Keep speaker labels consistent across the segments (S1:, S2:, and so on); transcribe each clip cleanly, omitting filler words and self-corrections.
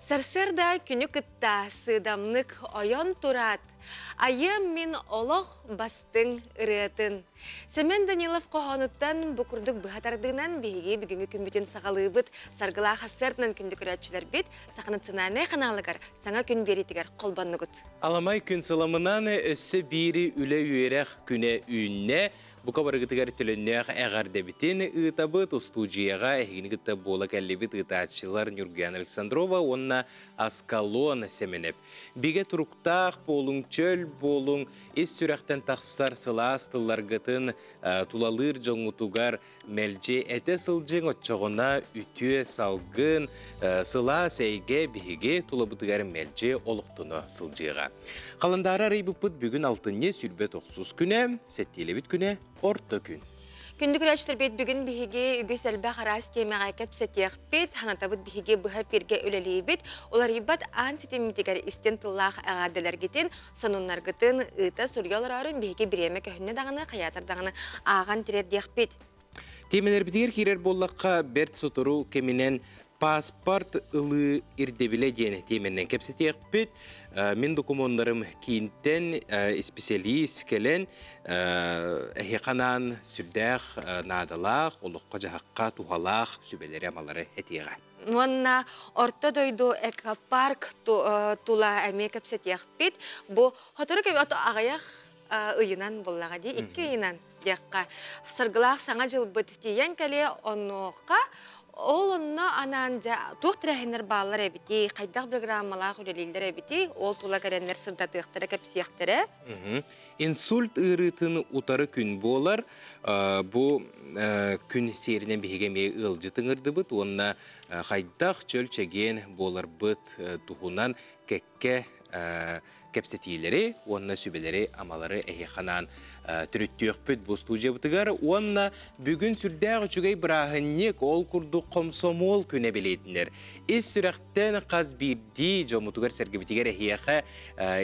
S1: Сарсыарда күнү кытта сыыдамнык ойон тураат, айыам мин олох бастыҥ ырыатын. Семен Данилов хоһоонуттан бу курдук быһа тардыынан биһиги бүгүҥҥү күммүтүн саҕалыыбыт. Саргылаах ассыартынан күндү көрөөччүлэрбит Саха национальнай ханаалыгар саҥа күн биэриитигэр холбоннугут.
S2: Аламай күн сыламынан өссө биири үлэ-үөрэх күнэ үүннэ. Бука барыгытыгар төлөннөөх эҕэрдэбитин ыытабыт. Устуудьуйаҕа эһигини кытта буола кэллибит ыытааччылар Ньургуяна Александрова уонна Аскалон Сэмэнэп. Бигэ туруктаах буолуҥ, чөл буолуҥ, ис сүрэхтэн тахсар сылаас тылларгытын тулалыыр дьоҥҥутугар мэлдьи этэ сылдьыҥ, оччоҕуна үтүө салгын, сылаас эйгэ биһиги тулабытыгар мэлдьи олохтоно сылдьыаҕа. Халандаары арыйбыппыт бүгүн алтынньы 29 күнэ, сэттиэлэбит күнэ, орто күн.
S1: Күндү көрөөччүлэрбит бүгүн биһиги үгүс элбэх араас тиэмэҕэ кэпсэтиэхпит, санатабыт биһиги быһа эфиргэ үлэлиибит, уларыйбат аан ситиммитигэр истин тыллаах эҕэрдэлэргитин, сонуннаргытын ыыта суруйа олороорун биһиги бириэмэ көһүннэ даҕаны, хайаатар даҕаны ааҕан тириэрдиэхпит.
S2: Тиэмэлэрбитигэр киирэр буоллахха, бэрт сотору кэминэн паспорт ылыы ирдэбилэ диэн тиэмэнэн кэпсэтиэхпит. Мин докумуоннарым киинтэн исписэлиис кэлэн эһиэхэ анаан сүрдээх наадалаах, олоххо-дьаһахха туһалаах сүбэлэри-амалары этиэҕэ.
S1: Уонна Орто дойду экопарк тула эмиэ кэпсэтиэхпит. Бу сотору кэм аҕыйах ыйынан буоллаҕа дии, икки ыйынан диэххэ. Саргылаах Саҥа дьылбыт тиийэн кэлиэ, онуоха ол онно анаан дьэ туох тэрээһиннэр бааллар эбитий, хайдах программалаах үлэлииллэр эбитий, ол тула кэлэннэр сырдатыахтара, кэпсиэхтэрэ.
S2: Инсульт ыарыытын утары күн буолар. Бу күн сиэринэн биһиги эмиэ ыалдьыт ыҥырдыбыт уонна хайдах чөл-чэгиэн буоларбыт туһунан кэккэ кэпсэтиилэри уонна сүбэлэри-амалары эһиэхэ анаан төрүттүөхпүт бу студиябытыгар уонна бүгүн сүрдээх үчүгэй бырааһынньык ол курдук хомсомуол күнэ бэлиэтинэр. Ис сүрэхтэн хас биирдии дьоммутугар-сэргэбитигэр эһиэхэ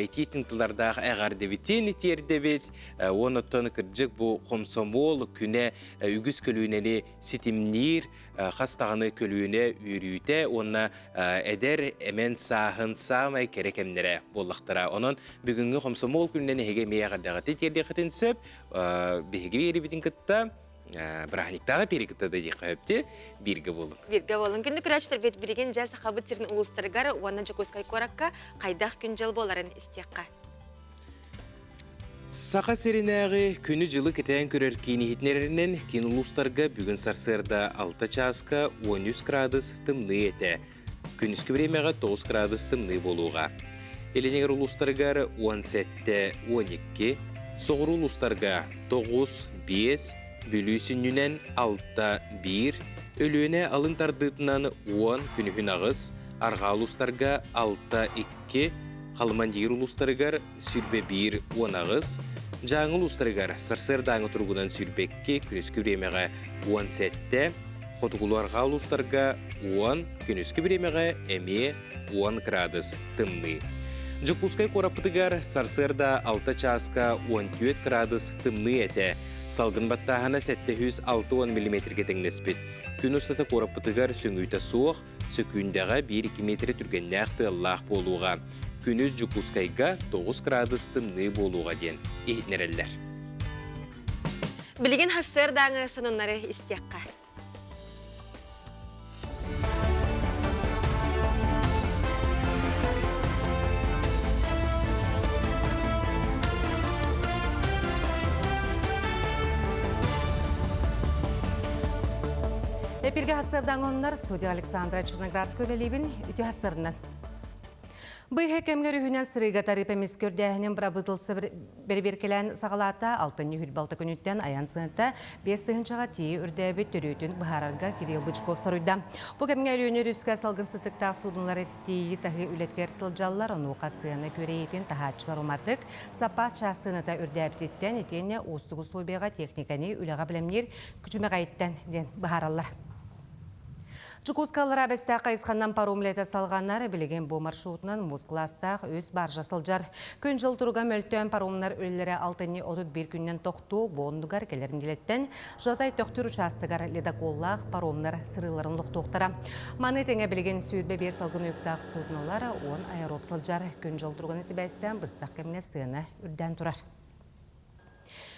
S2: итии тыллардаах эҕэрдэбитин тиэрдэбит уонна оттон кырдьык бу хомсомуол күнэ үгүс көлүөнэни ситимниир хас даҕаны көлүөнэ үөрүүтэ уонна эдэр эмэн сааһын саамай кэрэ кэмнэрэ буоллахтара. Онон бүгүҥҥү хомсомуол күнүнэн эһиги эмиэ эҕэрдэҕитин тиэрдиэххитин сөп. Биһиги биэрибитин кытта бырааһынньыктааҕы пиэри кытта да диэххэ сөп бииргэ буолуҥ.
S1: Бииргэ буолуҥ. Күндү көрөөччүлэрбит билигин дьэ Сахабыт сирин улуустарыгар уонна Дьокуускай куоракка хайдах күн-дьыл буоларын истиэххэ.
S2: Саха сиринээҕи күнү-дьылы кэтээн көрөр киин иһитиннэрэринэн, киин улуустарга бүгүн сарсыарда 6 чааска 13 градус тымныы этэ. Күнүскү бириэмэҕэ 9 градус тымныы буолуоҕа. Илиниҥэр улуустарыгар 17-12, соҕуруу улуустарга 9, 5, Бүлүү сүнньүнэн 6-1, Өлүөнэ алын тардыытынан 10, күнүһүн 8, арҕаа улуустарга 6-2, Халымандиир улуустарыгар 21-18, Дьааҥы улуустарыгар сарсыардааҥы туругунан 22, күнүскү бириэмэҕэ 17, хотугулуу-арҕаа улуустарга 10, күнүскү бириэмэҕэ эмиэ 10 градус тымныы. Дьокуускай куораппытыгар сарсыарда 6 чааска 14 градус тымныы этэ. Салгын баттааһына 760 миллиметргэ тэҥнэспит. Күн устата куораппытыгар сөҥүүтэ суох, Сөкүүндэҕэ 1-2 миэтэрэ түргэннээх тыаллаах буолуоҕа. Күнүс Дьокуускайга 9 градус тымныы буолуоҕа диэн иһитиннэрэллэр.
S1: Билигин сарсыардааҥы сонуннары истиэххэ.
S3: Эпиргэ хасырдаҥоннар студия Александра Черноградская үлэлиибин үтүө хасырынан. Быйһы кэмгэр үһүнэн сырыыга тарыып эмис көрдөөһүнүн бырабыытылса бэрибиэркэлээн саҕалаата алтынньы хүрбалта күнүттэн айан сыната 5 тыһыынчаҕа тиийи үрдээбит төрүөтүн быһаарарга Кирилл Бычков соруйда. Бу кэмҥэ Өлүөнэ өрүскэ салгын сытыктаах суудуналары тиийи таһыы үлэтигэр сылдьаллар, онуоха сыана күөрэйиитин таһааччылар уматык, саппаас чаас сыаната үрдээбититтэн итиэннэ уустук условияҕа техниканы үлэҕэ бэлэмниир күчүмэҕэйиттэн диэн быһаараллар. Чукускаллара бэстээх хайысханнан паром үлэтэ салҕанар, билигин бу маршрутунан муус кылаастаах үс баржа сылдьар. Күн-дьыл туруга мөлтөөн паромнар үлэлэрэ алтынньы 31 күнүнэн тохтуу, бу оннугар кэлэр нэдиэлэттэн Жатай Төхтүр учаастагар ледоколлаах паромнар сырыыларын олохтуохтара. Маны тэҥэ билигин 25 салгын уйуктаах суднолар 10 аэроп сылдьар. Күн-дьыл туругунан сибээстээн быстах кэмҥэ сыана үрдээн турар.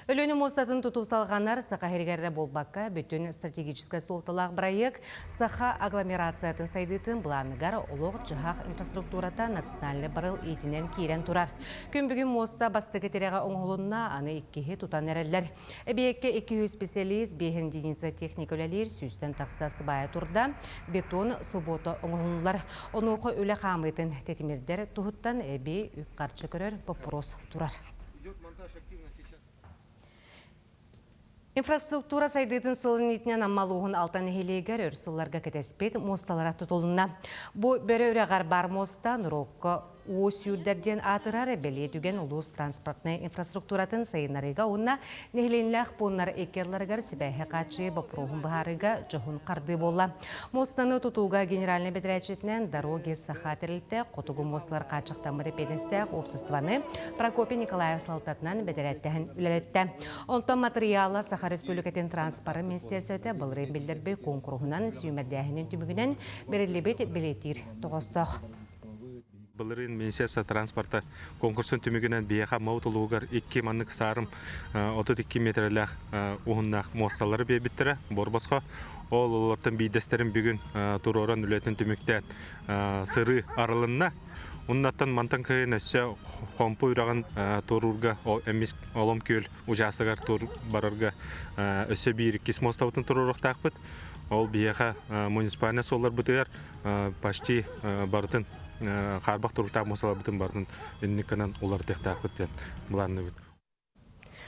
S3: Өлүөнэ муостатын тутуу салҕанар Саха сиригэр эрэ буолбакка, бүтүн стратегическай суолталаах бырайыак Саха агломерациятын сайдыытын былааныгар олох-дьаһах инфраструктурата национальнай барыл иитинэн киирэн турар. Күн бүгүн муоста бастакы тирэҕэ оҥоһулунна, аны иккиһи тутан эрэллэр. Эбийиэккэ 200 специалист, биэһин единица техника үлэлиир, сүүстэн тахса сыбаайа турда, бетон собуота оҥоһуллар. Онуоха үлэ хаамыытын тэтимирдэр туһуттан эбии үп-харчы көрөр боппуруос турар. Инфраструктура сайдыытын сылын иитинэн Амма улууһун Алтан нэһилиэгэр өр сылларга кэтэспит муосталара тутулунна. Бу Бөрө үрэҕэр баар муоста норуокка уу сүүрдэр диэн аатырар бэлиэ түгэн улуус транспортнай инфраструктуратын сайыннарыыга уонна нэһилиэнньэлээх пууннар икки ардыларыгар сибээһи хааччыйыы боппуруоһун быһаарыыга дьоһун хардыы буолла. Муостаны тутууга генеральнай бэдэрээччитинэн Дороги Саха тэрилтэ хотугу муосталар хааччахтаммыт эпиэдинэстээх уопсастыбаны Прокопий Николаев салалтатынан бэдэрээттэһэн үлэлэттэ. Онтон матырыйаала Саха Республикатын транспорын министиэристибэтэ былырыын биллэрбит куонкуруһунан сүүмэрдээһинин түмүгүнэн бэриллибит билиэтиир тоҕоостоох.
S4: Былырыын Министерство транспорта конкурсун түмүгүнэн биһиэхэ Амма улууһугар икки маннык саарым 32 метрэлээх уһуннаах муосталары биэрбиттэрэ борбосхо. Ол олортон биирдэстэрин бүгүн туруоран үлэтин түмүктээн сырыы арылынна. Уннаттан мантан кыһын өссө Хомпу үрэҕин туоруурга эмис Олом күөл учаастагар туор барарга өссө биир иккис муостабытын туруоруохтаахпыт. Ол биһиэхэ муниципальнай суолларбытыгар почти барытын хаарбах туруктаах муосталарбытын барытын инник гынан уларытыахтаахпыт диэн былаанныыбыт.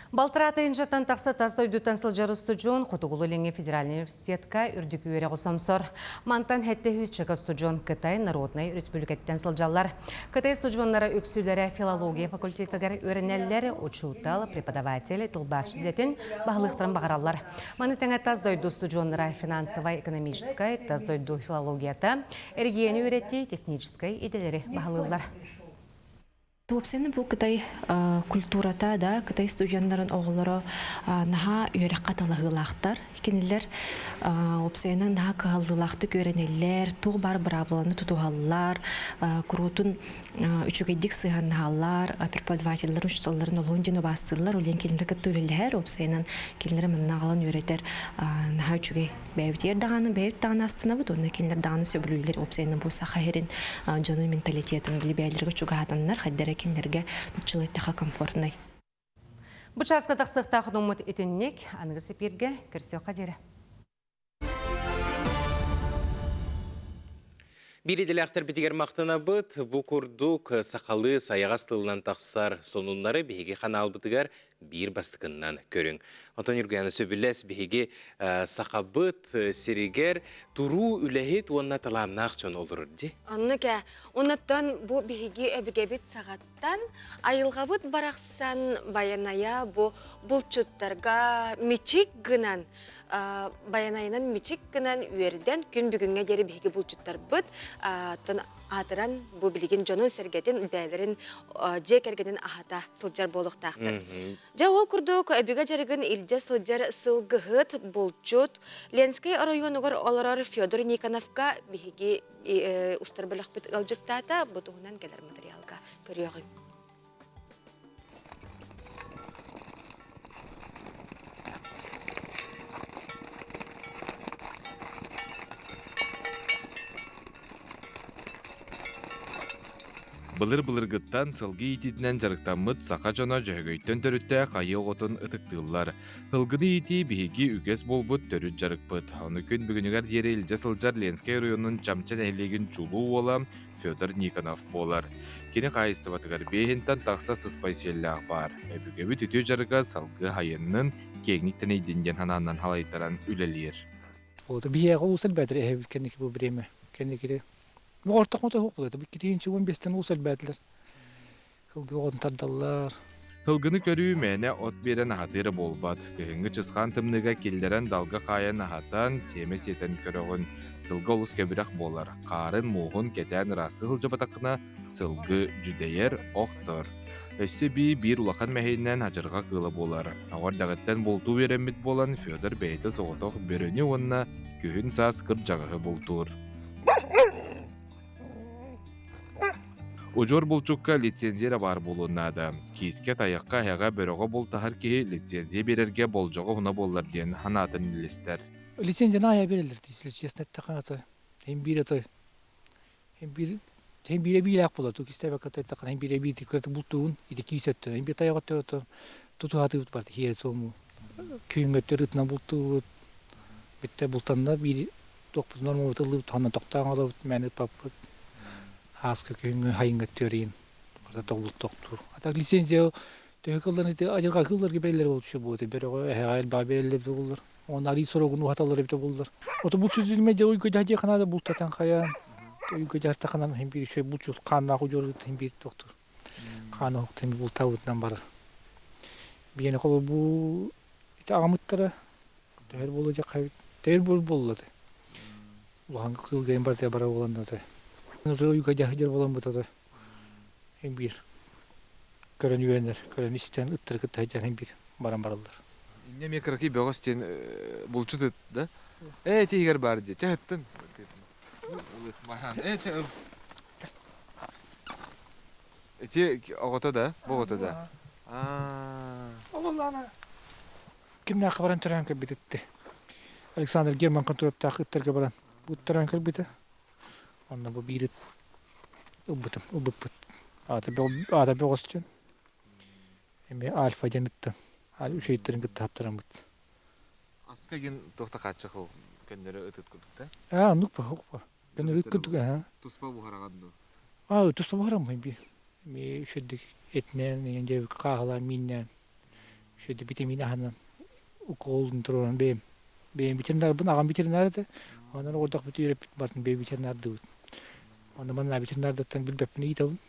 S3: Балтараа тыһыынчаттан тахса тас дойдуттан сылдьар устудьуон Хотугулуу-Илиҥҥи федеральнай университетка үрдүк үөрэҕи сомсор. Мантан сэттэ сүүсчэкэ устудьуон Кытай Народнай Республикаттан сылдьаллар. Кытай устудьуоннара үксүлэрэ филология факультетыгар үөрэнэллэр, учуутал, преподаватель, тылбаасчыт идэтин баһылыахтарын баҕараллар. Маны тэҥэ тас дойду устудьуоннара финансовай-экономическай, тас дойду филологията, эрэгийиэни үөрэтии, техническэй идэлэри баһылыыллар.
S5: Туопсайынан бу Кытай культурата да, Кытай студеннарын оҕолоро наһаа үөрэххэ талаһыылаахтар. Кинилэр уопсайынан наһаа кыһаллыылаахтык үөрэнэллэр, туох баар быраабыланы тутуһаллар, куруутун үчүгэйдик сыһыаннаһаллар, преподавателлэр учууталларын олуһун диэн убаастыыллар, ол иһин кинилэри кытта үлэлэһэр, уопсайынан кинилэри манна аҕалан үөрэтэр наһаа үчүгэй. Бэйэбитигэр даҕаны бэйэбит даҕаны астынабыт уонна кинилэр даҕаны сөбүлүүллэр уопсайынан бу саха сирин дьонун менталитетын били бэйэлэргэ чугаһатаннар хайдара кинилэргэ нуччалыйтаха комфортнай.
S3: Бу чааска тахсыахтаах думмут итинник аныгы сепирге көрсүөххэ диэри.
S2: Биир идэлээхтэрбитигэр махтанабыт. Бу курдук сахалыы сайаҕас тылынан тахсар сонуннары биһиги ханаалбытыгар биир бастакыннан көрүҥ. Онтон Юргена сөбүлэс биһиги сахабыт сиригэр туруу үлэһит уонна талааннаах дьон олорор дии.
S1: Оннук ээ. Онуттан бу биһиги өбүгэбит саҕаттан айылҕабыт барахсан байанайа бу булчуттарга мичик гынан байанайынан мичик гынан үөрдэн күн бүгүҥҥэ диэри биһиги булчуттарбыт оттон аатыран бу билигин дьонун-сэргэтин бэйэлэрин дьиэ кэргэнин аһата сылдьар буолуохтаахтар. Дьэ ол курдук өбүгэ дьарыгын илдьэ сылдьар сылгыһыт, булчут Ленскэй оройуонугар олорор Федор Никоновка биһиги устар бөлөхпүт ыалдьыттаата. Бу туһунан кэлэр материалга көрүөҕүҥ.
S6: Былыр-былыргыттан сылгы иитиитинэн дьарыктаммыт саха дьоно Дьөһөгөйтөн төрүттээх айыы оҕотун ытыктыыллар. Сылгыны иитии биһиги үгэс буолбут төрүт дьарыкпыт. Ону күн бүгүнүгэр диэри илдьэ сылдьар Ленскэй оройуонун Чамча нэһилиэгин чулуу уола Федор Никонов буолар. Кини хаһаайыстыбатыгар биэһинтэн тахса сыспай сиэллээх баар. Өбүгэбит үтүө дьарыга салгыы айаннын, киэҥник тэнийдин диэн санаанан халайтаран үлэлиир.
S7: Вот биһиэхэ уус элбээтэр эһэбит кэнники бу время кэнникири бу ортох мото суох буолуо бу китиинчи 15-тен уус элбээтилэр сылгы оҕотун тардаллар.
S6: Сылгыны көрүү мээнэ от биэрэн аһатыы эрэ буолбат. Кыһыҥҥы чысхаан тымныыга киллэрэн далга хаайан аһатан, сиэмэ сиэтэн көрөҕүн. Сылгы олус кэбирэх буолар. Хаарын, мууһун кэтээн ыраастыы сылдьыбатаххына, сылгы дьүдэйэр, охтор. Өссө эбии биир улахан мэһэйинэн адьырҕа кыыла буолар. Оҕо эрдэҕиттэн бултуу үөрэммит буолан, Федор бэйэтэ соҕотох бөрөнү уонна күһүн-саас кырдьаҕаһы бултуур. Удьуор булчукка лицензия эрэ баар буолуон наада. Киискэ, тайахха, эһэҕэ, бөрөҕө бултаһар киһи лицензия биэрэргэ болдьоҕо уһуна буоллар диэн санаатын үллэстэр.
S7: Лицензияны аайа биэрэллэр, если честно эттэххэ, ото һин биир ото һин биир һин биирэ биилээх буолар, тугу кистээбэккэ ото эттэххэ, һин биирэ биир кырата бултуубун, ити киис өттө, һин биир тайах өттө ото тутуһаатыыбыт барыта хиэрэ туому күһүҥҥү өттө ытынан бултуубут, бүттэ бултанна биир Туохпутунан ыллыбыт туһанан тохтоон олорбут мээнэ ыппаппыт. Ааска күһүҥҥү хайыҥҥа түөрүйүн барыта тоҕулут тохтуур. А так лицензия төһө кыллан ити адьырҕа кылларга бэриллэр буолчу буолуо бөрөҕө эһэҕэ элбэҕи бэриллэр эбитэ буоллар. Уонна арыы сорогун уһаталлар эбитэ буоллар. Ото булчут илмэ дьэ уйга дьаһдьа ханаада бултатан хайаан уйга дьаһартаханан иһин биир үчүгэй булчут хааннаах удьуор иһин биир тохтуур. Хаан оһуктан бултаабытынан барар. Биэни холобур бу ити аҕамыттара Төһөр буолуо диэххэ төһөр буол буолла ты. Улахан кыыл диэн барыта бара буолан да Уже уйга дьаһдьар буолан бутата биир көрөн үөрэнэр, көрөн истэн ыттары кытта сылдьан биир баран бараллар.
S6: Инньэ эмиэ кыракый бөҕөс диэн булчут ыт да? Ээ тиһигэр баар дии. Чэ ыттын. Ээ чэ ыл. Ити оҕото да, бу оҕото да. Аа.
S7: Ололлаана Кимнээххэ баран төрөөн кэлбит Александр Герман контураптаах ыттарга баран ыттаран кэлбитэ. Онно бу биир ыт ылбытым, ылбыппыт. Аата аата бөҕөстүн. Эмиэ Альфа диэн ыттан. Үчүгэйдэрин кытта хаптараммыт.
S6: Аска гин туохта хааччах ол көннөрү ытыт курдук да?
S7: Аа, оннук ба, ох ба. Көннөрү ыт курдук, аа.
S6: Туспа буһараҕын дуу?
S7: Аа, туспа буһараммын би. Эмиэ үчүгэйдик этинэн, эҥин хааһылаан, мииннээн Үчүгэй витамин аһынан уколун туруоран бэйэм бэйэм ветеринарбын аҕам ветеринар этэ. Онон оҕордохпут үөрэппит бартын бэйэм ветеринардыыбыт. Онно манна ветеринардаттан билбэппин ыйытабын.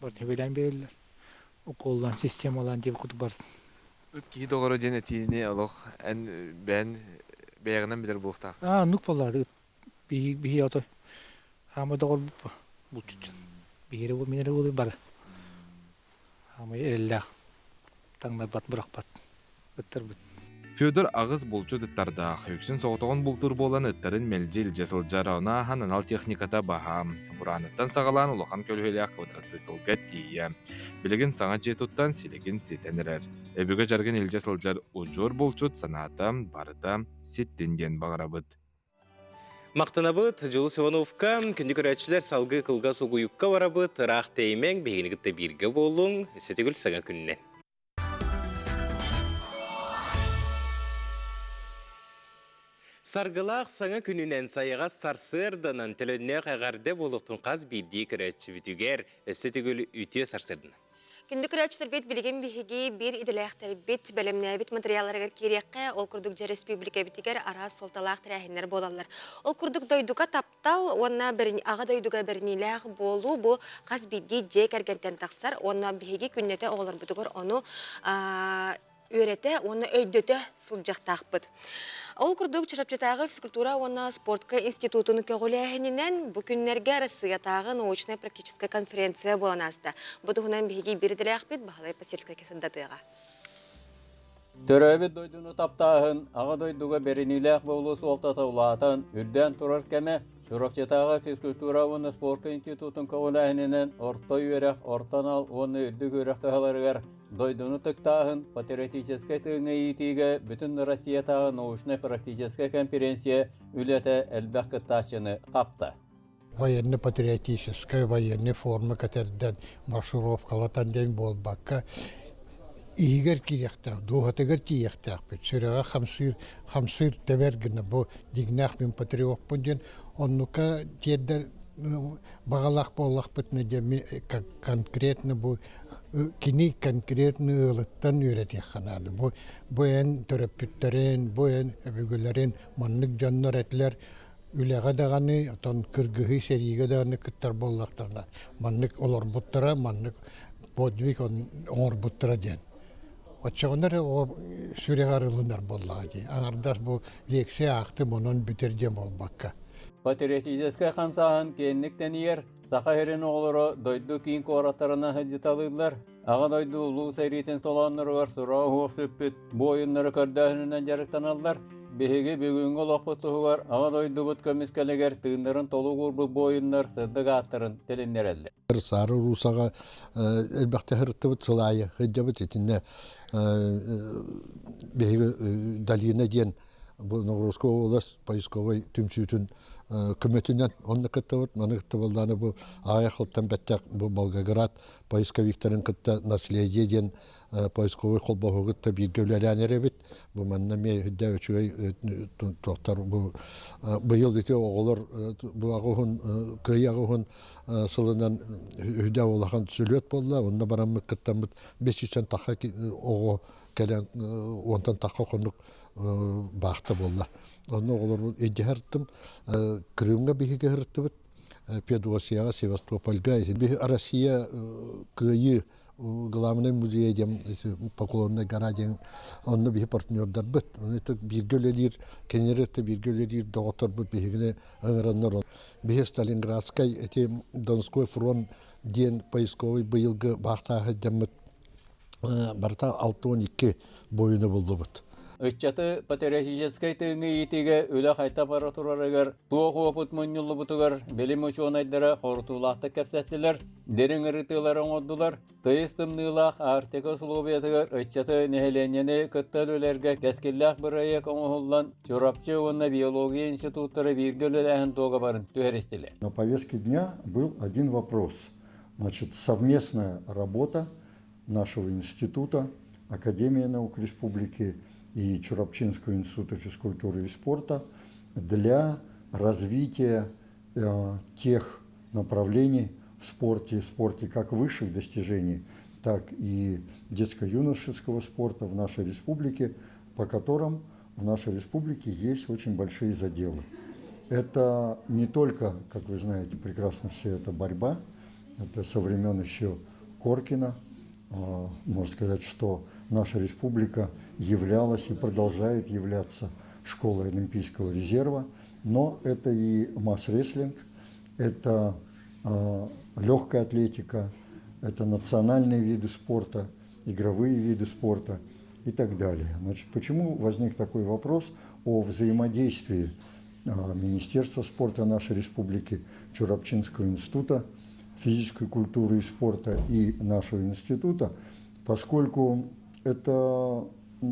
S7: Бартын үбэлээн биэрэллэр. Уколлаан, системалаан диэбит курдук бартын.
S6: Ыт киһи доҕоро диэн этиини олох эн бэйэн бэйэҕинэн билэр буолуохтаах.
S7: Аа, оннук буоллаҕа ыт биһи биһи ото хаама доҕорбут булчут биһири мин эрэ буолуй бары Хаамай эрэллээх таҥнарбат бырахпат ыттарбыт.
S6: Федор аҕыс булчут ыттардаах, үксүн соҕотоҕун бултуур буолан ыттарын мэлдьи илдьэ сылдьар, ону ааһан анал техниката баһаам. Бураныттан саҕалаан улахан көлүөһэлээх квадроциклга тиийэ. Билигин саҥа дьиэ туттан силигин ситэн эрэр. Өбүгэ дьарыгын илдьэ сылдьар удьуор булчут санаата барыта ситтин диэн баҕарабыт.
S2: Махтанабыт Дьулус Ивановка, күндү көрөөччүлэр салгыы кылгас угуйукка барабыт, ыраах тэйимэҥ, биһигини кытта бииргэ буолуҥ, өссө саҥа күннэ. Саргылаах саҥа күнүнэн сайаҕас сарсыарданан төлөннөөх эҕэрдэ буолуохтун хас биирдии көрөөччүбүтүгэр өссө төгүл үтүө сарсыарданан.
S1: Күндү көрөөччүлэрбит билигин биһиги биир идэлээхтэрбит бэлэмнээбит материалларыгар киириэххэ, ол курдук дьэ республикабитигэр араас суолталаах тэрээһиннэр буолаллар. Ол курдук дойдуга таптал уонна аҕа дойдуга бэриниилээх буолуу бу хас биирдии дьиэ кэргэнтэн тахсар уонна биһиги күннэтэ оҕолорбутугар ону үөрэтэ уонна өйдөтө сылдьыахтаахпыт. Ол курдук Чурапчытааҕы физкультура уонна спортка институтун көҕүлээһининэн бу күннэргэ Арассыыйатааҕы научнай-практическай конференция буолан ааста. Бу туһунан биһиги биир идэлээхпит Баһылай Посельскай сырдатыаҕа.
S8: Төрөөбүт дойдуну таптааһын, Аҕа дойдуга бэриниилээх буолуу суолтата улаатан, үрдээн турар кэмэ Чурапчытааҕы физкультура уонна спорка институтун көҕүлээһининэн орто үөрэх, орто анал уонна үрдүк үөрэх кыһаларыгар Дойдуну тыктааһын патриотическай тыыҥҥа иитиигэ бүтүн Россиятааҕы научнай-практическай конференция үлэтэ элбэх кыттааччыны хапта.
S9: Военно-патриотическай военный форма кэтэрдэн маршировкалатан диэн буолбакка, иһигэр киириэхтээх, дууһатыгар тиийиэхтээхпит. Сүрэҕэ хамсыыр, хамсыыр тэбэр гына бу дьиҥнээх мин патриоппун диэн оннука тиэрдэр баҕалаах буоллахпытына диэн конкретно бу кини конкретно ыалыттан үөрэтиэххэ наада. Бу, бу эн төрөппүттэрин, бу эн өбүгэлэрин маннык дьоннор этилэр үлэҕэ даҕаны, отон кыргыһыы сэриигэ даҕаны кыттар буоллахтарына маннык олорбуттара, маннык подвиг оҥорбуттара диэн. Оччоҕуна эрэ оҕо сүрэҕэр ылынар буоллаҕа дии. Аҥардас бу лекция аахтым, онон бүтэр диэн буолбакка.
S8: Патриотическай хамсааһын киэҥник тэнийэр, Саха сирин оҕолоро дойду киин куораттарынан сылдьыталыыллар. Аҕа дойду улуу сэриитин толоонноругар сураҕа суох сүппүт буойуннары көрдөөһүнүнэн дьарыктаналлар. Биһиги бүгүҥҥү олохпут туһугар Аҕа дойдубут көмүскэлигэр тыыннарын толук уурбут буойуннар сырдык ааттарын тилиннэрэллэр.
S10: Саары Русаҕа элбэхтэ сырыттыбыт сыл аайы сылдьабыт итиннэ биһиги Долина диэн бу Новгородская область поисковай түмсүүтүн көмөтүнэн онно кыттабыт. Маны кыттабыллааны бу аҕыйах сылтан бэттэх бу Волгоград поисковиктарын кытта наследие диэн поисковай холбоһугу кытта бииргэ үлэлээн эрэбит. Бу манна эмиэ үрдээх үчүгэй туохтар бу быйыл ити оҕолор бу аҕыһын кыайыы аҕыһын сылынан үрдээх улахан сүлүөт буолла. Онно бараммыт кыттаммыт 500 таха оҕо кэлэн уонтан тахха хонук баахта буолла. Онно оҕолорбун илдьэ сырыттым. Крымҥа биһиги сырыттыбыт. Феодосияҕа, Севастопольга. Россия кыайыы главный музей диэн Поклонная гора диэн онно биһи партнердарбыт. Оны бииргэ үлэлиир, кинилэр бииргэ үлэлиир доҕотторбут биһигини ыҥыраннар. Биһи Сталинградскай эти Донской фронт диэн поисковый быйылгы баахтааһы дьаммыт барыта 62 буойуну буллубут.
S8: Ыччаты патриотическай тыыҥҥа иитиигэ үлэ хайта бара турарыгар, туох уопут мунньуллубутугар билим учуонайдара хорутуулаахтык кэпсэттилэр, дириҥ ырытыылары оҥордулар. Тыйыс тымныылаах Арктика усулуобуйатыгар ыччаты нэһилиэнньэни кытта үлэлэргэ кэскиллээх бырайыак оҥоһуллан, Чурапчы уонна биология институттара бииргэ үлэлээһин дуогабарын түһэристилэр.
S11: На повестке дня был один вопрос. Значит, совместная работа нашего института, Академии наук Республики и Чурапчинского института физкультуры и спорта для развития тех направлений в спорте как высших достижений, так и детско-юношеского спорта в нашей республике, по которым в нашей республике есть очень большие заделы. Это не только, как вы знаете прекрасно все, это борьба, это со времен еще Коркина. Можно сказать, что наша республика являлась и продолжает являться школой Олимпийского резерва, но это и масс-рестлинг, это легкая атлетика, это национальные виды спорта, игровые виды спорта и так далее. Значит, почему возник такой вопрос о взаимодействии Министерства спорта нашей республики, Чурапчинского института физической культуры и спорта и нашего института, поскольку это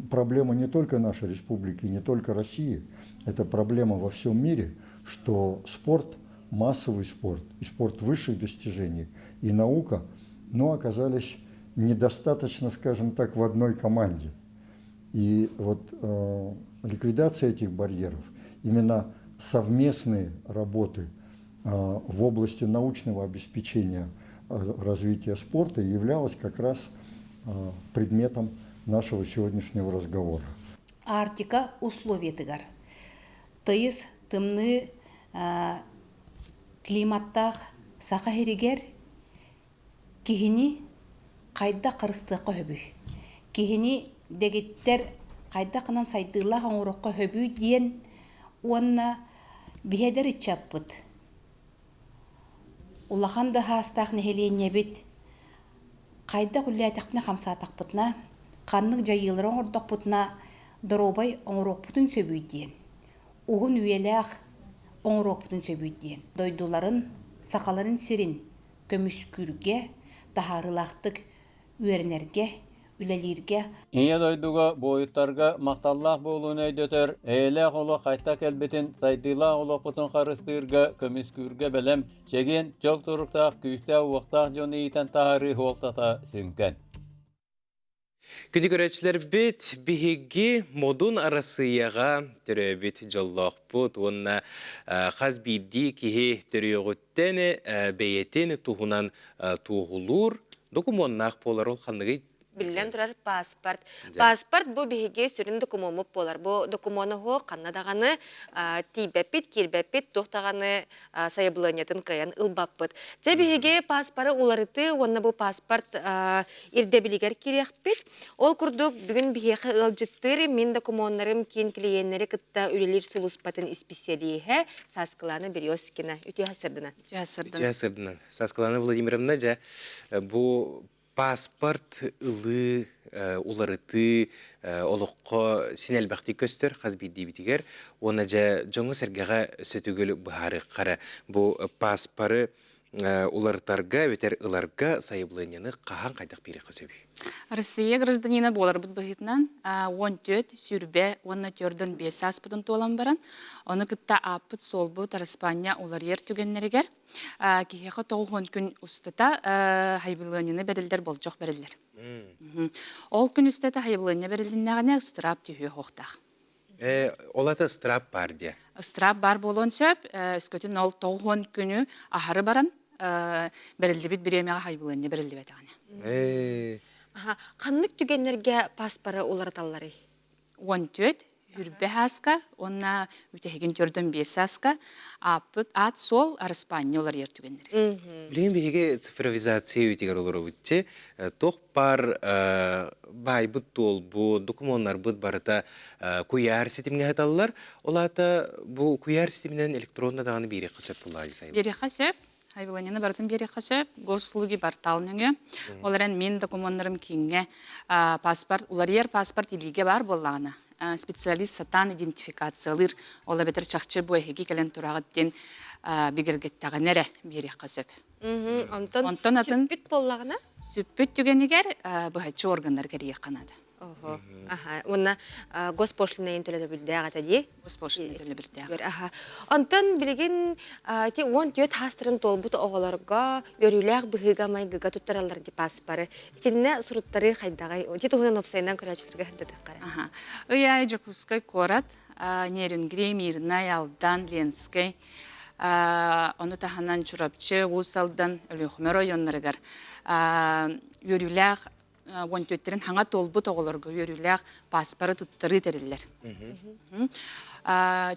S11: проблема не только нашей республики, не только России, это проблема во всем мире, что спорт, массовый спорт и спорт высших достижений и наука, но оказались недостаточно, скажем так, в одной команде. И вот ликвидация этих барьеров, именно совместные работы в области научного обеспечения развития спорта являлась как раз предметом нашего сегодняшнего разговора.
S12: Арктика условиятыгар. Тыйыс тымныы климаттаах Саха сиригэр киһини хайдах харыстыахха сөбүй? Киһини дэгиттэр хайдах гынан сайдыылаах оҥоруохха сөбүй диэн уонна биһэдэр ыччаппыт улахан да хаастаах нэһилиэнньэбит хайдах үллээтэхпинэ хамсаатахпытына ханнык дьайыылары оҥордохпутуна доруобай оҥоруохпутун сөбүй диэн уһун үйэлээх оҥоруохпутун сөбүй диэн дойдуларын сахаларын сирин көмүскүүргэ таһаарыылаахтык үөрэнэргэ үлэлииргэ
S8: Ийэ дойдуга буойуттарга махталлаах буолууну өйдөтөр, эйэлээх олох хайта кэлбитин, сайдыылаах олохпутун харыстыырга, көмүскүүргэ бэлэм, чэгиэн, чөл туруктаах, күүстээх-уохтаах дьону иитэн таһаарыы суолтата сүҥкэн.
S2: Күнү көрөөччүлэрбит биһиги модун Арассыыйаҕа төрөөбүт дьоллоохпут уонна хас биирдии киһи төрүөҕүттэн бэйэтин туһунан туоһулуур докумуоннаах буолар ол ханныгый?
S1: Биллэн турар паспорт. Паспорт бу биһиги сүрүн докумуоммут буолар. Бу докумуону оһуох ханна даҕаны тиийбэппит, киирбэппит, туох даҕаны сайабылыанньатын кыайан ылбаппыт. Дьэ биһиги паспоры уларытыы уонна бу паспорт ирдэбилигэр кириэхпит. Ол курдук бүгүн биһиэхэ ыалдьыттыыр мин докумуоннарым киин клиеннэри кытта үлэлиир сулууспатын исписэлииһэ Саскылана Березкина. Үтүө сырдынан.
S2: Үтүө сырдынан. Саскылана Владимировна, дьэ бу паспорт ылыы, уларытыы олоххо син элбэхтик көстөр хас биирдиибитигэр уонна дьэ дьоҥҥо-сэргэҕэ сөтүгүл быһаарыахха эрэ бу пааспары уларытарга эбэтэр ыларга сайабылыанньаны хаһан хайдах биэриэххэ сөбүй?
S13: Россия гражданина буоларбыт быһыытынан 14, 20 уонна 45 сааспытын туолан баран, ону кытта ааппыт суолбут Араспаанньа уларыйар түгэннэригэр Киһиэхэ 90 күн устата хайбылыанньаны бэриллэр болдьох бэриллэр. Ол күн устата хайбылыанньа бэрилиннэҕинэ ыстыраап түһүө суохтаах.
S2: Ол ата ыстыраап баар диэ.
S13: Ыстыраап баар буолуон сөп. Өскөтүн ол 90 күнү аһары баран бэриллибит бириэмэҕэ хайбылыанньа бэриллибэтэҕинэ.
S1: Ханнык түгэннэргэ паспоры уларыталларый?
S13: 14 Үрбэ ааска уонна бүтэһигин төрдөн биэс ааска ааппыт аат суол Араспаанньа уларыйар түгэннэрэ.
S2: Билигин биһиги цифровизация үйэтигэр олоробут туох баар баайбыт туолбут, докумуоннарбыт барыта куйаар ситимҥэ сыталлар. Ол аата бу куйаар ситиминэн электронно даҕаны биэриэххэ сөп буоллаҕа дии саныыбын.
S13: Биэриэххэ сөп. Айбыланньаны барытын биэриэххэ сөп. Госуслуги портал нөҥүө. Ол эрэн мин докумуоннарым кииҥҥэ паспорт, уларыйар паспорт илиигэ баар буоллаҕына, специалист сатаан идентификациялыыр, ол эбэтэр чахчы бу эһиги кэлэн тураҕыт диэн бигэргэттэҕинэ эрэ биэриэххэ сөп.
S1: Онтон, Онтон атын сүппүт буоллаҕына?
S13: Сүппүт түгэнигэр быһаччы органнар кэрийиэххэ наада.
S1: Оһо. Аха. Уонна госпошлина төлөбүрдээх этэ дии.
S13: Госпошлина төлөбүрдээх.
S1: Аха. Онтон билигин ити 14 хаастарын туолбут оҕолорго үөрүүлээх быһыыга-майгыга туттараллар ди паспоры. Итиннэ суруттарыы хайдаҕай? Ити туһунан уопсайынан көрөөччүлэргэ сырдатыахха эрэ.
S13: Аха. Ый аайы Дьокуускай куорат, Нерюнгри, Мирнай, Алдан, Ленскэй, ону таһынан Чурапчы, Уус Алдан, Өлүөхүмэ оройуоннарыгар үөрүүлээх 14-тэрин хаҥа туолбут оҕолорго үөрүүлээх пааспары туттарыы тэриллэр.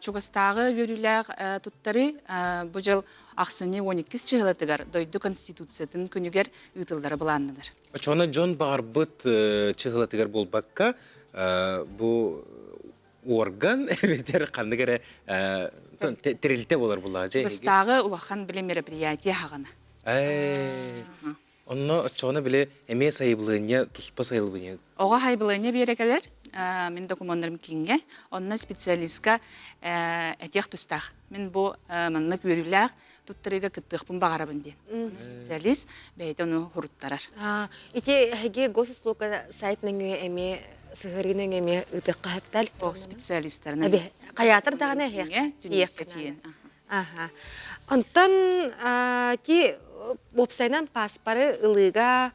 S13: Чугастааҕы үөрүүлээх туттарыы бу дьыл ахсынньы 12 чыһылатыгар дойду Конституциятын күнүгэр ыытыллара былааннанар.
S2: Оччоҕуна дьон баҕарбыт чыһылатыгар буолбакка, бу орган эбэтэр ханнык эрэ тэрилтэ буолар буллаҕа.
S13: Чугастааҕы улахан били мероприятие хаҕана.
S2: Онно оччоҕуна били эмиэ сайыбылыанньа туспа сайылбыанньа.
S13: Оҕо хайбылыанньа биэрэ кэлэр. Мин докумуоннарым кииҥҥэ. Онно специалистка этиэх тустаах. Мин бу маннык үөрүүлээх туттарыыга кыттыахпын баҕарабын диэн. Специалист бэйэтэ ону хуруттарар.
S1: Ити эһиги госуслуга сайт нөҥүө эмиэ сыһыарыы нөҥүө эмиэ ыытыахха сөптөөл?
S13: О, специалистарынан.
S1: Хайаатар даҕаны
S13: эһиэхэ тиийэн.
S1: Аха. Онтон ти уопсайынан пааспары ылыыга,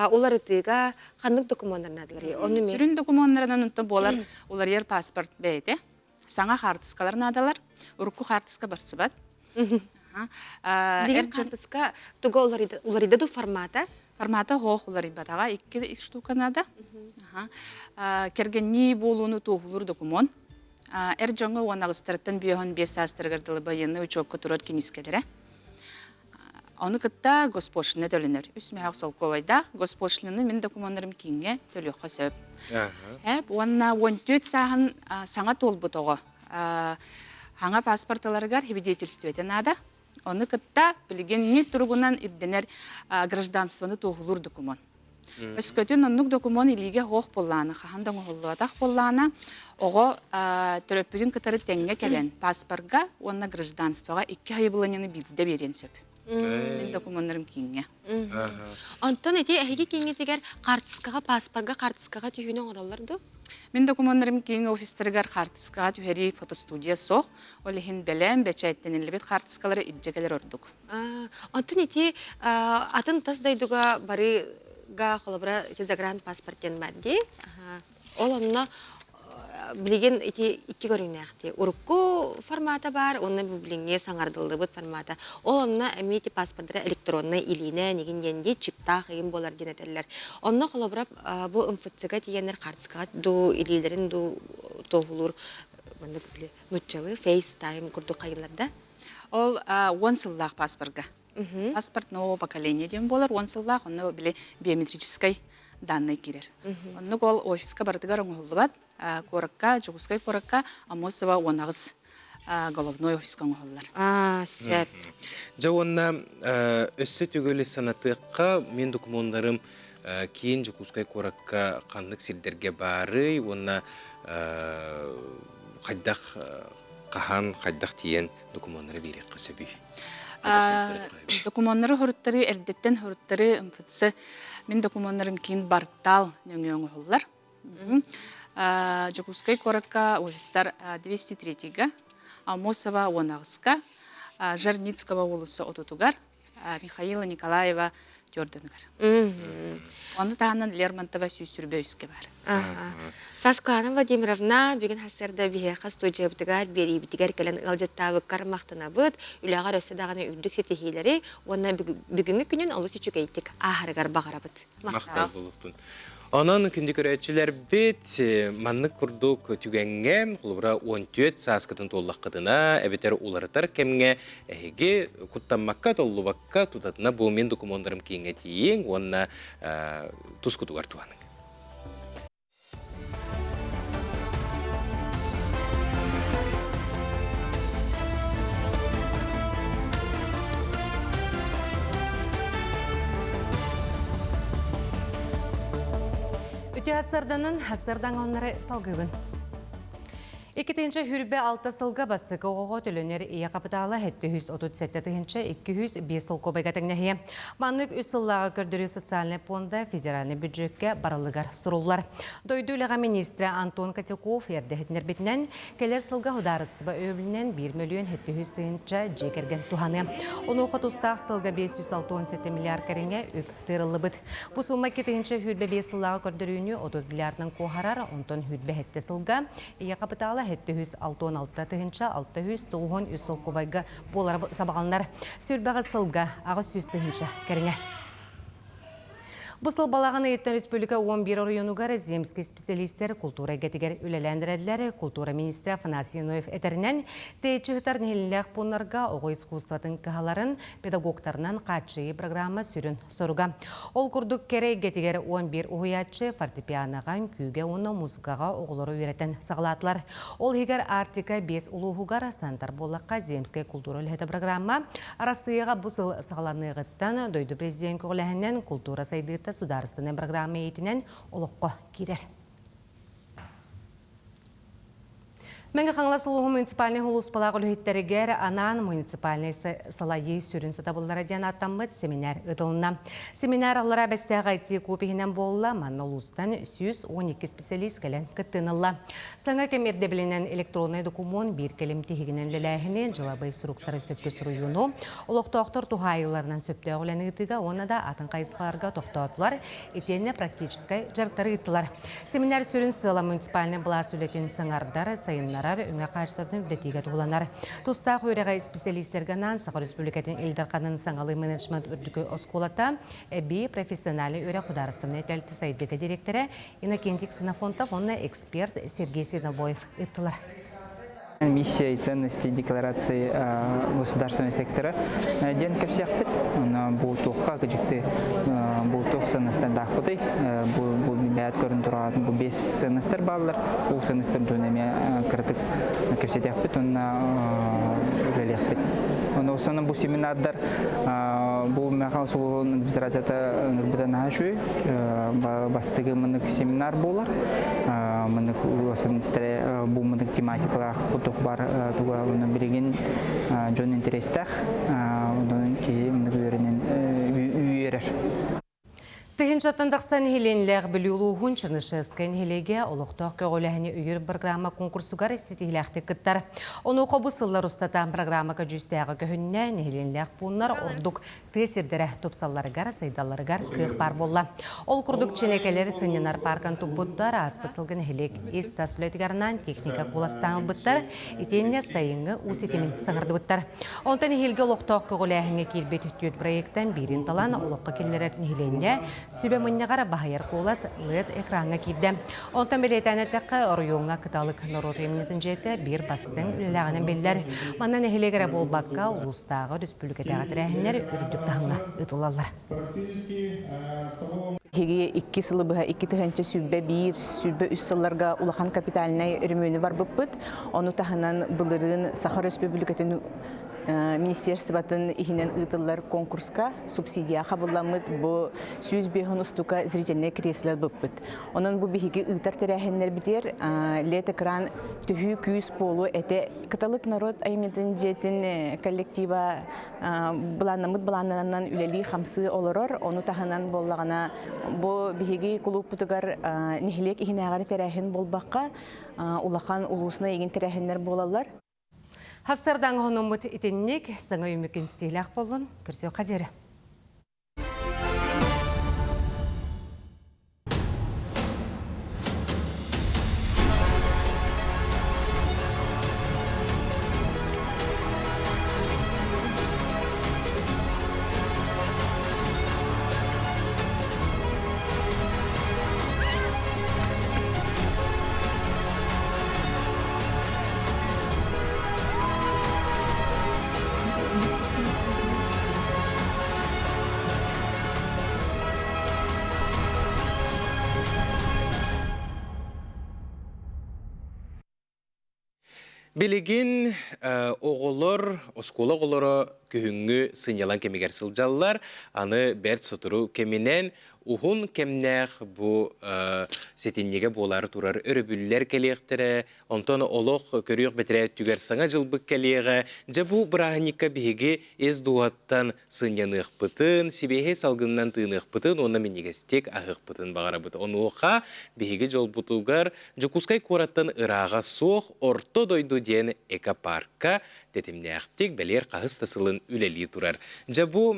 S1: уларытыыга ханнык докумуоннар наадаларый?
S13: Ону Сүрүн докумуоннарынан онтон буолар уларыйар паспорт бэйэтэ. Саҥа хаартыскалар наадалар. Урукку хаартыска барсыбат.
S1: Деген хаартыска туга уларыйда ду формата?
S13: Формата хоох уларыйбатаҕа икки штука наада. Кэргэннии буолууну туоһулуур докумуон. Эр дьоҥҥо уон аҕыстарыттан бүөһүн биэс саастарыгар дылы байыаннай учуокка турар киниискэлэрэ. Ону кытта госпошлина төлөнөр. Үс мөһөөх солкуобайдаах госпошлинаны мин докумуоннарым кииҥҥэ төлүөххэ сөп. Эп уонна 14 сааһын саҥа туолбут оҕо хаҥа паспорталарыгар свидетельствете наада. Ону кытта билигин туругунан ирдэнэр гражданствоны туоһулуур докумуон. Өскөтүн оннук докумуон илиигэ суох буоллаҕына, хаһан да оҥоһуллубатах буоллаҕына, оҕо төрөппүтүн кытары тэҥҥэ кэлэн паспорга уонна гражданствоҕа икки хайыбыланньаны биирдэ биэриэн сөп. Мин докумуоннарым кииҥҥэ.
S1: Онтон ити эһиги кииҥҥитигэр хаартыскаҕа, паспорга хаартыскаҕа түһүүнү оҥороллор дуо?
S13: Мин докумуоннарым киин офистарыгар хаартыскаҕа түһэрии фотостудия суох. Ол иһин бэлэм, бэчээттэниллибит хаартыскалары илдьэ кэлэр ордук.
S1: Оттон ити атын тас дойдуга барыга холобура ити загранпаспорт диэн бар дии. Ол онно Билигин ити икки көрүҥнээхтии. Урукку формата баар уонна билиҥҥи саҥардыллыбыт формата. Ол онно эмиэ ити паспордара электроннай илиинэн игин диэн дии чиптаах игин буолар диэн этэллэр. Онно холобура бу МФЦ-га тиийэннэр хаартыскаҕа дуу илиилэрин дуу туоһулуур маннык били нуччалыы FaceTime курдук хайыллар да?
S13: Ол 10 сыллаах паспорга. Паспорт нового поколения диэн буолар, 10 сыллаах, онно били биометрическай данные киирэр. Оннук ол офиска барытыгар оҥоһуллубат. Куоракка, Дьокуускай куоракка Аммосова 18 головной офиска оҥоһуллар.
S1: Аа, сөп.
S2: Дьэ уонна өссө төгүл санатыахха, мин докумуоннарым киин Дьокуускай куоракка ханнык сирдэргэ баарый уонна хайдах хаһан хайдах тиийэн докумуоннары биэриэххэ сөбүй?
S13: Докумуоннары хоруттары эрдэттэн хоруттары МФЦ мин докумуоннарым киин бартаал нөҥүө оҥоһуллар. Дьокуускай куоракка офистар 203-га, Аммосова 18-ка, Жарницкого уулусса отутугар, Михаила Николаева төрдүнүгэр. Ону таһынан Лермонтова 123-кэ бар.
S1: Сасклана Владимировна бүгүн хасырда биһиэхэ студиябытыгар биэриибитигэр кэлэн ыалдьыттаабыккар махтанабыт. Үлэҕэр өссө даҕаны үрдүк ситиһиилэри уонна бүгүҥҥү күнүн олус үчүгэйдик ааһарыгар баҕарабыт.
S2: Махтал буолуохтун. Онон күндү көрөөччүлэрбит маннык курдук түгэҥҥэ, холобура 14 сааскытын туоллаххытына, эбэтэр уларытар кэмҥэ эһиги куттаммакка, толлубакка тутатына бу мин докумуоннарым кииҥҥэ тиийиҥ уонна тускутугар туһаныҥ.
S3: Үтүө хассарданын хассардаҥ оннары салгыыбын. Иккитинчи хүрбэ алта сылга бастакы оҕоҕо төлөнөр ийэ капитала 737 205 солкуобайга тэҥнэһиэ. Маннык үс сыллааҕы көрдөрүү социальнай пуонда федеральнай бюджеккэ барылыгар суруллар. Дойду үлэҕэ министрэ Антон Котяков эрдэһитинэрбитинэн, кэлэр сылга судаарыстыба өйөбүлүнэн 1 мөлүйүөн 700 тыһыынча дьиэ кэргэн туһаныа. Онуоха тустаах сылга 567 миллиард кэриҥэ үп тыырыллыбыт. Бу сумма 2 сыллааҕы сыллааҕы көрдөрүүнү 30 миллиардынан куоһарар, онтон 27 сылга ийэ капитала 766 тыһыынча 693 солкуобайга буолара сабаҕаланар. Сүрбэҕи сылга 800 тыһыынча кэриҥэ. Бу сыл балаҕан ыйыттан республика 11 оройуонугар земский специалистер култуура эйгэтигэр үлэлээн эрэллэр. Култуура министрэ Афанасий Ноев этэринэн, тэйиччи сытар нэһилиэнньэлээх пууннарга оҕо искусствотын кыһаларын педагогтарынан хааччыйыы программа сүрүн соруга. Ол курдук кэрэ эйгэтигэр 11 уһуйааччы фортепианоҕа, үҥкүүгэ уонна музыкаҕа оҕолору үөрэтэн саҕалаатылар. Ол иһигэр Арктика биэс улууһугар Сантар буоллахха Земскэй култуура үлэһитэ программа Арассыыйаҕа бу сыл саҕаланыаҕыттан дойду президент көҕүлээһининэн култуура сайдыыта судаарыстыбаннай программа иитинэн олоххо киирэр. Мэҥэ Хаҥалас улууһун муниципальнай сулууспалаах үлэһиттэригэр анаан муниципальнай салайыы сүрүн сатабыллара диэн ааттаммыт семинар ыытылынна. Семинар аллараа Бэстээх IT куб иһинэн буолла, манна улуустан 112 специалист кэлэн кыттыыны ылла. Саҥа кэм ирдэбилинэн электроннай докумуон биир кэлим тиһигинэн үлэлээһини, дьылабыай суруктары сөпкө суруйууну, олохтоохтор туһаайыыларынан сөптөөх үлэни ыытыыга уонна да атын хайысхаларга тохтоотулар, итиэннэ практическай дьарыктары ыыттылар. Семинар сүрүн сыала муниципальнай былаас үлэтин саҥардар, сайыннарар, өҥө хаачыстыбатын үрдэтиигэ туһуланар. Тустаах үөрэҕи исписэлиистэргэ анаан Саха Республикатын Ил Дарханын саҥалыы менеджмент үрдүкү оскуолата эбии профессиональнай үөрэх судаарыстыбаннай тэрилтэ сайдыыта дириэктэрэ Иннокентий Ксенофонтов уонна эксперт Сергей Свинобоев ыыттылар.
S14: Миссия и ценности декларации государственного сектора диэн кэпсиэхпит. Онно бу туохха кыдьыкты бу туох сыаннастардаахпытый бу бу бэйэт көрөн тураҕын бу биэс сыаннастар бааллар. Ол сыаннастар туһунан эмиэ кыратык кэпсэтиэхпит уонна үлэлиэхпит. Онно основном бу семинардар бу Михаил Сулуһун администрацията ыҥырбыта наһаа үчүгэй. Бастакы мынык семинар буолар. Мынык бу мынык тематикалаах кутук бар туга уну билигин дьон интерестэх. Онон киһи мынык үөрэнэн үөрэр.
S3: Тыһыынчаттан тахса нэһилиэнньэлээх Бүлүү улууһун Чернышевскай нэһилиэгэ олохтоох көҕүлээһини өйүүр программа конкурсугар ситиһиилээхтик кыттар. Онуоха бу сыллар устата программа көдьүүстээҕэ көһүннэ, нэһилиэнньэлээх пууннар ордук тыа сирдэрэ тупсалларыгар, сайдалларыгар кыах баар буолла. Ол курдук Чинэкэлэр сынньанар паарканы туппуттар, ааспыт сылга нэһилиэк ис-тас үлэтигэр анаан техника куоластаан ылбыттар, итиэннэ сайыҥҥы уу ситимин саҥардыбыттар. Онтон эһиилги олохтоох көҕүлээһиҥҥэ киирбит түөрт проектан биирин талан олоххо киллэрэр нэһилиэнньэ сүбэ мунньаҕар баһыйар куолас LED экраҥҥа киирдэ. Онтон бэлиэтээн эттэххэ, оройуоҥҥа Кыталык норуот айымньытын дьиэтэ биир бастыҥ үлэлээҕинэн биллэр. Манна нэһилиэк эрэ буолбакка, улуустааҕы, өрөспүүбүлүкэтээҕи тэрээһиннэр үрдүк таһымҥа ыытыллаллар.
S15: Биһиги икки сылы быһа 2021, 23 сылларга улахан капитальнай өрөмүөнү барбыппыт. Ону таһынан былырыын Саха Өрөспүүбүлүкэтин министерствотын иһинэн ыытыллар конкурска субсидия хабылламмыт бу 105 устука зрительнай кресло ылбыппыт. Онон бу биһиги ыытар тэрээһиннэрбитигэр лет экран төһүү күүс буолуо этэ. Кыталык норуот айымньытын дьиэтин коллектива былааннаммыт былааннанан үлэлии-хамсыы олорор. Ону таһынан буоллаҕына, бу биһиги кулууппутугар нэһилиэк иһинээҕи тэрээһин буолбакка, улахан улууснай игин тэрээһиннэр буолаллар.
S3: Хастардаҥ хонуммут итинник саҥа үмүкүн стилээх боллун көрсүөххэ диэри.
S2: Билигин оҕолор, оскуола оҕолоро күһүҥҥү сынньалаҥ кэмигэр сылдьаллар. Аны бэрт сотору кэминэн уһун кэмнээх бу сэтинньигэ буолаары турар өрөбүллэр кэлиэхтэрэ, Онтон олох көрүөх бэтэрээ өттүгэр Саҥа дьылбыт кэлиэҕэ. Дьэ бу бырааһынньыкка биһиги ис дууһаттан сынньаныахпытын, сибиэһэй салгынынан тыыныахпытын уонна минньигэстик аһыахпытын баҕарабыт. Онуоха биһиги дьолбутугар Дьокуускай куораттан ырааҕа суох Орто дойду диэн экопарка тэтимнээхтик бэлиэр хаһыс да сылын үлэлии турар. Дьэ бу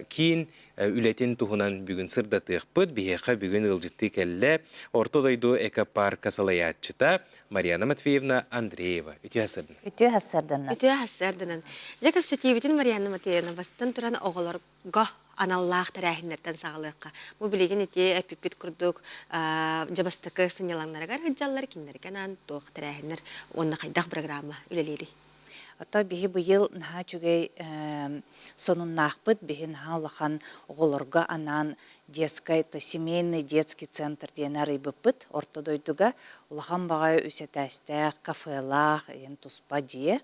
S2: киин үлэтин туһунан бүгүн сырдатыахпыт. Биһиэхэ бүгүн ыалдьыттыы кэллэ Орто дойду экопарка салайааччыта Марьяна Матвеевна Андреева. Үтүө сарсыарданан.
S16: Үтүө сарсыарданан.
S1: Үтүө сарсыарданан. Дьэ кэпсэтиибитин Марьяна Матвеевна бастан туран оҕолорго аналлаах тэрээһиннэртэн саҕалыахха. Бу билигин ити эппиппит курдук дьэ бастакы сынньалаҥнарыгар сылдьаллар, кинилэргэ анаан туох тэрээһиннэр уонна хайдах программа үлэлиирий?
S16: Ото биһи быйыл наһаа үчүгэй сонуннаахпыт, биһи наһаа улахан оҕолорго анаан детскай, то семейный детский центр диэни арыйбыппыт орто дойдуга. Улахан баҕайы үс этээстээх, кафелаах, ийэн туспа дьиэ.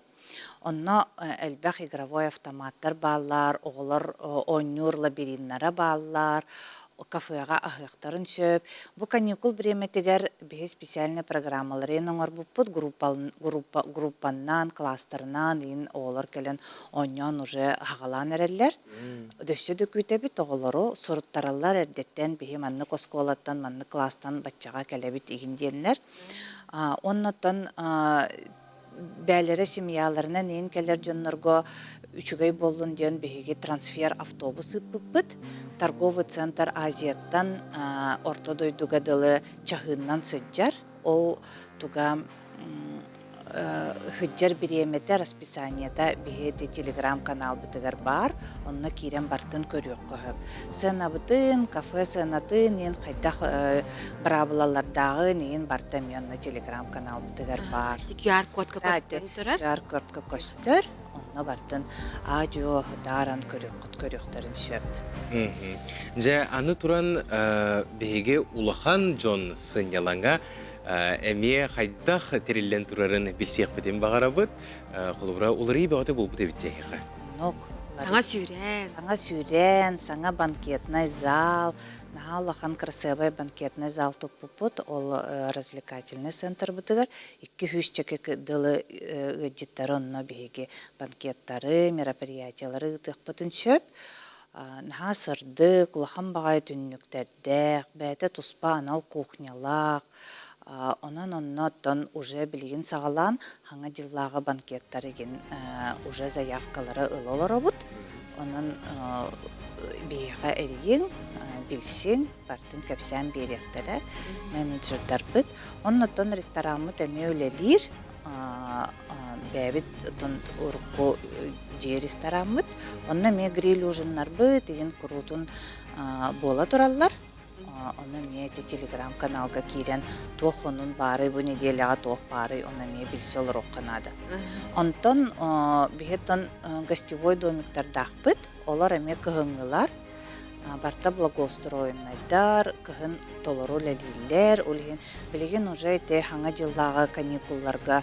S16: Онно элбэх игровой автоматтар бааллар, оҕолор оонньуур лабириннара бааллар, кафеҕа аһыахтарын сөп. Бу каникул бириэмэтигэр биһи специальный программаларын оҥорбуппут группаннан, кластерынан иин оҕолор кэлэн оонньоон уже аһаҕалаан эрэллэр. Өссө да күүтэбит оҕолору суруттараллар эрдэттэн биһи маннык оскуолаттан, маннык класстан баччаҕа кэлэбит игин диэннэр. Оннотон бээлэрэ семьяларынан иин кэлэр дьоннорго үчүгэй буоллун диэн биһиги трансфер автобус ыыппыппыт. Торговый центр Азияттан орто дойдуга дылы чаһыыннан сылдьар. Ол туга сылдьар бириэмэтэ, расписаниета биһиги телеграм-каналбытыгар баар. Онно киирэн бартын көрүөххэ сөп. Сыанабытын, кафе сыанатын, иин хайдах быраабылалардааҕын иин барта эмиэ онно телеграм-каналбытыгар баар.
S1: QR-кодка көстөн турар.
S16: QR-кодка көстөр. Онно бартын аа-дьуо ытааран көрүөххүт көрүөхтэрин сөп.
S2: Дьэ, аны туран биһиги улахан дьон сынньалаҥа эмиэ хайдах тэриллэн турарын билсиэхпитин баҕарабыт. Холобура, уларыйыы бөҕөтө буолбут эбит эһиэхэ.
S16: Оннук.
S1: Саҥа сүүрээн.
S16: Саҥа сүүрээн, саҥа банкетнай зал, наһаа улахан красивай банкетнай зал туппуппут. Ол развлекательный центрбытыгар 200 дылы ыалдьыттары онно биһиги банкеттары, мероприятиялары ыытыахпытын сөп. Наһаа сырдык, улахан баҕайы түннүктэрдээх, бэйэтэ туспа анал кухнялаах. Онон онно оттон уже билигин саҕалаан хаҥа дьыллааҕы банкеттар игин уже заявкалары ыла олоробут. Онон биһиэхэ эрийиҥ, билсиҥ, бартын кэпсээн биэриэхтэрэ менеджердарбыт. Оннуттан рестораммыт эмиэ үлэлиир. Бэйэбит урукку дьиэ рестораммыт. Онно эмиэ гриль ужиннарбыт игин куруутун буола тураллар. Ону эмиэ ити телеграм-каналга киирэн туох онун баарый бу неделяҕа туох баарый ону эмиэ билсэ олоруохха наада. Онтон биһиттэн гостевой домиктардаахпыт. Олор эмиэ кыһыҥҥылар. Барта благоустроеннайдар, кыһын толору үлэлииллэр. Ол иһин билигин уже ити хаҥа дьыллааҕы каникулларга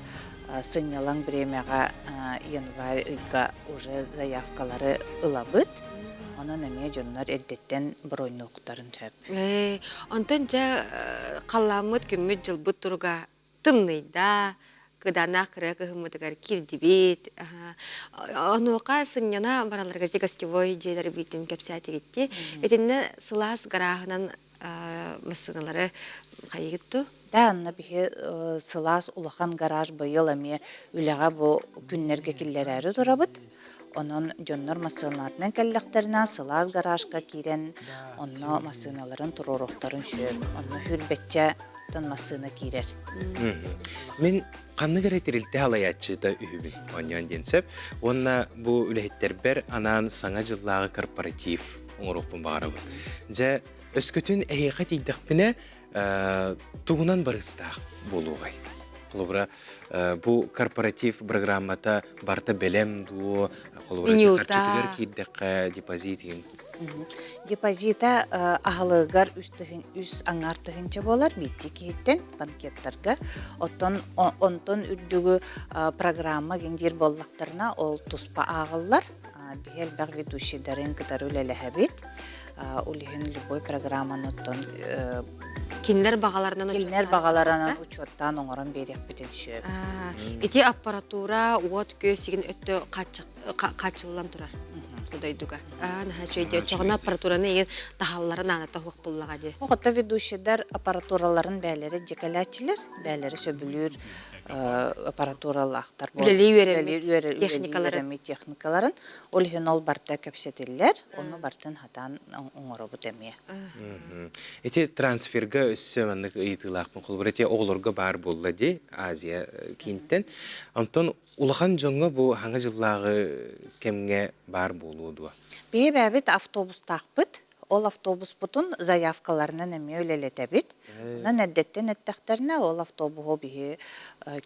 S16: сынньалаҥ бириэмэҕэ январь ыйга уже заявкалары ылабыт. Онон эмиэ дьоннор эрдэттэн броньнуохтарын сөп.
S1: Онтон дьэ халлааммыт күммүт-дьылбыт туруга тымныйда, кыдааннаах кырыа кыһыммытыгар киирдибит. Онуоха сынньана бараларга гостевой дьиэлэри биирдин кэпсээтигитти. Итиннэ сылаас гарааһынан массыыналары хайыгыт ту?
S16: Да, анна биһи сылаас улахан гараж быйыл эмиэ үлэҕэ бу күннэргэ киллэрээри турабыт. Онон дьоннор массыыналарынан кэллэхтэринэ сылаас гаражка киирэн онно массыыналарын туруоруохтарын сөп. Онно хүрбэччэ массыына киирэр.
S2: Мин ханнык эрэ тэрилтэ салайааччыта үһүбүн оонньоон диэн сөп. Уонна бу үлэһиттэрбэр анаан Саҥа дьыллааҕы корпоратив оҥоруохпун баҕарабын. Дьэ, өскөтүн эһиэхэ тиийдэхпинэ, тугунан барыстаах буолуоҕай? Холобура, бу корпоратив программата барыта бэлэм дуо? Холобура, харчытыгар киирдэххэ, депозит иһин.
S16: Депозита аһылыгар үс аҥаар тыһыынча буолар биирдии киһиттэн банкеттарга. Оттон онтон үрдүгү программа диир буоллахтарына, ол туспа ааҕыллар. Биһи элбэх ведущийдарын кытары үлэлэһэбит. Ол иһин любой программаны оттон
S1: кинилэр баҕаларынан
S16: кинилэр баҕаларынан учуоттаан оҥорон биэриэхпитин сөп.
S1: Ити аппаратура уот-күөс сигин өттө хааччыллан турар дойдуга. Наһаа үчүгэй оччоҕуна аппаратураны игин таһалларын ааната суох буллаҕа дии.
S16: Оҕото ведущийдар аппаратураларын бээлэри дьикэлээччилэр, бээлэри сөбүлүүр аппаратуралаахтар
S1: Үлэлии үөрэммит техникаларын.
S16: техникаларын. Ол иһин ол барыта кэпсэтиллэр, ону барытын хатаан оҥоробут эмиэ.
S2: Ити трансферга өссө маннык ыйытыылаахпын. Холобура, ити оҕолорго баар буолла дии, Азия киинтэн. Онтон улахан дьоҥҥо бу хаҥа дьыллааҕы кэмҥэ баар буолуо дуо?
S16: Биһи бэйэбит автобустаахпыт. Ол автобуспутун заявкаларынан эмиэ үлэлэтэбит. Онон эрдэттэн эттэхтэринэ, ол автобуһу биһи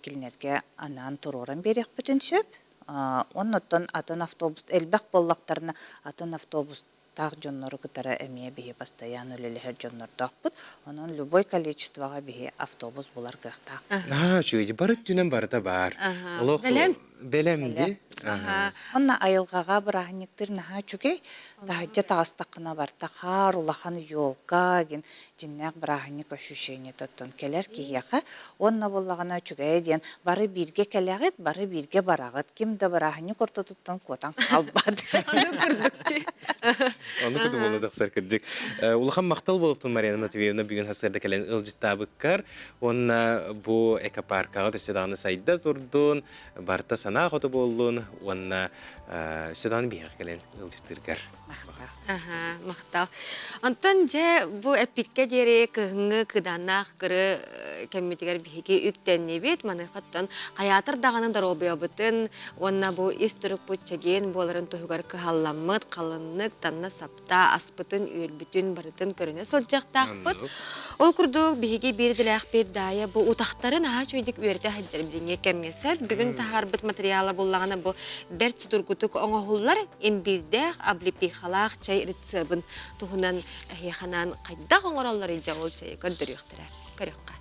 S16: кинилэргэ анаан туруоран биэриэхпитин сөп. Оннуттан атын автобус элбэх буоллахтарына, атын автобустаах дьоннору кытары эмиэ биһи постоянно үлэлэһэр дьоннордоохпут. Онон любой количествоҕа биһи автобус булар кыахтаах.
S2: Наһаа үчүгэй. Бары өттүнэн барыта баар. Олох
S1: Бэлэм.
S2: Бэлэм дии.
S16: Онно айылҕаҕа бырааһынньыктыыр наһаа үчүгэй. Таһырдьа таҕыстаххына барыта хаар, улахан елка диэн дьиннээх бырааһынньык ощущениета оттон кэлэр киһиэхэ. Уонна буоллаҕына үчүгэйэ диэн бары бииргэ кэлэҕит, бары бииргэ бараҕыт. Ким да бырааһынньык ортотуттан куотан хаалбат.
S1: Ону курдук дии.
S2: Ону курдук буола тахсар кырдьык. Улахан махтал буолуохтун Марьяна Матвеевна бүгүн сарсыарда кэлэн ыалдьыттаабыккар уонна бу экопаркаҕа өссө даҕаны сайда турдун, барыта санаа хоту буоллун уонна өссө даҕаны биһиэхэ кэлэн ыалдьыттыыргар
S1: Аха, махтал. Онтон дьэ бу эппиккэ диэри кыһыҥҥы кыдааннаах кыры кэммитигэр биһиги үктэннибит. Маныхаттан хайаатар даҕаны доруобуйабытын уонна бу ис турукпут чэгиэн буоларын туһугар кыһалламмыт, халыннык, танна сапта аспытын, үөлбүтүн барытын көрүнэ сылдьыахтаахпыт. Ол курдук биһиги биир идэлээхпит Даайа бу утахтарын аһаа үчүгэйдик үөрэтэ сылдьар билиҥҥи кэмҥэ сөп. Бүгүн таһаарбыт материала буллаҕына бу бэрт судургутук оҥоһуллар имбиирдээх облепихалаах чай рецебын туһунан эһиэхэ анаан хайдах оҥороллор илдьэ ол чайы көрдөрүөхтэрэ. Көрүөххэ.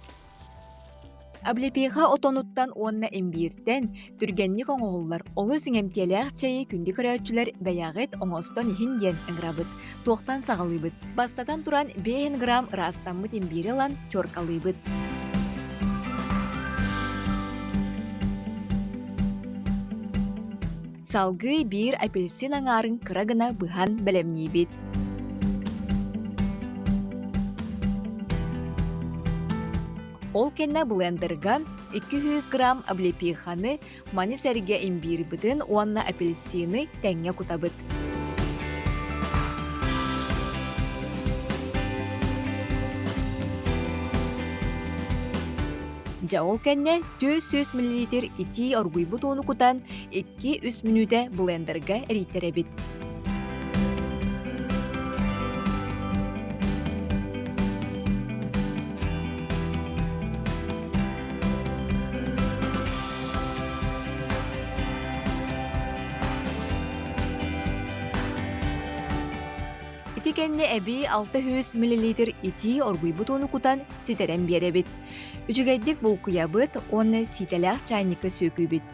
S17: Облепиха отонуттан уонна имбииртэн түргэнник оҥоһуллар олус иҥэмтиэлээх чэйи күндү көрөөччүлэр бэйэҕит оҥостон иһин диэн ыҥырабыт. Туохтан саҕалыыбыт? Бастатан туран, 5 грамм ыраастаммыт имбиири ылан теркалыыбыт. Салгыы биир апельсин аҥаарын кыра гына быһан бэлэмниибит. Ол кэннэ блендерга 200 грамм облепиханы, маны сэргэ имбиирбытын уонна апельсины тэҥҥэ кутабыт. Дьэ ол кэннэ 400 мл итии оргуйбут ууну кутан 2-3 мүнүүтэ блендерга эрийтэрэбит. Ити кэннэ эбии 600 мл итии оргуйбут ууну кутан ситэрэн биэрэбит. Үчүгэйдик булкуйабыт уонна сиитэлээх чайникка сүөкүүбүт.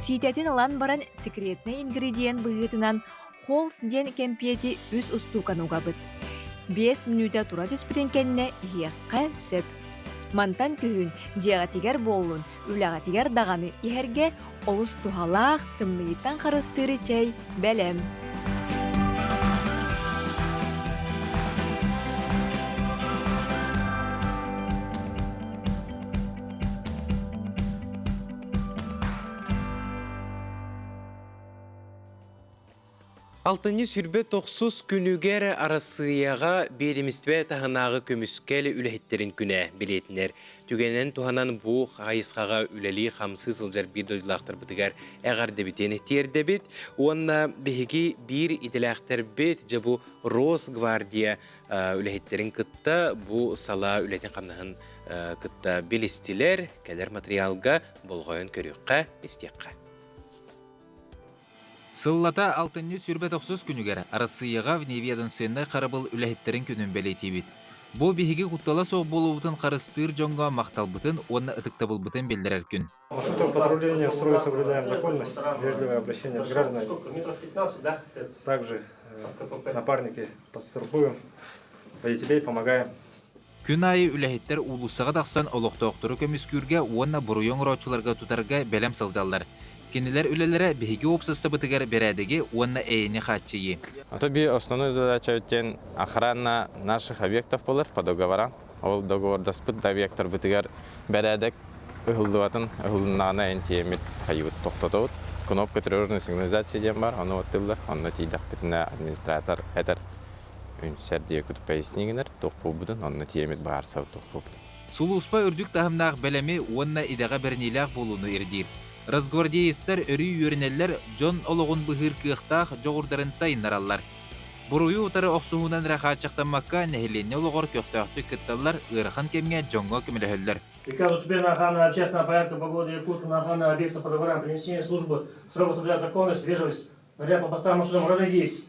S17: Сиитэтин ылан баран секретный ингредиент быһыытынан Холс диэн кэмпиэти үс устууканы угабыт. 5 мүнүүтэ тура түспүтүн кэннэ иһиэххэ сөп. Мантан күһүн дьиэҕитигэр буоллун, үлэҕитигэр даҕаны иһэргэ олус туһалаах, тымныйыттан харыстыыр чэй бэлэм.
S2: Алтынньы сүрбэ тохсус күнүгэр Арассыыйаҕа биэдэмистибэ таһынааҕы көмүскэл үлэһиттэрин күнэ билиэтинэр. Түгэнинэн туһанан бу хайысхаҕа үлэлии-хамсыы сылдьар биир дойдулаахтарбытыгар эҕэрдэбитин тиэрдэбит. Уонна биһиги биир идэлээхтэрбит, дьэ бу Росгвардия үлэһиттэрин кытта бу салаа үлэтин-хамнаһын кытта билистилэр, кэлэр материалга болҕойон көрүөххэ, истиэххэ.
S6: Сыллата алтынньы 29 күнүгэр Арассыыйаҕа вневедомственнай харабыл үлэһиттэрин күнүн бэлиэтиибит. Бу биһиги куттала суох буолуубутун харыстыыр дьоҥҥо махталбытын уонна ытыктабылбытын биллэрэр күн.
S18: Маршрутом патрулирования строго соблюдаем законность, вежливое обращение с гражданами. Также напарники подстрахуем, водителей помогаем.
S6: Күн аайы үлэһиттэр уулуссаҕа тахсан олохтоохтору көмүскүүргэ уонна буруйу оҥорооччуларга тутарга бэлэм сылдьаллар. Кинилэр үлэлэрэ биһиги уопсастыбытыгар бэрээдэги уонна эйэни хааччыйыы.
S19: Это би основной задача диэн охрана наших объектов болар по договорам. Ол договордаспыт да объекттарбытыгар бэрээдэк ыһыллыбатын ыһылыннаҕына эн хайыбыт тохтотобут. Кнопка тревожной сигнализации диэн бар, ону оттыллар. Онно тиийдэхпитинэ администратор этэр Үнсэр диэки поясни гынар, туох буолбутун, онно тиэмит баарсабыт туох буолбутун.
S6: Сулууспа үрдүк таһымнаах бэлэми уонна идэҕэ бэриниилээх буолууну ирдиир. Росгвардеецтар өрүү үөрэнэллэр, дьон олоҕун быһыыр кыахтаах дьоҕурдарын сайыннараллар. Буруйу утары охсуһуунан эрэ хааччахтаммакка, нэһилиэнньэ олоҕор көхтөөхтүк кытталлар, ыарахан кэмҥэ дьоҥҥо көмөлөһөллөр.
S20: Приказ успешной охраны общественного порядка погоды Якутска на охрану объекта по договорам принесения службы строго соблюдать законность, вежливость, наряд по постам маршрутам разойдись.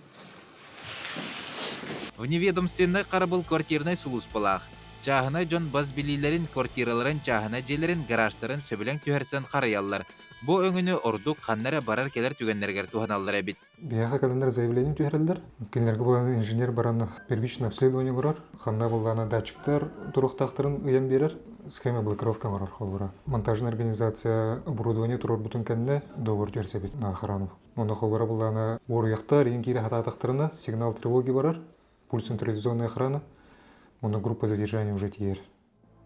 S6: Вневедомственнай харабыл квартирнай сулууспалаах. Чааһынай дьон бас билиилэрин, квартираларын, чааһынай дьиэлэрин, гаражтарын сөбүлэҥ түһэрсэн харайаллар. Бу өҥөнү ордук ханна эрэ барар-кэлэр түгэннэригэр туһаналлар эбит.
S21: Биһиэхэ кэлэннэр заявление түһэрэллэр. Кинилэргэ буолан инженер баран первичное обследование оҥорор. Ханна буоллаҕына датчиктар туруохтаахтарын ыйан биэрэр. Схема блокировка оҥорор холобура. Монтажная организация оборудование туруорбутун кэннэ договор түһэрсэбит на охрану. Онно холобура буллаҕына уоруйахтар иин киирэ сатаатахтарына сигнал тревоги барар, пульс централизованная охрана, онно группа задержания уже тиийэр.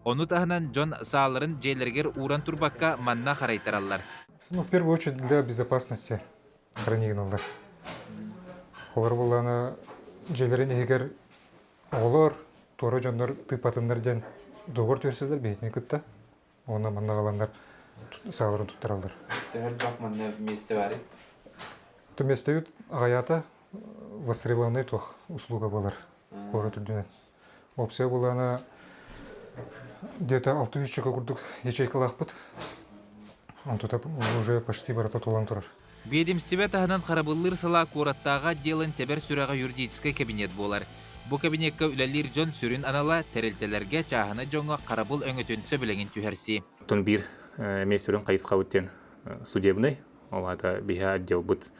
S6: Ону таһынан дьон сааларын дьиэлэригэр ууран турбакка манна харайтараллар.
S21: Ну, в первую очередь для безопасности хранигиналлар. Холор буллаҕына дьиэлэрин иһигэр оҕолор, туора дьоннор тыыппатыннар диэн договор түһэрсэллэр биһитини кытта. Уонна манна аҕаланнар сааларын туттараллар.
S6: Төһө элбэх манна миэстэ баарый?
S21: То миэстэбит аҕайаата востребованный туох услуга буолар куорат үрдүнэн. Опция буолаана где-то 600 чека курдук ячейкалаахпыт. Онтута уже почти барыта туолан турар.
S6: Биэдимстибэ таһынан харабыллыыр салаа куораттааҕы отделын тэбэр сүрэҕэ юридическай кабинет буолар. Бу кабинекка үлэлиир дьон сүрүн анала тэрилтэлэргэ чааһынай дьоҥҥо харабыл өҥөтүн сөбүлэҥин түһэрсии.
S4: Оттон биир эмиэ сүрүн хайысхабыт диэн судебный, ол аата биһи отделбыт.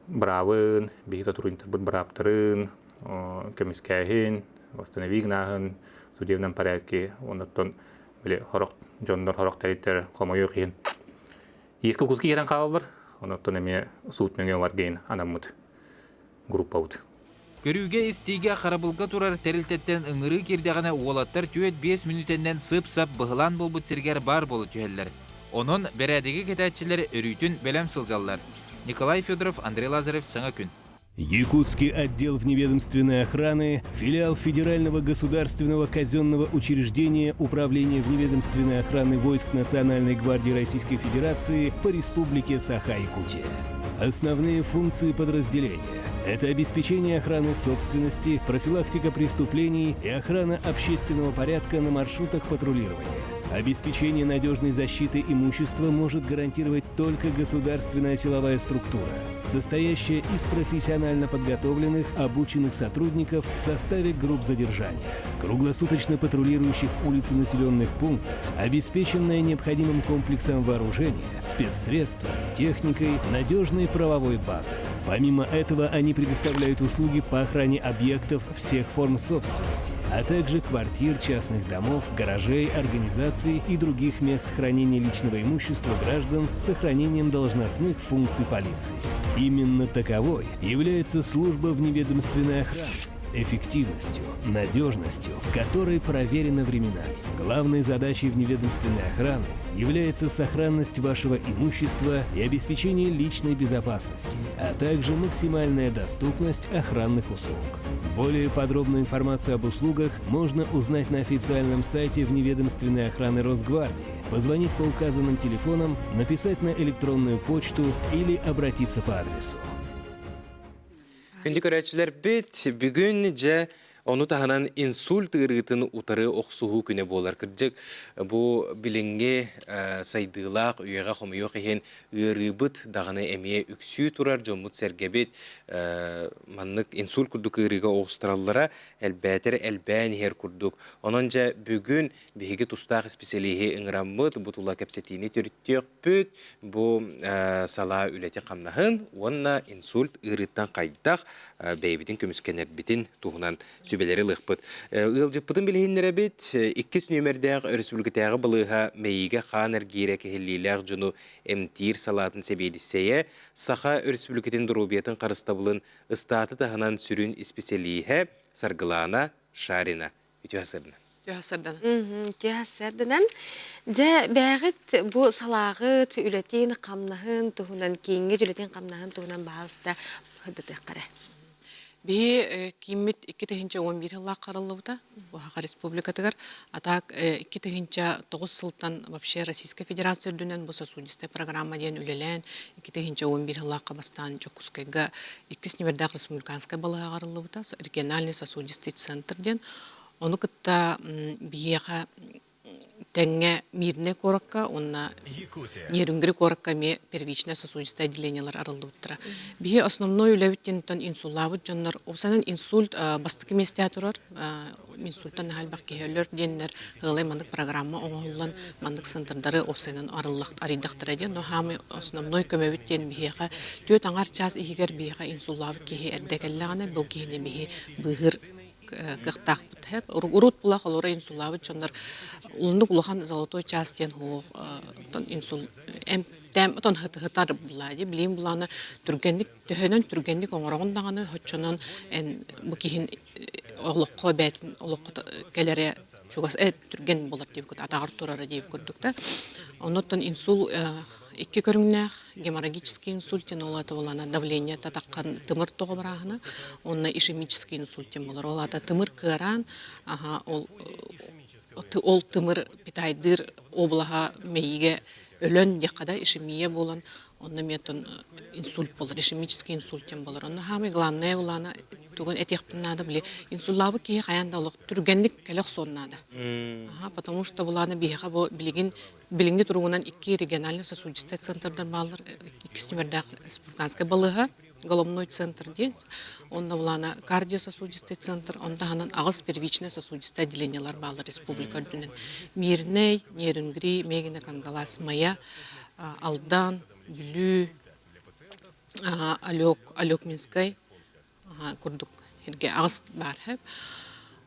S4: быраабын, биһи сотрудниктарбыт бырааптарын көмүскээһин, восстанови гынааһын, судебном порядке, оннуттан били хорох дьоннор хорох тэрилтэр хомойуох иһин иэскэ куска киирэн хаалаллар, оннуттан эмиэ суут нөҥүө ылар анаммыт группабыт.
S5: Көрүүгэ-истиигэ харабылга турар тэрилтэттэн ыҥырыы киирдэҕинэ уолаттар түөрт-биэс мүнүүтэннэн сып-сап быһылаан буолбут сиригэр баар буола түһэллэр. Онон бэрээдэги кэтээччилэр өрүүтүн бэлэм сылдьаллар. Николай Федоров, Андрей Лазарев Саҥа күн.
S22: Якутский отдел вневедомственной охраны, филиал Федерального государственного казенного учреждения Управления вневедомственной охраны войск Национальной гвардии Российской Федерации по Республике Саха-Якутия. Основные функции подразделения – это обеспечение охраны собственности, профилактика преступлений и охрана общественного порядка на маршрутах патрулирования. Обеспечение надежной защиты имущества может гарантировать только государственная силовая структура, состоящая из профессионально подготовленных, обученных сотрудников в составе групп задержания, круглосуточно патрулирующих улицы населенных пунктов, обеспеченная необходимым комплексом вооружения, спецсредствами, техникой, надежной правовой базой. Помимо этого, они предоставляют услуги по охране объектов всех форм собственности, а также квартир, частных домов, гаражей, организаций и других мест хранения личного имущества граждан с сохранением должностных функций полиции. Именно таковой является служба вневедомственной охраны, эффективностью, надежностью, которой проверена временами. Главной задачей вневедомственной охраны является сохранность вашего имущества и обеспечение личной безопасности, а также максимальная доступность охранных услуг. Более подробную информацию об услугах можно узнать на официальном сайте вневедомственной охраны Росгвардии, позвонить по указанным телефонам, написать на электронную почту или обратиться по адресу.
S2: Күндү көрөөччүлэрбит, бүгүн дьэ ону таһынан инсульт ыарыытын утары охсуһуу күнэ буолар. Кырдьык, бу билиҥҥи сайдыылаах үйэҕэ хомуйуох иһин ыарыыбыт даҕаны эмиэ үксүү турар дьоммут-сэргэбит маннык инсульт курдук ыарыыга оҕустараллара элбээтэр элбээн иһэр курдук. Онон дьэ бүгүн биһиги тустаах исписэлииһи ыҥыраммыт, бу тула кэпсэтиини төрүттүөхпүт, бу салаа үлэтин-хамнаһын уонна инсульт ыарыыттан хайдах бэйэбитин көмүскэнэрбитин туһунан сүбэлэри ылыахпыт. Ыалдьыппытын билиһиннэрэбит. Иккис нүөмэрдээх өрөспүүбүлүкэтээҕи балыыһа мэйиигэ хаан эргиирэ кэһиллиилээх дьону эмтиир салаатын сэбиэдиссэйэ, Саха Өрөспүүбүлүкэтин доруобуйатын харыстабылын ыстааты таһынан сүрүн исписэлииһэ Саргылаана Шарина. Үтүө сырдынан.
S1: Үтүө сырдынан. Үтүө сырдынан. Дьэ, бэйэҕит бу салааҕыт үлэтин, хамнаһын туһунан, кииҥҥит үлэтин хамнаһын туһунан баһаалыста сырдатыахха эрэ.
S23: Биһи кииммит 2011 сыллаах хараллыбыта Саха Республикатыгар. А так 2009 сылтан вообще Российская Федерация үрдүнэн бу сосудистая программа диэн үлэлээн 2011 сыллаахха бастаан Дьокуускайга иккис нүмердээх республиканскай балыыһаҕа арыллыбыта региональный сосудистый центр диэн. Ону кытта биһиэхэ тэҥҥэ Мирнэй куоракка уонна Нерюнгри куоракка эмиэ первичное сосудистое отделениелар арыллыбыттара. Биһи основной үлэбит диэнтэн инсуллаабыт дьоннор, уопсайынан инсульт бастакы миэстэҕэ турар, инсультан наһаа элбэх киһи өлөр диэннэр ыалай маннык программа оҥоһуллан маннык центрдары уопсайынан арыйдахтара диэн, но хаамай основной көмөбүт диэн биһиэхэ түөрт аҥар чаас иһигэр биһиэхэ инсуллаабыт киһи эрдэ кэллэҕинэ бу киһини биһи быыһыыр кыахтаахпыт һэп. Урут була холоро инсуллаабыт дьоннор улуннук улахан золотой час диэн хуох инсул эмтэм отон хытар булаа ди билим булааны түргэнник төһөнөн түргэнник оҥороҕун даҕаны хоччонон эн бу киһин олоххо бээтин олоххо кэлэрэ чугас түргэн болар диэбит курдук атаҕар турара диэбит курдук да оннуттан инсул Икки көрүҥнээх геморрагический инсульт диэн ол аата буоллаҕына давление татаххан тымыр тоҕо барааһына уонна ишемический инсульт диэн буолар. Ол аата тымыр кыараан аха ол ол тымыр питайдыыр облаһа мэйиигэ өлөн диэххэ да ишемия буолан онно эмиэ инсульт буолар ишемический инсульт диэн буолар. Онно хаамай главное булаана тугун этиэхпин наада били инсуллаабыт киһи хайаан да олох түргэнник кэлэ охсуон наада. Аха потому что булаана биһиэхэ бу билигин Билиҥҥи туругунан икки региональнай сосудистай центрдар бааллар. Иккис нүмердээх республиканскай балыыһа, головной центр диэн. Онно булаана кардиососудистай центр, он таһынан аҕыс первичное сосудистай отделениелар бааллар республика үрдүнэн. Мирнэй, Нерюнгри, Мегино, Кангалас, Майа, Алдан, Бүлүү, Алек, Алекминскай курдук сиргэ аҕыс баар хэп.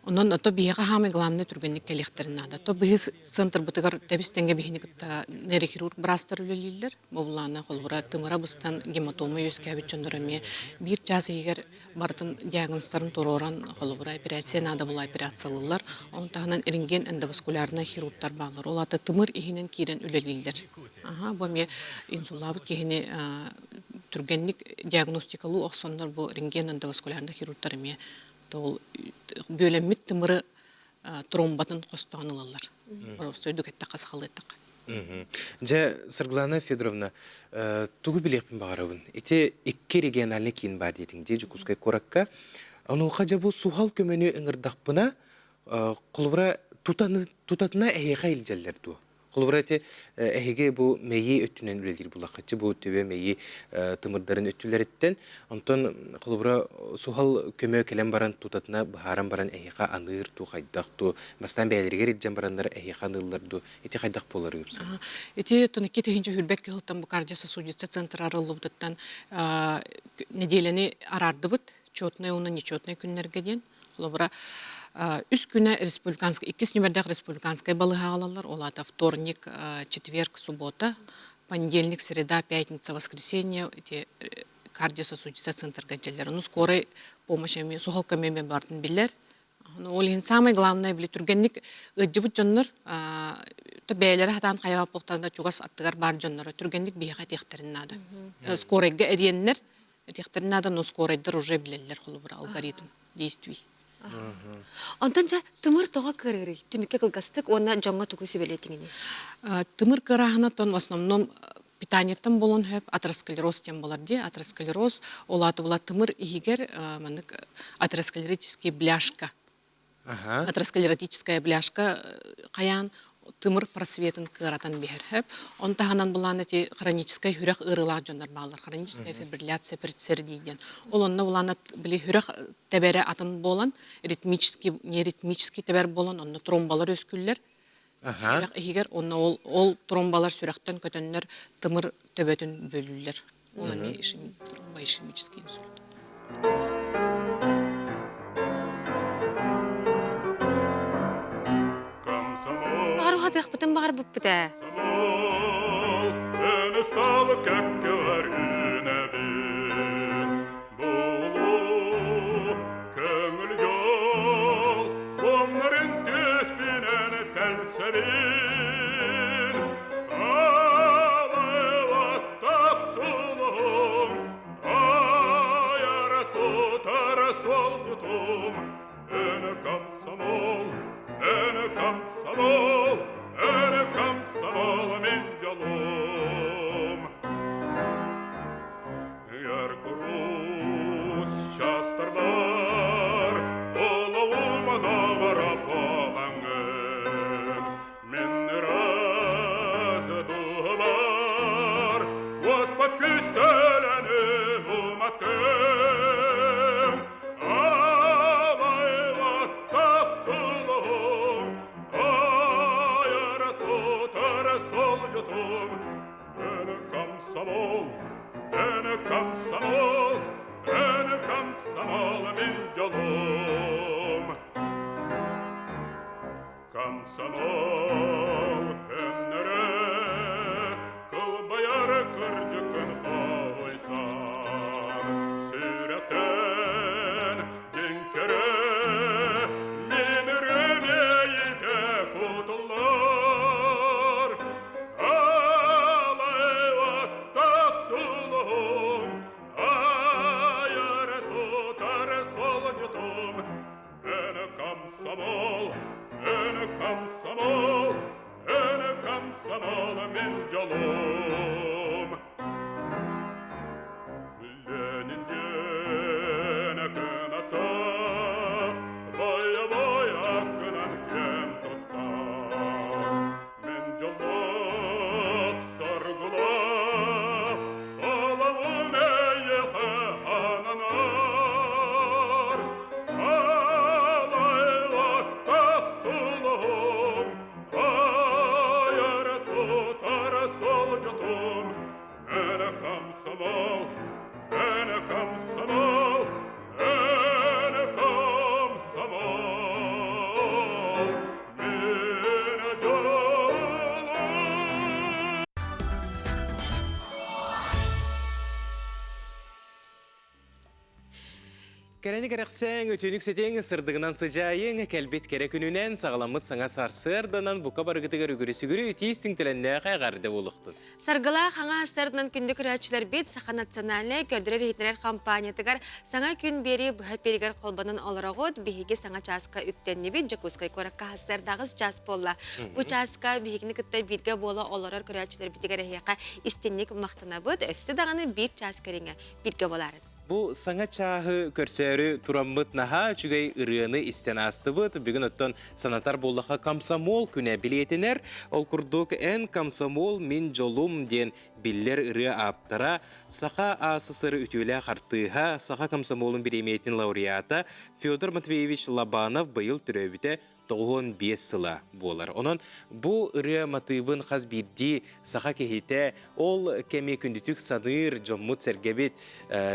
S23: Онон ото биһиэхэ хаамай главное түргэнник кэлиэхтэрин наада. То биһи центрбытыгар тэбис тэҥҥэ биһини кытта нейрохирург быраастар үлэлииллэр. Бу былаана холобура тымыра быстан гематома үөскээбит дьоннор эмиэ биир чаас иһигэр барытын диагнозтарын туруоран холобура операция наада була операциялыыллар. Оны таһынан рентген эндоваскулярнай хирургтар бааллар. Ол аата тымыр иһинэн киирэн үлэлииллэр. Аха, бу эмиэ инсуллаабыт киһини түргэнник диагностикалыы охсоннор бу рентген эндоваскулярнай хирургтар эмиэ ол бүөлэммит тымыры тромбатын хостоон ылаллар. Оростойдук эттэххэ сахалыы эттэххэ.
S2: Дьэ, Саргылана Федоровна, тугу билиэхпин баҕарабын. Ити икки региональный киин баар диэтиҥ дии Дьокуускай куоракка. Онуоха дьэ бу суһал көмөнү ыҥырдахпына, холобура, тутатына эһиэхэ илдьэллэр дуо? Холобура, ити эһиги бу мэйии өттүнэн үлэлиир булаххыччы, бу төбө мэйии тымырдарын өттүлэриттэн, онтон холобура суһал көмө кэлэн баран тутатына быһааран баран эһиэхэ аныыр дуу, хайдах дуу, бастаан бэйэлэригэр илдьэн бараннар эһиэхэ аныыллар дуу, ити хайдах буолар ыыпсан?
S23: Ити 12 тыһыынча хүрбэт кыһылтан бу кардиососудистый центр арыллыбытыттан нэдиэлэни араардыбыт, четный уонна нечетный күннэргэ диэн. Холобура, үс күнэ республиканскай, иккис нүмердээх республиканскай балыыһа аҕалаллар. Ол аата вторник, четверг, суббота, понедельник, среда, пятница, воскресенье ити кардиососудистый центрга дьэллэр. Ону скорай помощь эмиэ суһал көмө эмиэ баарын билэр. Ол иһин самое главное били түргэнник ыалдьыбыт дьоннор бэйэлэрэ сатаан хайаабаппыттарына чугас аттыгар баар дьонноро түргэнник биһиэхэ этиэхтэрин наада. Скорайга эриэннэр Этиэхтэрин наада, но скорайдар уже билэллэр холобура алгоритм действий.
S1: Онтон дьэ тымыр тоҕо кыарыырый? Түмүккэ кылгастык уонна дьоҥҥо тугу сүбэлиэтиҥиний?
S23: Тымыр кыарааһына в основном питаниеттан буолуон сөп, атеросклероз диэн буолар дии. Атеросклероз ол аата була тымыр иһигэр маннык атеросклеротический бляшка атеросклеротическая бляшка хайаан тымыр просветын кыаратан биһэр хөп. Он таһынан булаан эти хроническай хүрэх ыарыылаах дьоннор бааллар. Хроническая фибрилляция предсердий диэн. Ол онно булаан били хүрэх тэбэрэ атын буолан, ритмический, не ритмический тэбэр буолан, онно тромбалар үөскүүллэр. Сүрэх иһигэр онно ол, ол тромбалар сүрэхтэн көтөннөр тымыр төбөтүн бөлүүллэр. Ол эмиэ тромбоишемический инсульт.
S1: Баҕар уһатыахпытын баҕарбыппыт ээ.
S7: Эн комсомол, эн комсомол, мин дьолум.
S2: Кэрэни кэрэхсээҥ, үтүөнүк ситиҥ, сырдыгынан сыдьаайыҥ, кэлбит кэрэ күнүнэн, саҕаламмыт саҥа сарсыарданан бука барыгытыгар үгүрү-сүгүрү итии истиҥ-төлөннөөх эҕэрдэ буолуохтун.
S1: Саргылаах хаҥас астарынан күндү көрөөччүлэрбит Саха национальнай көрдөрөр-иһитиннэрэр компаниятыгар саҥа күн биэрии быһа эпииригэр холбонон олороҕут. Биһиги саҥа чааска үктэннибит. Дьокуускай куоракка сарсыардаҕыс чаас буолла. Бу чааска биһигини кытта бииргэ буола олорор көрөөччүлэрбитигэр эһиэхэ истинник махтанабыт. Өссө даҕаны биир чаас кэриҥэ бииргэ буолаарыҥ.
S2: Бу саҥа чааһы көрсөөрү тураммыт наһаа үчүгэй ырыаны истэн аастыбыт. Бүгүн оттон санатар буоллахха комсомол күнэ билиэтинэр. Ол курдук «Эн комсомол, мин дьолум» диэн биллэр ырыа ааптара, Саха АССР үтүөлээх артыыһа, Саха комсомолун бириэмийэтин лауреата Федор Матвеевич Лобанов быйыл төрөөбүтэ 95 сыла буолар. Онон бу ырыа матыыбын хас биирдии саха киһитэ ол кэми күндүтүк саныыр дьоммут-сэргэбит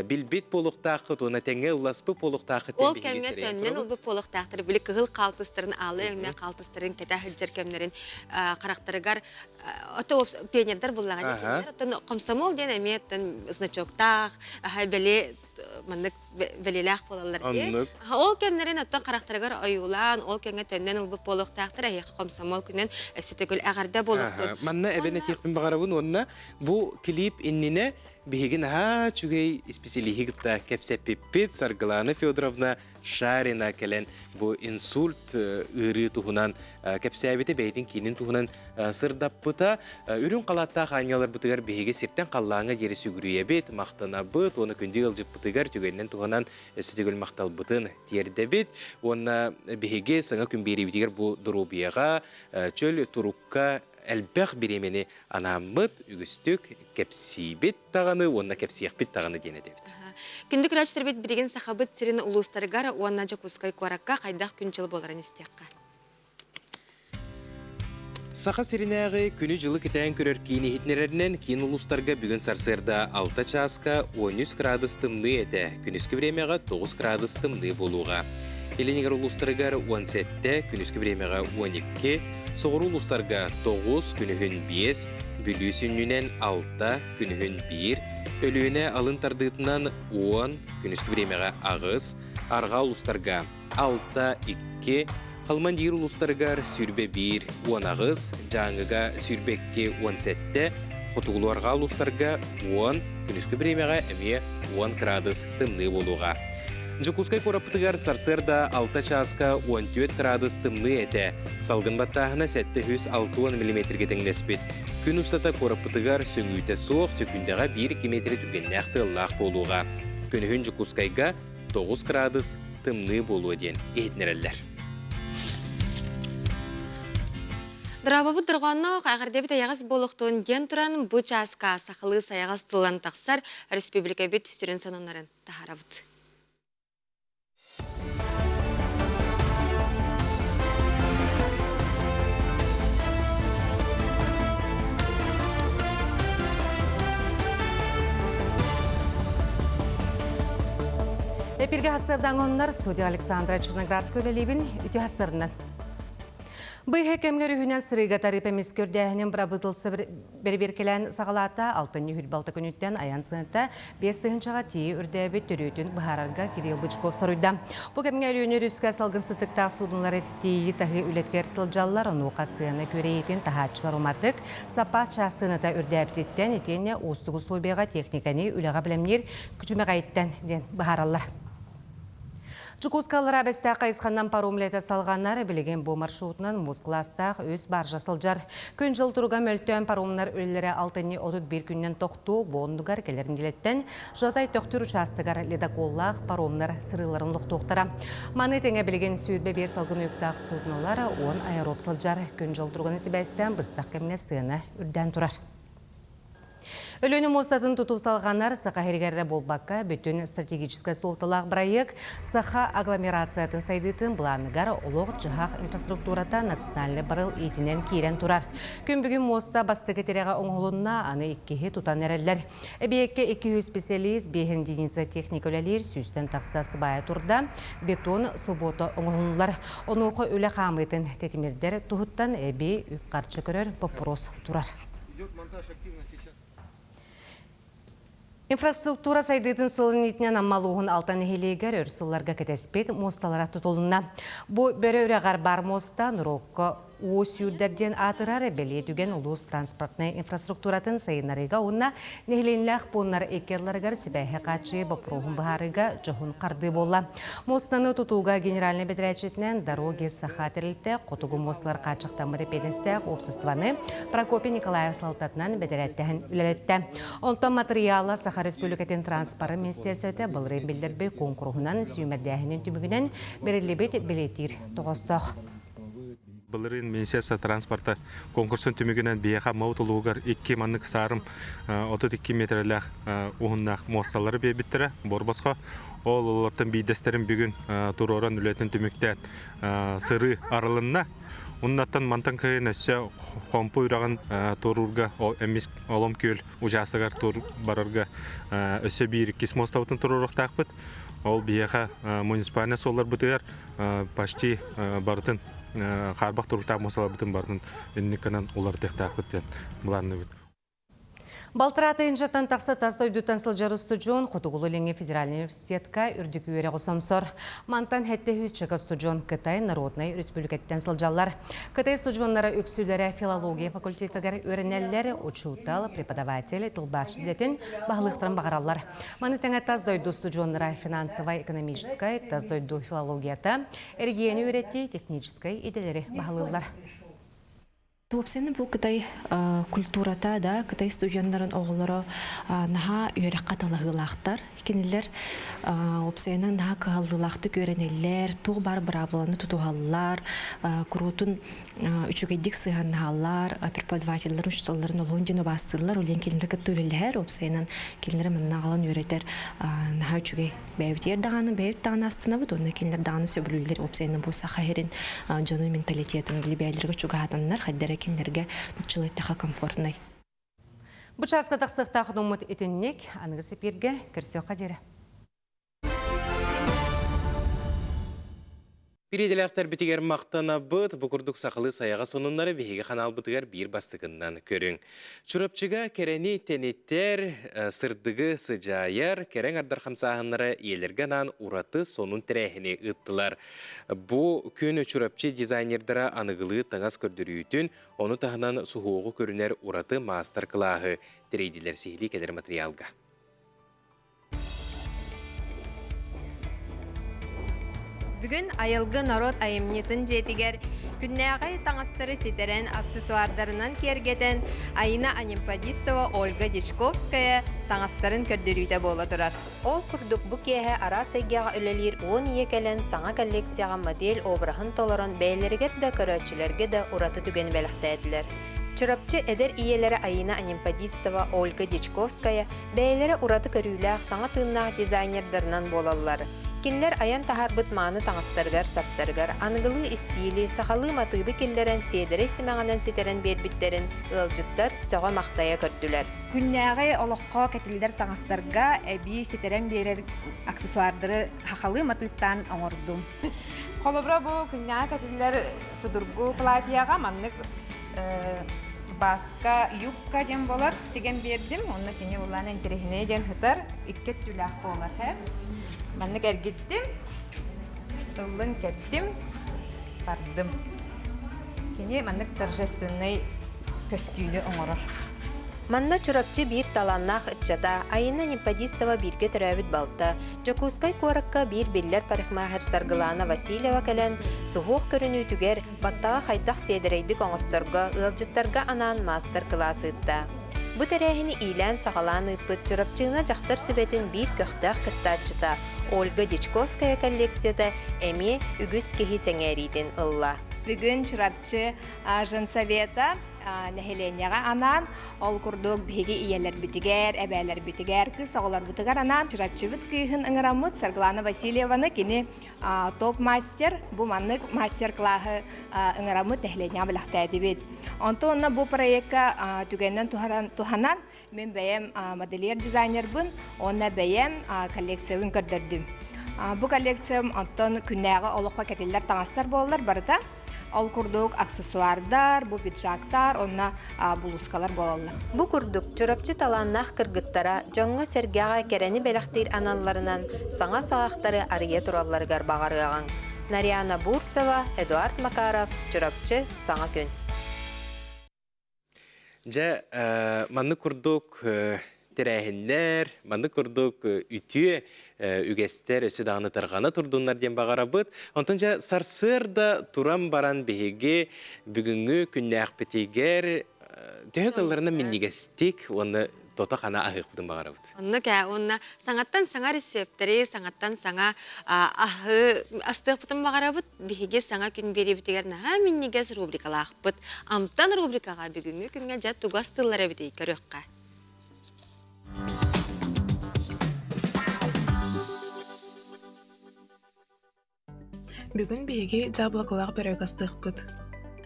S2: билбит буолуохтааххыт уонна тэҥҥэ ылласпыт буолуохтааххыт
S1: Ол кэмҥэ төннөн ылбыт буолуохтаахтар били кыһыл хаалтыстарын аалай өҥнөөх хаалтыстарын кэтэ сылдьар кэмнэрин харахтарыгар ото пионердар буллаҕа оттон комсомол диэн эмиэ оттон значоктаах бэлиэ маннык бэлиэлээх буолаллар дии. Ол кэмнэрин оттон харахтарыгар ойуулаан, ол кэмҥэ төннөн ылбыт буолуохтаахтар, эһиэхэ комсомол күнүн өссө төгүл эҕэрдэ буолуохтун.
S2: Манна эбэн этиэхпин баҕарабын уонна бу клип иннинэ биһиги наһаа үчүгэй исписэлииһи кытта кэпсэппиппит Саргылана Федоровна Шарина кэлэн бу инсульт ыарыы туһунан кэпсээбитэ, бэйэтин киинин туһунан сырдаппыта. Үрүҥ халааттаах аанньаларбытыгар биһиги сиртэн халлааҥҥа диэри сүгүрүйэбит, махтанабыт уонна күндү ыалдьыппытыгар түгэнинэн туһанан өссө төгүл махталбытын тиэрдэбит. Уонна биһиги саҥа күн биэриибитигэр бу доруобуйаҕа, чөл турукка элбэх бириэмэни анааммыт, үгүстүк кэпсиибит даҕаны уонна кэпсиэхпит даҕаны диэн этэбит.
S1: Күндү көрөөччүлэрбит билигин Сахабыт сирин улуустарыгар уонна Дьокуускай куоракка хайдах күн-дьыл буоларын истиэххэ.
S2: Саха сиринээҕи күнү-дьылы кэтээн көрөр киин иһитиннэрэринэн киин улуустарга бүгүн сарсыарда 6 чааска 13 градус тымныы этэ, күнүскү бириэмэҕэ 9 градус тымныы буолуоҕа. Илин улуустарыгар 17, күнүскү бириэмэҕэ 12, Соҕуруу улуустарга 9, күнүһүн 5, Бүлүү сүнньүнэн 6, күнүһүн 1, Өлүөнэ алын тардыытынан 10, күнүскү бириэмэҕэ 8, Арҕаа улуустарга 6, 2, Халыман диир улуустарыгар 21, 18, Дьааҥыга 22, 17, Хотугулуу-арҕаа улуустарга 10, күнүскү бириэмэҕэ эмиэ 10 кыраадыс тымныы буолуоҕа. Дьокуускай куораппытыгар сарсыарда 6 чааска 14 кыраадыс тымныы этэ. Салгын баттааһына 760 миллиметргэ тэҥнэспит. Күн устата куораппытыгар сөҥүүтэ суох, сөкүүндэҕэ 1-2 метри түргэннээх тыаллаах буолуоҕа. Күнүһүн Дьокуускайга 9 кыраадыс тымныы буолуо диэн иһитиннэрэллэр.
S1: Дорообобут дорҕоонноох эҕэрдэбит эйэҕэс буолуохтун диэн туран бу чааска сахалыы сайаҕас тыллан тахсар республикабыт сүрүн сонуннарын таһаарабыт.
S3: Эпирге хасырдаҥоннар студия Александра Черноградская үлэлиибин үтү хасырынан. Быйһы кэмгэр үһүнэн сырыыга тарыып эмис көрдөөһүнүн бырабыытылса бэрэбиэркэлээн саҕалаата. Алтынньы 26 күнүттэн айан сыаната 5 тыһыынчаҕа тиийэ үрдээбит төрүөтүн быһаарарга Кирилл Бычков соруйда. Бу кэмҥэ Өлүөнэ өрүскэ салгын сытыктаах суудуналары тиийи таһыы үлэтигэр сылдьаллар. Онуоха сыана күөрэйиитин таһааччылар уматык, саппаас чаас сыаната үрдээбититтэн итиэннэ уустук условияҕа техниканы үлэҕэ бэлэмниир күчүмэҕэйиттэн диэн быһаараллар. Дьокуускаллара Бэстээх хайысханан паром үлэтэ салҕанар. Билигин бу маршрутунан муус кылаастаах үс баржа сылдьар. Күн-дьыл туруга мөлтөөн паромнар үлэлэрэ алтынньы 31 күнүнэн тохтуу, бу оннугар кэлэр нэдиэлэттэн Жатай Төхтүр учаастагар ледоколлаах паромнар сырыыларын олохтуохтара. Маны тэҥэ билигин 25 салгын уйуктаах суднолар 10 аэроп сылдьар. Күн-дьыл туругунан сибээстээн быстах кэмҥэ сыана үрдээн турар. Өлүөнэ муостатын тутуу салҕанар Саха сиригэр эрэ буолбакка, бүтүн стратегическай суолталаах бырайыак Саха агломерациятын сайдыытын былааныгар олох-дьаһах инфраструктурата национальнай барыл иитинэн киирэн турар. Күн бүгүн муоста бастакы тирэҕэ оҥоһулунна, аны иккиһи тутан эрэллэр. Эбийиэккэ 200 специалист, биэһин единица техника үлэлиир, сүүстэн тахса сыбаайа турда, бетон собуота оҥоһуллар. Онуоха үлэ хаамыытын тэтимирдэр туһуттан эбии үп-харчы көрөр боппуруос турар. Инфраструктура сайдыытын сылын иитинэн Амма улууһун Алтан нэһилиэгэр өр сылларга кэтэспит муосталара тутулунна. Бу Бөрө үрэҕэр баар муоста норуокка уу сүүрдэр диэн аатырар бэлиэ түгэн улуус транспортнай инфраструктуратын сайыннарыыга уонна нэһилиэнньэлээх пууннар икки ардыларыгар сибээһи хааччыйыы боппуруоһун быһаарыыга дьоһун хардыы буолла. Муостаны тутууга генеральнай бэдэрээччитинэн Дороги Саха тэрилтэ хотугу муосталар хааччахтаммыт эпиэдинэстээх уопсастыбаны Прокопий Николаев салалтатынан бэдэрээттэһэн үлэлэттэ. Онтон матырыйаала Саха Республикатын транспорын министиэристибэтэ былырыын биллэрбит куонкуруһунан сүүмэрдээһинин түмүгүнэн бэриллибит билиэтиир тоҕоостоох.
S4: Былырыын Министерство транспорта конкурсун түмүгүнэн биһиэхэ Амма улууһугар икки маннык саарым 32 метрэлээх уһуннаах муосталары биэрбиттэрэ борбосхо. Ол олортон биирдэстэрин бүгүн туруоран үлэтин түмүктээн сырыы арылынна. Уннаттан мантан кыһын өссө Хомпу үрэҕин туоруурга эмис Олом күөл учаастагар тур барарга өссө биир иккис муостабытын туруоруохтаахпыт. Ол биһиэхэ муниципальнай суолларбытыгар почти барытын хаарбах туруктаах муосталарбытын барытын инник гынан уларытыахтаахпыт диэн былаанныыбыт.
S3: Балтараа тыһыынчаттан тахса тас дойдуттан сылдьар устудьуон Хотугулуу-Илиҥҥи федеральнай университетка үрдүк үөрэҕи сомсор. Мантан 700 чека устудьуон Кытай Народнай Республикаттан сылдьаллар. Кытай устудьуоннара үксүлэрэ филология факультетыгар үөрэнэллэр, учуутал, преподаватель, тылбаасчыт идэтин баһылыахтарын баҕараллар. Маны тэҥэ тас дойду устудьуоннара финансовай-экономическай, тас дойду филологията, эргиэни үөрэтии, техническэй идэлэри баһылыыллар.
S9: Туопсаны бу Кытай культурата да, Кытай студеннарын оҕолоро наһаа үөрэххэ талаһыылаахтар. Кинилэр уопсайынан наһаа кыһаллыылаахтык үөрэнэллэр, туох баар быраабыланы тутуһаллар, куруутун үчүгэйдик сыһыаннаһаллар, преподавателлэр учууталларын олуһун диэн убаастыыллар, ол иһин кинилэри кытта үлэлэһэр, уопсайынан кинилэри манна аҕалан үөрэтэр наһаа үчүгэй. Бэйэбитигэр даҕаны бэйэбит даҕаны астынабыт уонна кинилэр даҕаны сөбүлүүллэр уопсайынан бу саха сирин дьонун менталитетын били бэйэлэргэ чугаһатаннар хайда эрэ кинилэргэ нуччалыйтаха комфортнай.
S3: Бу чааска тахсыахтаах думмут итинник аныгы сепиргэ көрсүөххэ диэри.
S2: Бириэдэлээхтэрбитигэр махтанабыт. Бу курдук сахалыы сайаҕа сонуннары биһиги ханаалбытыгар биир бастакыннан көрүҥ. Чурапчыга кэрэни тэнитэр, сырдыгы сыдьаайар, кэрэҥ ардар хамсааһыннара ийэлэргэ анаан ураты сонун тэрээһини ыыттылар. Бу күн Чурапчы дизайнердара аныгылыы таҥас көрдөрүүтүн, ону таһынан суһуоҕу көрүнэр ураты маастар-кылааһы тэрийдилэр сиһилии кэлэр материалга.
S10: Бүгүн Айылгы норуот айымньытын дьиэтигэр күннээҕи таҥастары ситэрэн, аксессуардарынан киэргэтэн Айина Анемподистова, Ольга Дьячковская таҥастарын көрдөрүүтэ буола турар. Ол курдук бу киэһэ араас эйгэҕэ үлэлиир уон ийэ кэлэн саҥа коллекцияҕа модель обраһын толорон бэйэлэригэр да көрөөччүлэргэ да ураты түгэни бэлэхтээтилэр. Чурапчы эдэр ийэлэрэ Айина Анемподистова, Ольга Дьячковская Бэйэлэрэ ураты көрүүлээх, саҥа тыыннаах дизайнердарынан буолаллар. Кинилэр айан таһаарбыт мааны таҥастарыгар-саптарыгар аныгылыы истиили, сахалыы матыыбы киллэрэн сиэдэрэй симэҕинэн ситэрэн биэрбиттэрин ыалдьыттар сөҕө-махтайа көрдүлэр.
S11: Күннээҕи олоххо кэтиллэр таҥастарга эбии ситэрэн биэрэр аксессуардары сахалыы матыыптаан оҥордум. Холобура, бу күннээҕи кэтиллэр судургу платьеҕа маннык баска юбка диэн буолар тигэн биэрдим уонна кини улаан интэриэһинэй диэн сытар икки өттүлээх буолар һэ маннык эргиттим ыллын кэттим бардым кини маннык торжественный көстүүнү оҥорор.
S10: Манна Чурапчы биир талааннаах ыччата Айына Неподистова бииргэ төрөөбүт балта, Дьокуускай куоракка биир биллэр парикмахер Саргылаана Васильева кэлэн, суһуох көрүнүүтүгэр баттаҕа хайдах сиэдэрэйдик оҥосторго ыалдьыттарга анаан маастар-кылаас ыытта. Бу тэрээһини иилээн-саҕалаан ыыппыт Чурапчыына дьахтар сүбэтин биир көхтөөх кыттааччыта Ольга Дьячковская коллекцията эмиэ үгүс киһи сэҥээриитин ылла.
S24: Бүгүн Чурапчы женсовета.
S10: нэһилиэнньэҕэ анаан, ол курдук биһиги ийэлэрбитигэр, эбээлэрбитигэр, кыыс оҕолорбутугар анаан Чурапчыбыт кыыһын ыҥыраммыт Саргылана Васильеваны кини топ-мастер бу маннык мастер-классы ыҥыраммыт нэһилиэнньэҕэ бэлэхтээтибит. Онтон онно бу проекка түгэнинэн туһанан Мин бэйэм модельер-дизайнербын уонна бэйэм коллекциябын көрдөрдүм. Бу коллекциям оттон күннээҕи олоххо кэтиллэр таҥастар буолаллар барыта. Ол курдук аксессуардар, бу пиджактар уонна булуускалар буолаллар.
S8: Бу курдук Чурапчы талааннаах кыргыттара дьоҥҥо-сэргэҕэ кэрэни бэлэхтиир аналларынан саҥа саҕахтары арыйа туралларыгар баҕарыаҕыҥ. Нарьяна Бурцева, Эдуард Макаров, Чурапчы, Саҥа күн.
S2: Дьэ, маннык курдук тэрээһиннэр, маннык курдук үтүө үгэстэр өссө даҕаны тарҕана турдуннар диэн баҕарабыт. Онтон дьэ сарсыарда туран баран биһиги бүгүҥҥү күннээхпитигэр төһө кылларынан минньигэстик уонна тото-хана аһыахпытын баҕарабыт.
S1: Оннук ээ, уонна саҥаттан саҥа рецептэри, саҥаттан саҥа аһы астыахпытын баҕарабыт. Биһиги саҥа күн биэриибитигэр наһаа минньигэс рубрикалаахпыт. Амтан рубрикаҕа бүгүҥҥү күҥҥэ дьэ тугас тыллар эбитий көрүөххэ.
S12: Бүгүн биһиги дьаабылыкалаах бөрөк астыахпыт.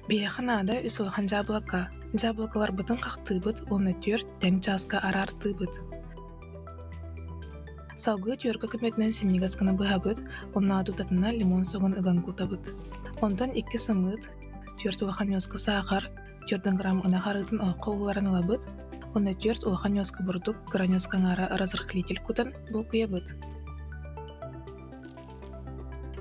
S12: Биһиэхэ наада үс улахан дьаабылака. Дьаабылыкаларбытын хахтыыбыт уонна түөрт тэҥ чааска араартыыбыт. Салгыы түөркэ көмөтүнэн синньигэс гына быһабыт уонна тутатына лимон согун ыган кутабыт. Онтон икки сымыыт, түөрт улахан ньуоска саахар, түөрт грамм ынах арыытын оһоххо ууларан ылабыт уонна түөрт улахан ньуоска бурдук кыра ньуоска аҥаара разрыхлитель кутан булкуйабыт.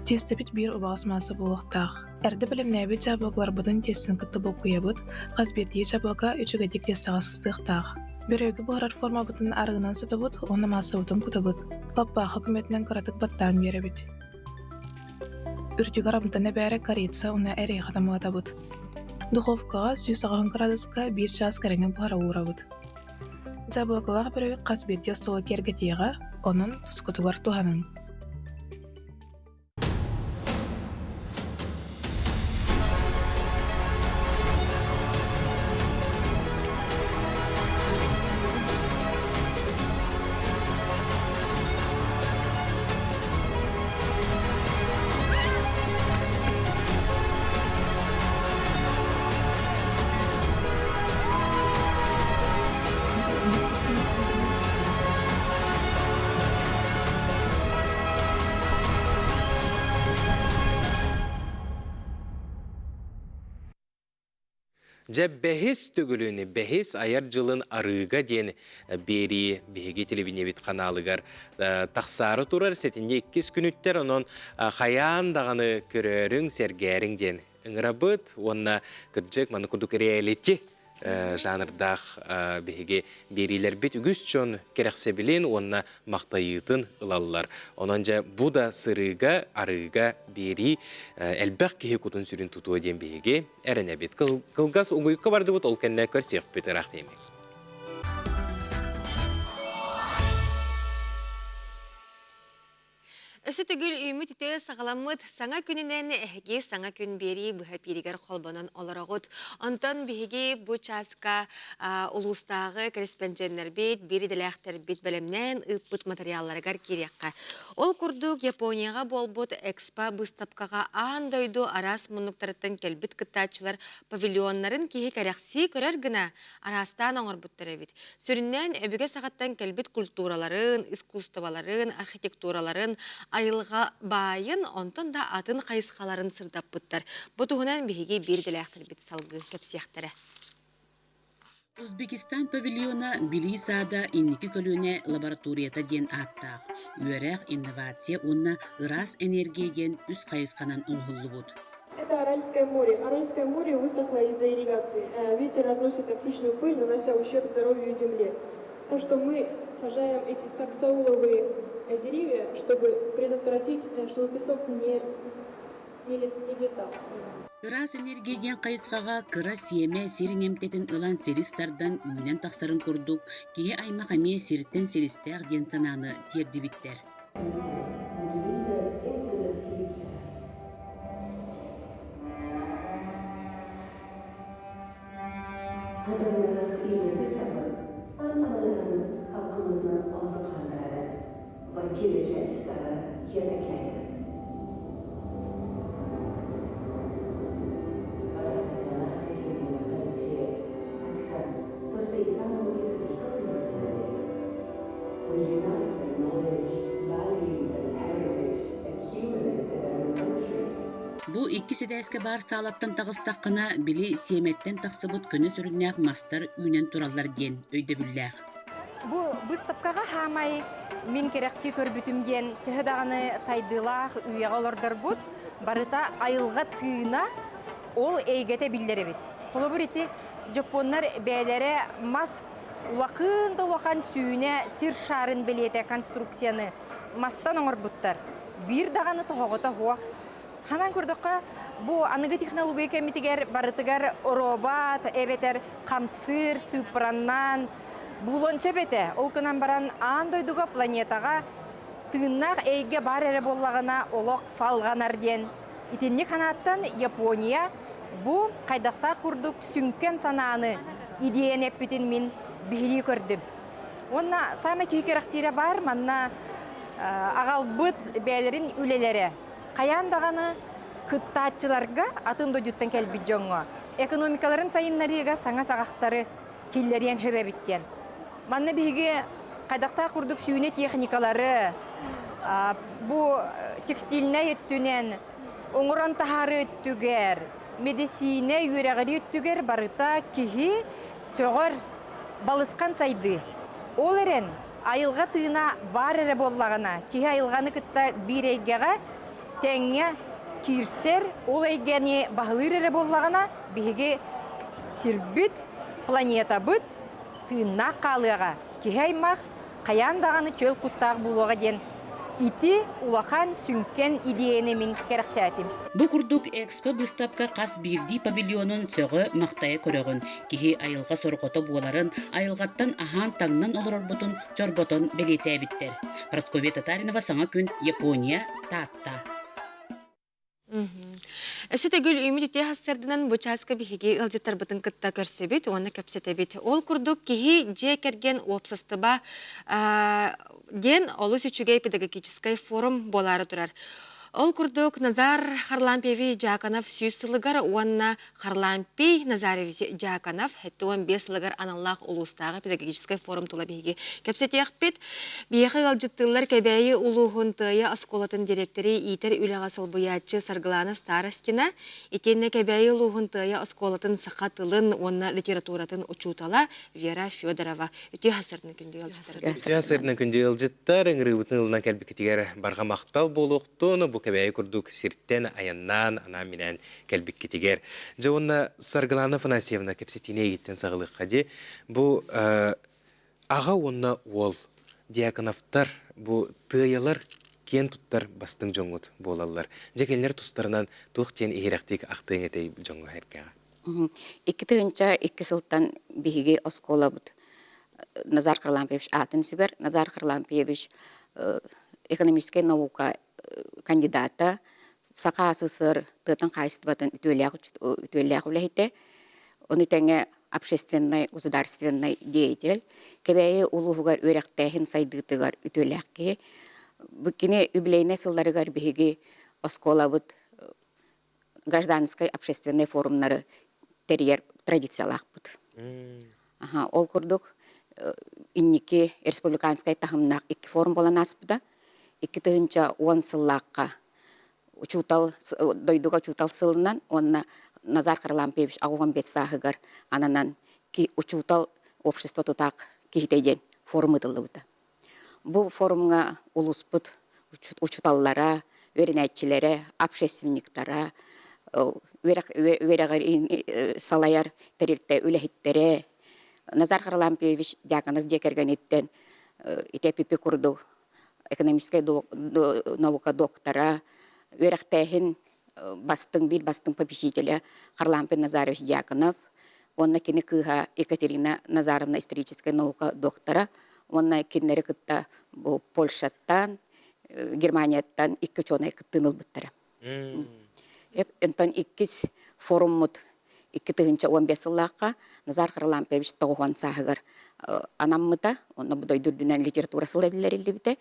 S12: Тиэстэбит биир убаҕас маасса буолуохтаах. Эрдэ бэлэмнээбит дьаабылыкаларбытын тиэстэн кытта булкуйабыт, хас биирдии дьаабылыка үчүгэйдик тиэстэҕэ сыстыахтаах. Бөрүөгү буһарар формабытын арыгынан сотобут уонна маассабытын кутабыт. Лаппаахы көмөтүнэн кыратык баттаан биэрэбит. Үрдүгэр амтана бээрэ корица уонна эриэхэ таммалатабыт. Духовкаҕа 180 кыраадыска биир чаас кэриҥэ буһара уурабыт. Дьаабылыкалаах бөрүөк хас биирдии остуолу киэргэтиэҕэ, онон тускутугар туһаныҥ.
S2: Дьэ бэһис төгүлүн бэһис айар дьылын арыыга диэн биэрии биһиги телевидениебит ханаалыгар тахсаары турар сэтинньи иккис күнүттэр онон хайаан даҕаны көрөөрүҥ сэргээриҥ диэн ыҥырабыт уонна кырдьык маны курдук реалити жанрдаах биһиги биэриилэрбит үгүс дьон кэрэхсэбилин уонна махтайыытын ылаллар. Онон дьэ бу да сырыыга, арыыга биэрии элбэх киһи кутун-сүрүн тутуо диэн биһиги эрэнэбит. Кылгас угуйукка бардыбыт, ол кэннэ көрсүөхпүт ыраах тиэмик.
S1: Өссө төгүл үүммүт үтүө саҕаламмыт саҥа күнүнэн эһиги саҥа күн биэрии быһа пииригэр холбонон олороҕут. Онтон биһиги бу чааска улуустааҕы кэрэспэндьиэннэрбит, биир идэлээхтэрбит бэлэмнээн ыыппыт матырыйаалларыгар киириэххэ. Ол курдук Японияҕа буолбут Экспо быыстапкаҕа аан дойду араас муннуктарыттан кэлбит кыттааччылар павильоннарын киһи кэрэхсии көрөр гына араастаан оҥорбуттар эбит. Сүрүннээн өбүгэ саҕаттан кэлбит культураларын, искусстволарын, архитектураларын, айылҕа баайын, онтон да атын хайысхаларын сырдаппыттар. Бу туһунан биһиги биир идэлээхтэрбит салгыы кэпсиэхтэрэ.
S13: Узбекистан павильона Билии саада инники көлүөнэ лабораторията диэн ааттаах, үөрэх, инновация уонна ыраас энергия диэн үс хайысханан оҥоһуллубут.
S24: Это Аральское море. Аральское море высохло из-за ирригации. Ветер разносит токсичную пыль, нанося ущерб здоровью и земле. То, что мы сажаем эти саксауловые деревья, чтобы предотвратить, чтобы песок не, не, не летал.
S13: Ыраас энергия диэн хайысхаҕа кыра сиэмэ сир иҥэмтэтин ылан силис тардан үүнэн тахсарын курдук, киһи аймах эмиэ сиртэн силистээх диэн санааны тиэрдибиттэр. Икки ситээскэ баар саалаттан таҕыстаххына, били сиэмэттэн тахсыбыт көнө сүрүннээх мастар үүнэн тураллар диэн өйдөбүллээх.
S11: Бу быыстапкаҕа хаамай мин кэрэхсии көрбүтүм диэн төһө даҕаны сайдыылаах үйэҕэ олордорбут, барыта айылҕа тыына ол эйгэтэ биллэр эбит. Холобур ити дьоппуоннар бэйэлэрэ мас улахан да улахан сүүнэ сир шарын бэлиэтэ конструкцияны мастан оҥорбуттар. Биир даҕаны тоһоҕото суох. Ханан көрдөххө, бу аныгы технология кэмитигэр барытыгар робот эбэтэр хамсыыр, сыыппараннаан булуон сөп этэ. Ол гынан баран аан дойдуга планетаҕа тыыннаах эйгэ баар эрэ буоллаҕына олох салҕанар диэн Итинник санааттан Япония бу хайдахтаах курдук сүҥкэн санааны идиэйэн эппитин мин биһирии көрдүм. Уонна саамай киһи кэрэхсиирэ баар манна аҕалбыт бэйэлэрин үлэлэрэ хайаан даҕаны кыттааччыларга атын дойдуттан кэлбит дьоҥҥо экономикаларын сайыннарыыга саҥа саҕахтары киллэриэн сөп эбит диэн. Манна биһиги хайдахтаах курдук сүүнэ техникалары, бу текстильнай өттүнэн, оҥорон таһаарыы өттүгэр, медицина үөрэҕирии өттүгэр барыта киһи сөҕөр балысхан сайдыы. Ол эрэн айылҕа тыына баар эрэ буоллаҕына, киһи айылҕаны кытта биир эйгэҕэ тэҥҥэ киирсэр, ол эйгэни баһылыыр эрэ буоллаҕына, биһиги сирбит, планетабыт тыыннаах хаалыаҕа, киһи аймах хайаан даҕаны чөл куттаах буолуоҕа диэн ити улахан сүҥкэн идиэйэни мин кэрэхсээтим.
S13: Бу курдук экспо быыстапка хас биирдии павильонун сөҕө-махтайа көрөҕүн. Киһи айылҕа сорҕото буоларын, айылҕаттан аһаан-таҥнан олорорбутун чорботон бэлиэтээбиттэр. Прасковья Татаринова саҥа күн Япония, Таатта.
S1: Өссө төгүл үүмүт үтүө сарсыарданан бу чааска биһиги ыалдьыттарбытын кытта көрсөбүт уонна кэпсэтэбит. Ол курдук киһи дьиэ кэргэн уопсастыба диэн олус үчүгэй педагогическай форум буолаары турар. Ол курдук Назар Харлампьевич Дьяконов 100 сылыгар уонна Харлампий Назаревич Дьяконов 75 сылыгар аналлаах улуустааҕы педагогическай форум тула биһиги кэпсэтиэхпит. Биһиэхэ ыалдьыттыыллар Кэбээйи улууһун Тыайа оскуолатын дириэктэри иитэр үлэҕэ солбуйааччы Саргылаана Старостина, итиэннэ Кэбээйи улууһун Тыайа оскуолатын саха тылын уонна литературатын учуутала Вера Федорова. Үтүө сарсыардан күндү ыалдьыттар.
S2: Үтүө сарсыардан күндү ыалдьыттар, ыҥырыыбытын ылынан кэлбиккитигэр барҕа махтал буолуохтун, бу Кэбээйи курдук сиртэн айаннаан, анаан-минээн кэлбиккитигэр. Дьэ уонна Саргылана Афанасьевна кэпсэтиини эйигиттэн саҕалыахха дии. Бу аҕа уонна уол Дьяконовтар бу тыайалар киэн туттар бастыҥ дьоҥҥут буолаллар. Дьэ кинилэр тустарынан туох диэн иһирэхтик ахтыаҥ этэй дьоҥҥо эргэҕэ?
S14: 2002 сылтан биһиги оскуолабыт Назар Харлампьевич аатын сүгэр. Назар Харлампьевич экономическай наука кандидата, Саха СССР тыатын хаһаайыстыбатын үтүөлээх үтүөлээх үлэһитэ, ону тэҥэ общественнай государственнай деятель, Кэбээйи улууһугар үөрэхтээһин сайдыытыгар үтүөлээх киһи. Бу кини юбилейнай сылларыгар биһиги оскуолабыт гражданскай общественнай форумнары тэрийэр традициялаахпыт. Аха, ол курдук инники республиканскай таһымнаах икки форум буолан ааспыта. 2010 сыллаахха учуутал дойдуга учуутал сылынан уонна Назар Харлампьевич 85 сааһыгар ананан учуутал общество тутаах киһитэ диэн форум ыытыллыбыта. Бу форумҥа улууспут учууталлара, үөрэнээччилэрэ, общественниктара, үөрэҕи салайар тэрилтэ үлэһиттэрэ Назар Харлампьевич Дьяконов дьиэ кэргэниттэн ити эпипи курдук экономическай наука доктора, үөрэхтээһин бастыҥ биир бастыҥ попечителэ Харлампий Назарович Дьяконов уонна кини кыыһа Екатерина Назаровна историческай наука доктора уонна кинилэри кытта бу Польшаттан, Германияттан икки учуонай кыттыыны ылбыттара. Онтон иккис форуммут 2015 сыллаахха Назар Харлампьевич тоҕуһуон сааһыгар анаммыта. Онно бу дойду үрдүнэн литература сыла биллэриллибитэ.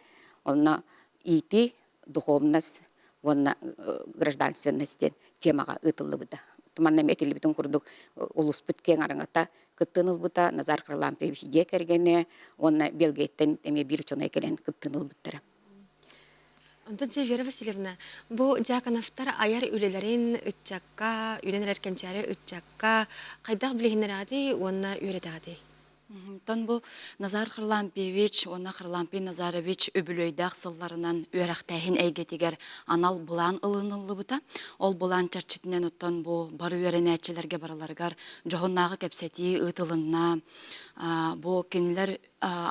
S14: Онно иитии духовность уонна гражданственность диэн темаҕа ыытыллыбыта. Манна эмиэ этиллибитин курдук улууспут киэҥ араҥата кыттыыны ылбыта Назар Харлампьевич дьиэ кэргэнэ уонна Белгиэттэн эмиэ биир учуонай кэлэн кыттыыны ылбыттара.
S1: Онтон дьэ Вера Васильевна, бу Дьяконовтар айар үлэлэрин ыччакка, үүнэн эрэр кэнчээри ыччакка хайдах билиһиннэрэҕитий уонна үөрэтэҕитий?
S15: Онтон бу Назар Харлампьевич уонна Харлампий Назарович үбүлүөйдээх сылларынан үөрэхтээһин эйгэтигэр анал былаан ылыныллыбыта. Ол былаан чэрчитинэн оттон бу бары үөрэнээччилэргэ барыларыгар дьоһуннааҕы кэпсэтии ыытылынна. Бу кинилэр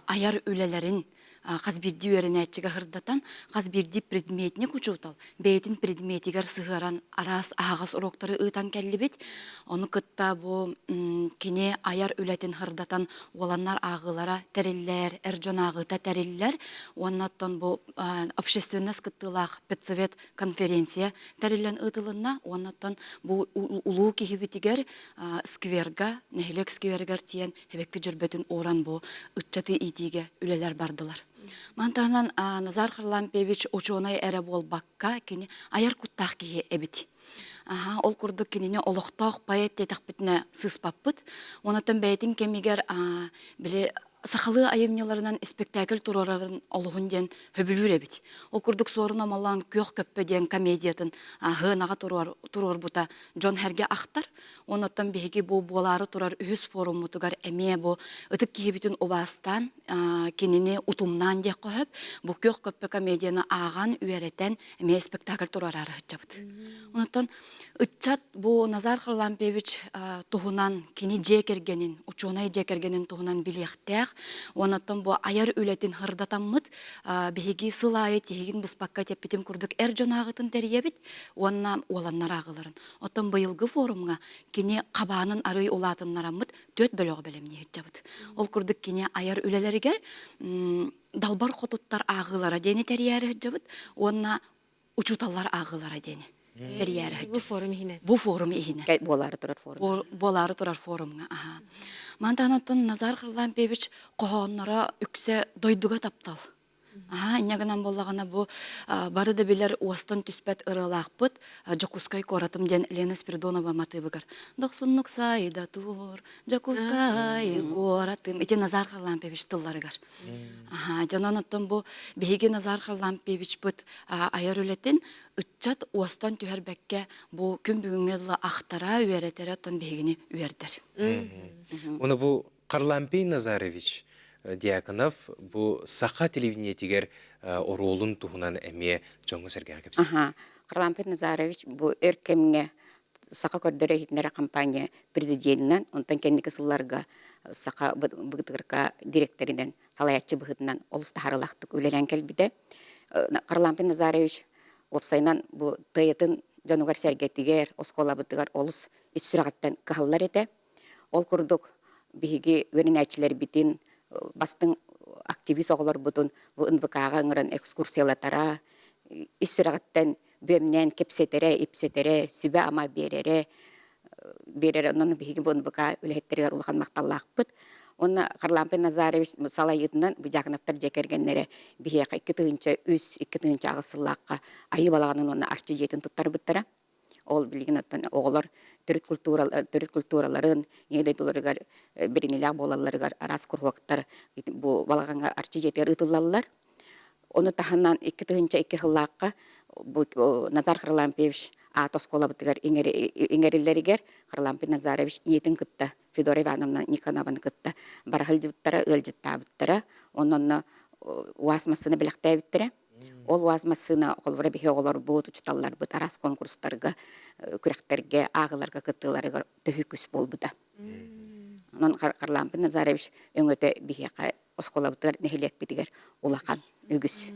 S15: айар үлэлэрин хас биирдии үөрэнээччигэ сырдатан, хас биирдии предметник учуутал бэйэтин предметигэр сыһыаран араас аһаҕас уроктары ыытан кэллибит. Ону кытта бу кини айар үлэтин сырдатан уоланнар ааҕыылара тэриллэр, эр дьон ааҕыыта тэриллэр. Уонна оттон бу общественность кыттыылаах педсовет конференция тэриллэн ыытылынна. Уонна оттон бу улуу киһибитигэр скверга, нэһилиэк скверигэр тиийэн эбэкки дьөрбөтүн ууран бу ыччаты иитиигэ үлэлэр бардылар. Маны таһынан Назар Харлампьевич учуонай эрэ буолбакка, кини айар куттаах киһи эбит. Аха, ол курдук кинини олохтоох поэт диэтэхпитинэ сыыспаппыт. Онотон бэйэтин кэмигэр били сахалыы айымньыларынан испэктээкил туруорарын олуһун диэн хөбүлүүр эбит. Ол курдук Суорун Омоллоон Күөх көппө диэн комедиятын сыанаҕа туруорбута дьон сэргэ ахтар. Онуттан биһиги бу буолаары турар үһүс форуммутугар эмиэ бу ытык киһибитин убаастаан, кинини утумнаан диэххэ сөп, бу Күөх көппө комедияны ааҕан, үөрэтэн эмиэ спектакль туруораары сылдьабыт. Онуттан ыччат бу Назар Харлампьевич туһунан кини дьиэ кэргэнин, учуонай дьиэ кэргэнин туһунан билиэхтээх. Онуттан бу айар үлэтин сырдатаммыт биһиги сыл аайы тиһигин быспакка тэппитим курдук эр дьон ааҕытын тэрийэбит уонна уоланнар ааҕыларын. Оттон быйылгы форумҥа кини хабаанын арыый улаатыннараммыт түөрт бөлөҕү бэлэмнии сылдьабыт. Ол курдук кини айар үлэлэригэр далбар хотуттар ааҕыылара диэни тэрийээри сылдьабыт уонна учууталлар ааҕыылара диэни тэрийээри сылдьабыт.
S1: Бу форум иһинэн.
S15: Бу форум иһинэн.
S14: Буолаары турар форум.
S15: Буолаары турар форумҥа. Аха. Мантан оттон Назар Харлампьевич хоһоонноро үксэ дойдуга таптал. Аһаа, инньэ гынан буоллаҕына бу бары да билэр уостан түспэт ырыалаахпыт Дьокуускай куоратым диэн Лена Спиридонова матыыбыгар «Дохсуннук сайда тур, Дьокуускай куоратым» ити Назар Харлампьевич тылларыгар. Аһаа, дьонон оттон бу биһиги Назар Харлампьевичпыт айар үлэтин ыччат уостан түһэрбэккэ бу күн бүгүҥҥэ дылы ахтара, үөрэтэрэ оттон биһигини үөрдэр.
S2: Уну бу Харлампий Назарович Дьяконов бу саха телевидениетигэр оруолун туһунан эмиэ дьоҥҥо-сэргэҕэ кэпсиир.
S14: Аха. Харлампий Назарович бу өр кэмҥэ саха көрдөрөр-иһитиннэрэр компания президенинэн, онтон кэнники сылларга саха БГТРК дириэктэринэн, салайааччы быһыытынан олус таһаарыылаахтык үлэлээн кэлбитэ. Харлампий Назарович уопсайынан бу тыйатын дьонугар-сэргэтигэр, оскуолабытыгар олус ис сүрэҕиттэн кыһаллар этэ. Ол курдук биһиги үөрэнээччилэрбитин, бастыҥ активист оҕолорбутун бу НВК-ҕа ыҥыран экскурсиялатара, ис сүрэҕиттэн бүөмнээн кэпсэтэрэ, ипсэтэрэ, сүбэ-ама биэрэрэ, биэрэрэ. Онон биһиги бу НВК үлэһиттэригэр улахан махталлаахпыт. Уонна Харлампий Назарович салайыытынан бу Дьяконовтар дьиэ кэргэннэрэ биһиэхэ 2003 2008 сыллаахха Айыы балаҕанын уонна Арчы дьиэтин туттарбыттара. Ол билигин оттон оҕолор төрүт культура төрүт культураларын ийэ дойдуларыгар бэриниилээх буолалларыгар араас куруһуоктар бу балаҕаҥҥа Арчы дьиэтигэр ыытыллаллар. Ону таһынан 2002 сыллаахха бу Назар Харлампьевич аат оскуолабытыгар иҥэриллэригэр Харлампий Назарович ийэтин кытта Федора Ивановна Никонованы кытта бара сылдьыбыттара, ыалдьыттаабыттара. Онно УАЗ массыына бэлэхтээбиттэрэ. Ол УАЗ массыына холобура биһи оҕолорбут, учууталларбыт араас конкурстарга, күрэхтэргэ, ааҕыыларга кыттыыларыгар төһүү күүс буолбута. Онон Харлампий Назарович өҥөтө биһиэхэ оскуолабытыгар, нэһилиэкпитигэр улахан үгүс.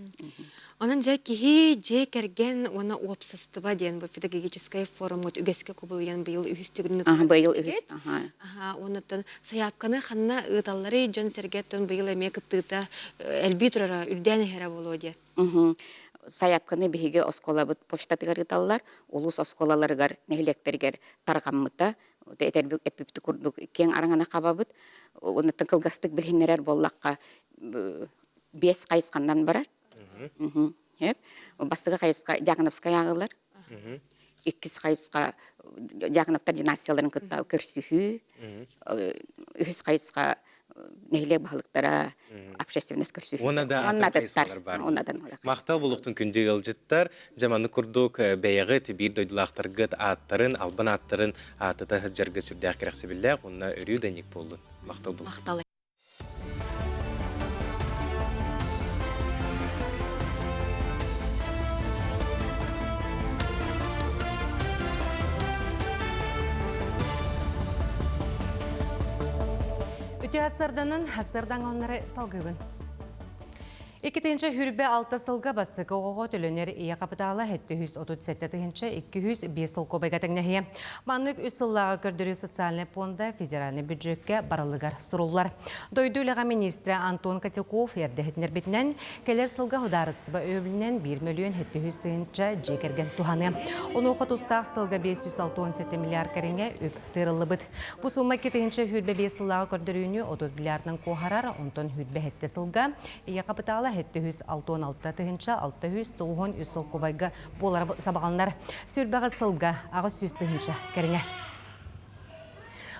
S1: Онон дьэ киһи, дьиэ кэргэн уонна уопсастыба диэн бу педагогическай форумҥут үгэскэ кубулуйан быйыл үһүс төгүлүн
S14: Аха, быйыл үһүс. Аха.
S1: Аха, уоннаттан сайаапканы ханна ыыталларый дьон-сэргэттэн быйыл эмиэ кыттыыта элбии турара, үрдээн иһэрэ буолуо диye.
S14: Сайаапканы биһиги оскуолабыт почтатыгар ыыталлар, улуус оскуолаларыгар, нэһилиэктэригэр тарҕаммыта. Этэрбит эппиппит курдук киэҥ араҥаны хабабыт. Онуттан кылгастык билиһиннэрэр буоллахха, биэс хайысханнан барар. Бастакы хайысха Дьяконовскай ааҕылар. Иккис хайысха Дьяконовтар династияларын кытта көрсүһүү. Үһүс хайысха нэһилиэк баһылыктара, общественность көрсүһүү.
S2: Уонна да
S14: Уонна
S2: атын хайысхалар баар.
S14: Уонна да
S2: Махтал булуктун күндү ыалдьыттар, дьаманы курдук бэйэҕит биир дойдулаахтаргыт ааттарын, албан ааттарын аатыта сылдьарга сүрдээх кэрэхсэбиллээх уонна өрүү да ник буоллун. Махтал булуктун.
S15: Махтал.
S3: Үтүө хассарданан хассардан оннары салгыбын. Иккитинче хүрбэ алта сылга бастакы оҕоҕо төлөнөр ийэ капитала 737 тыһынча 205 солкуобайга тэҥнэһиэ. Маннык үс сыллааҕы көрдөрүү социальнай пуонда федеральнай бюджеккэ барылыгар суруллар. Дойду үлэҕэ министрэ Антон Котяков эрдэһитинэрбитинэн, кэлэр сылга судаарыстыба өйөбүлүнэн 1 мөлүйүөн 700 тыһыынча дьиэ кэргэн туһаныа. Онуоха тустаах сылга 567 миллиард кэриҥэ үп тыырыллыбыт. Бу сумма 2025 сыллааҕы көрдөрүүнү 30 миллиардынан куоһарар, онтон 27 сылга ийэ капитала 766 тыһыынча 693 солкуобайга буолара сабаҕаланар. Сүрбэҕи сылга 800 тыһыынча кэриҥэ.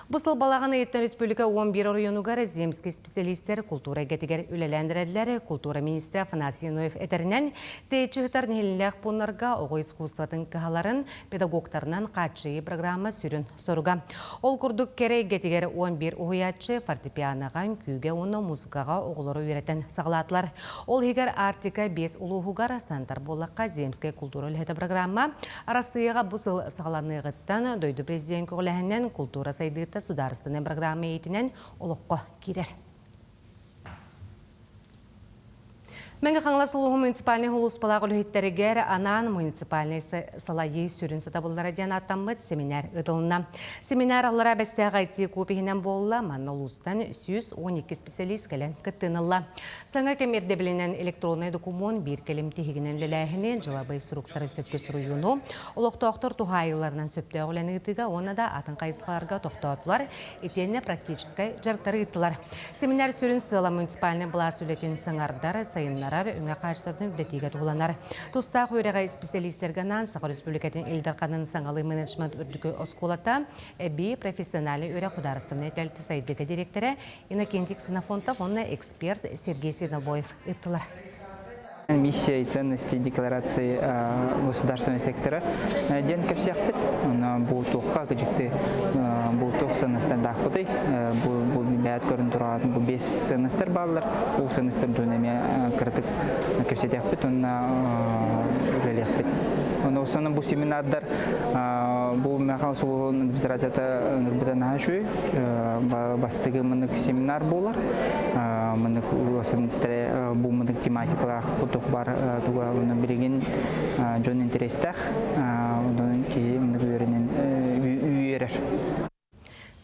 S3: Бу сыл балаҕан ыйыттан республика 11 оройуонугар земский специалистер култуура эйгэтигэр үлэлээн эрэллэр. Култуура министрэ Афанасий Ноев этэринэн, тэйиччи сытар нэһилиэнньэлээх пууннарга оҕо искусствотын кыһаларын педагогтарынан хааччыйыы программа сүрүн соруга. Ол курдук кэрэ эйгэтигэр 11 уһуйааччы фортепианоҕа, үҥкүүгэ уонна музыкаҕа оҕолору үөрэтэн саҕалаатылар. Ол иһигэр Арктика биэс улууһугар Сантар буоллахха Земскэй култуура үлэһитэ программа Арассыыйаҕа бу сыл саҕаланыаҕыттан дойду президент көҕүлээһининэн култуура сайдыыта судаарыстыбаннай программа иитинэн олоххо киирэр. Мэҥэ Хаҥалас улууһун муниципальнай сулууспалаах үлэһиттэригэр анаан муниципальнай салайыы сүрүн сатабыллара диэн ааттаммыт семинар ыытылынна. Семинар аллараа Бэстээх IT куб иһинэн буолла, манна улуустан 112 специалист кэлэн кыттыыны ылла. Саҥа кэм ирдэбилинэн электроннай докумуон биир кэлим тиһигинэн үлэлээһини, дьылабыай суруктары сөпкө суруйууну, олохтоохтор туһаайыыларынан сөптөөх үлэни ыытыыга уонна да атын хайысхаларга тохтоотулар, итиэннэ практическай дьарыктары ыыттылар. Семинар сүрүн сыала муниципальнай былаас үлэтин саҥардар, сайыннарар, өҥө хаачыстыбатын үрдэтиигэ туһуланар. Тустаах үөрэҕи исписэлиистэргэ анаан Саха Республикатын Ил Дарханын саҥалыы менеджмент үрдүкү оскуолата эбии профессиональнай үөрэх судаарыстыбаннай тэрилтэ сайдыыта дириэктэрэ Иннокентий Ксенофонтов уонна эксперт Сергей Свинобоев ыыттылар.
S16: Миссия и ценности декларации государственного сектора диэн кэпсиэхпит. Онно бу туохха кыдьыкты бу туох сыаннастардаахпытый бу бу бэйэт көрөн тураҕын бу биэс сыаннастар бааллар. Ол сыаннастар туһунан эмиэ кыратык кэпсэтиэхпит уонна үлэлиэхпит. Онно основном бу семинардар бу Михаил Сулуһун администрацията ыҥырбыта наһаа үчүгэй. Бастакы мынык семинар буолар. Мынык бу мынык тематикалаах кутук бар туга уну билигин дьон интерестах онон киһи мынык үөрэнэн үөрэр.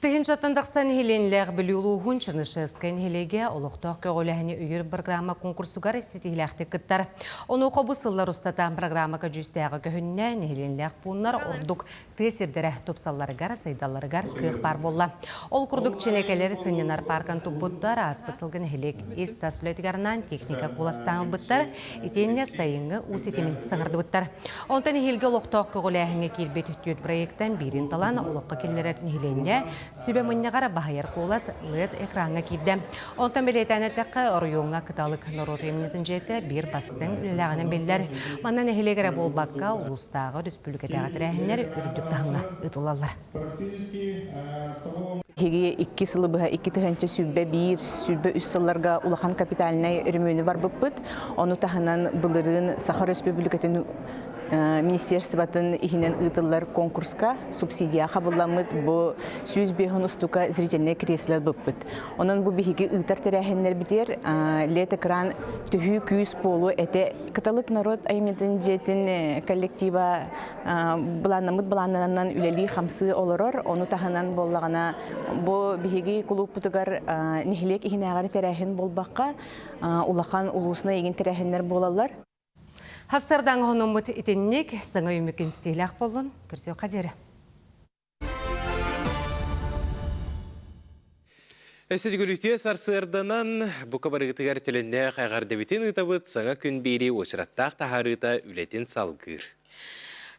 S3: Тыһынчаттан тахсан нэһилиэнньэлээх Бүлүү улууһун Чернышевскай нэһилиэгэ олохтоох көҕүлээһини өйүүр программа конкурсугар ситиһиилээхтик кыттар. Онуоха бу сыллар устата программа көдьүүстээҕи көһүннэ, нэһилиэнньэлээх пууннар ордук тыа сирдэрэ тупсалларыгар, сайдалларыгар кыах баар буолла. Ол курдук Чинэкэлэр сынньанар пааркан туппуттар, ааспыт сылга нэһилиэк ис-тас үлэтигэр анаан техника куоластаан ылбыттар, итиэннэ сайыҥҥы уу ситимин саҥардыбыттар. Онтон эһиилги олохтоох көҕүлээһиҥҥэ киирбит түөрт проектан биирин талан олоххо киллэрэр нэһилиэнньэ сүбэ мунньаҕар баһыйар куолас LED экраҥҥа киирдэ. Онтон бэлиэтээн эттэххэ, оройуоҥҥа Кыталык норуот айымньытын дьиэтэ биир бастыҥ үлэлээҕинэн биллэр. Манна нэһилиэк эрэ буолбакка, улуустааҕы, республикатааҕы тэрээһиннэр үрдүк таһымҥа ыытыллаллар.
S17: Биһиги икки сылы быһа 2021, 23 сылларга улахан капитальнай өрөмүөнү барбыппыт. Ону таһынан былырыын Саха Өрөспүүбүлүкэтин министерствотын иһинэн ыытыллар конкурска субсидия хабылламмыт бу 105 устука зрительнай кресло ылбыппыт. Онон бу биһиги ыытар тэрээһиннэрбитигэр лет экран төһүү күүс буолуо этэ. Кыталык норуот айымньытын дьиэтин коллектива былааннаммыт былааннанан үлэлии-хамсыы олорор. Ону таһынан буоллаҕына, бу биһиги кулууппутугар нэһилиэк иһинээҕи тэрээһин буолбакка, улахан улууснай игин тэрээһиннэр буолаллар.
S3: Хастардаҥ хонуммут итинник саҥа үмүкүн стилээх боллун көрсүөххэ диэри.
S2: Өссө сарсыарданан бука барыгытыгар төлөннөөх эҕэрдэбитин ыытабыт саҥа күн биэрии уочараттаах таһаарыыта үлэтин салгыыр.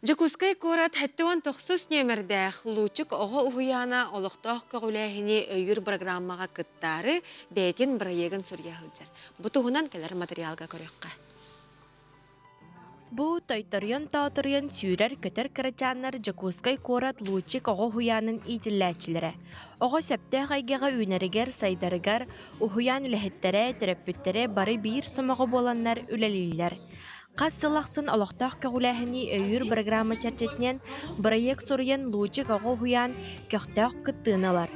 S1: Дьокуускай куорат 79 нүөмэрдээх Лучик оҕо уһуйаана олохтоох көҕүлээһини өйүүр программаҕа кыттаары бэйэтин бырайыагын суруйа сылдьар. Бу туһунан кэлэр материалга көрүөххэ.
S18: Бу тойторуйан-тооторуйан сүүрэр-көтөр кырачааннар Дьокуускай куорат Лучик оҕо уһуйаанын иитиллээччилэрэ. Оҕо сөптөөх эйгэҕэ үүнэригэр, сайдарыгар уһуйаан үлэһиттэрэ, төрөппүттэрэ бары биир сомоҕо буоланнар үлэлииллэр. Хас сыл ахсын олохтоох көҕүлээһини өйүүр бырагыраама чэрчитинэн бырайыак суруйан Лучик оҕо уһуйаан көхтөөх кыттыыны ылар.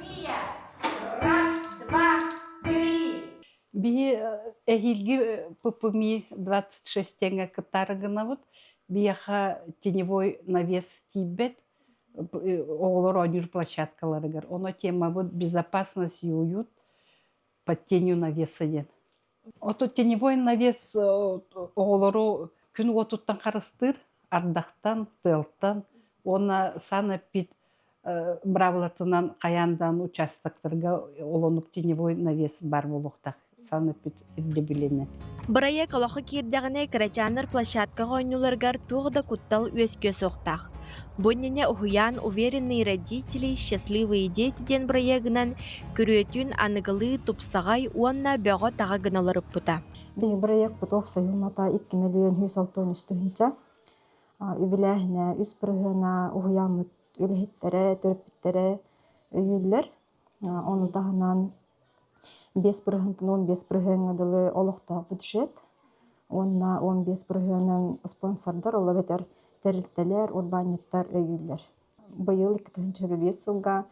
S19: Раз, два, три.
S20: Биһи эһиилги ППМИ 26 тэҥҥэ кыттаары гынабыт. Биһиэхэ теневой навес тиийбэт оҕолор оонньуур площадкаларыгар. Оно темабыт безопасность и уют под тенью навеса диэн. Ото теневой навес оҕолору күн уотуттан харыстыыр, ардахтан, тыалтан уонна санэппит быраабылатынан хайаан даҕаны участоктарга олонук теневой навес баар буолуохтаах санэппит ирдэбилинэн.
S18: Бырайыак олоххо киирдэҕинэ кырачааннар площадкаҕа оонньууларыгар туох да куттал үөскүө суохтаах. Бу иннинэ уһуйаан «Уверенные родители, счастливые дети» диэн бырайыагынан күрүөтүн аныгылыы тупсаҕай уонна бөҕө-таҕа гына олоруппута.
S21: Биһиги бырайыакпыт уопсайымата 2 миллион 163 тыһыынча. Үбүлээһинэ үс бырыһыана уһуйааммыт үлэһиттэрэ, төрөппүттэрэ өйүүллэр. Ону таһынан 5 бырыһыантан 15 бырыһыаҥҥа дылы олохтоох бюджет уонна 15 бырыһыанын спонсордар, ол эбэтэр тэрилтэлэр, урбаанньыттар өйүүллэр. Быйыл 2025 сылга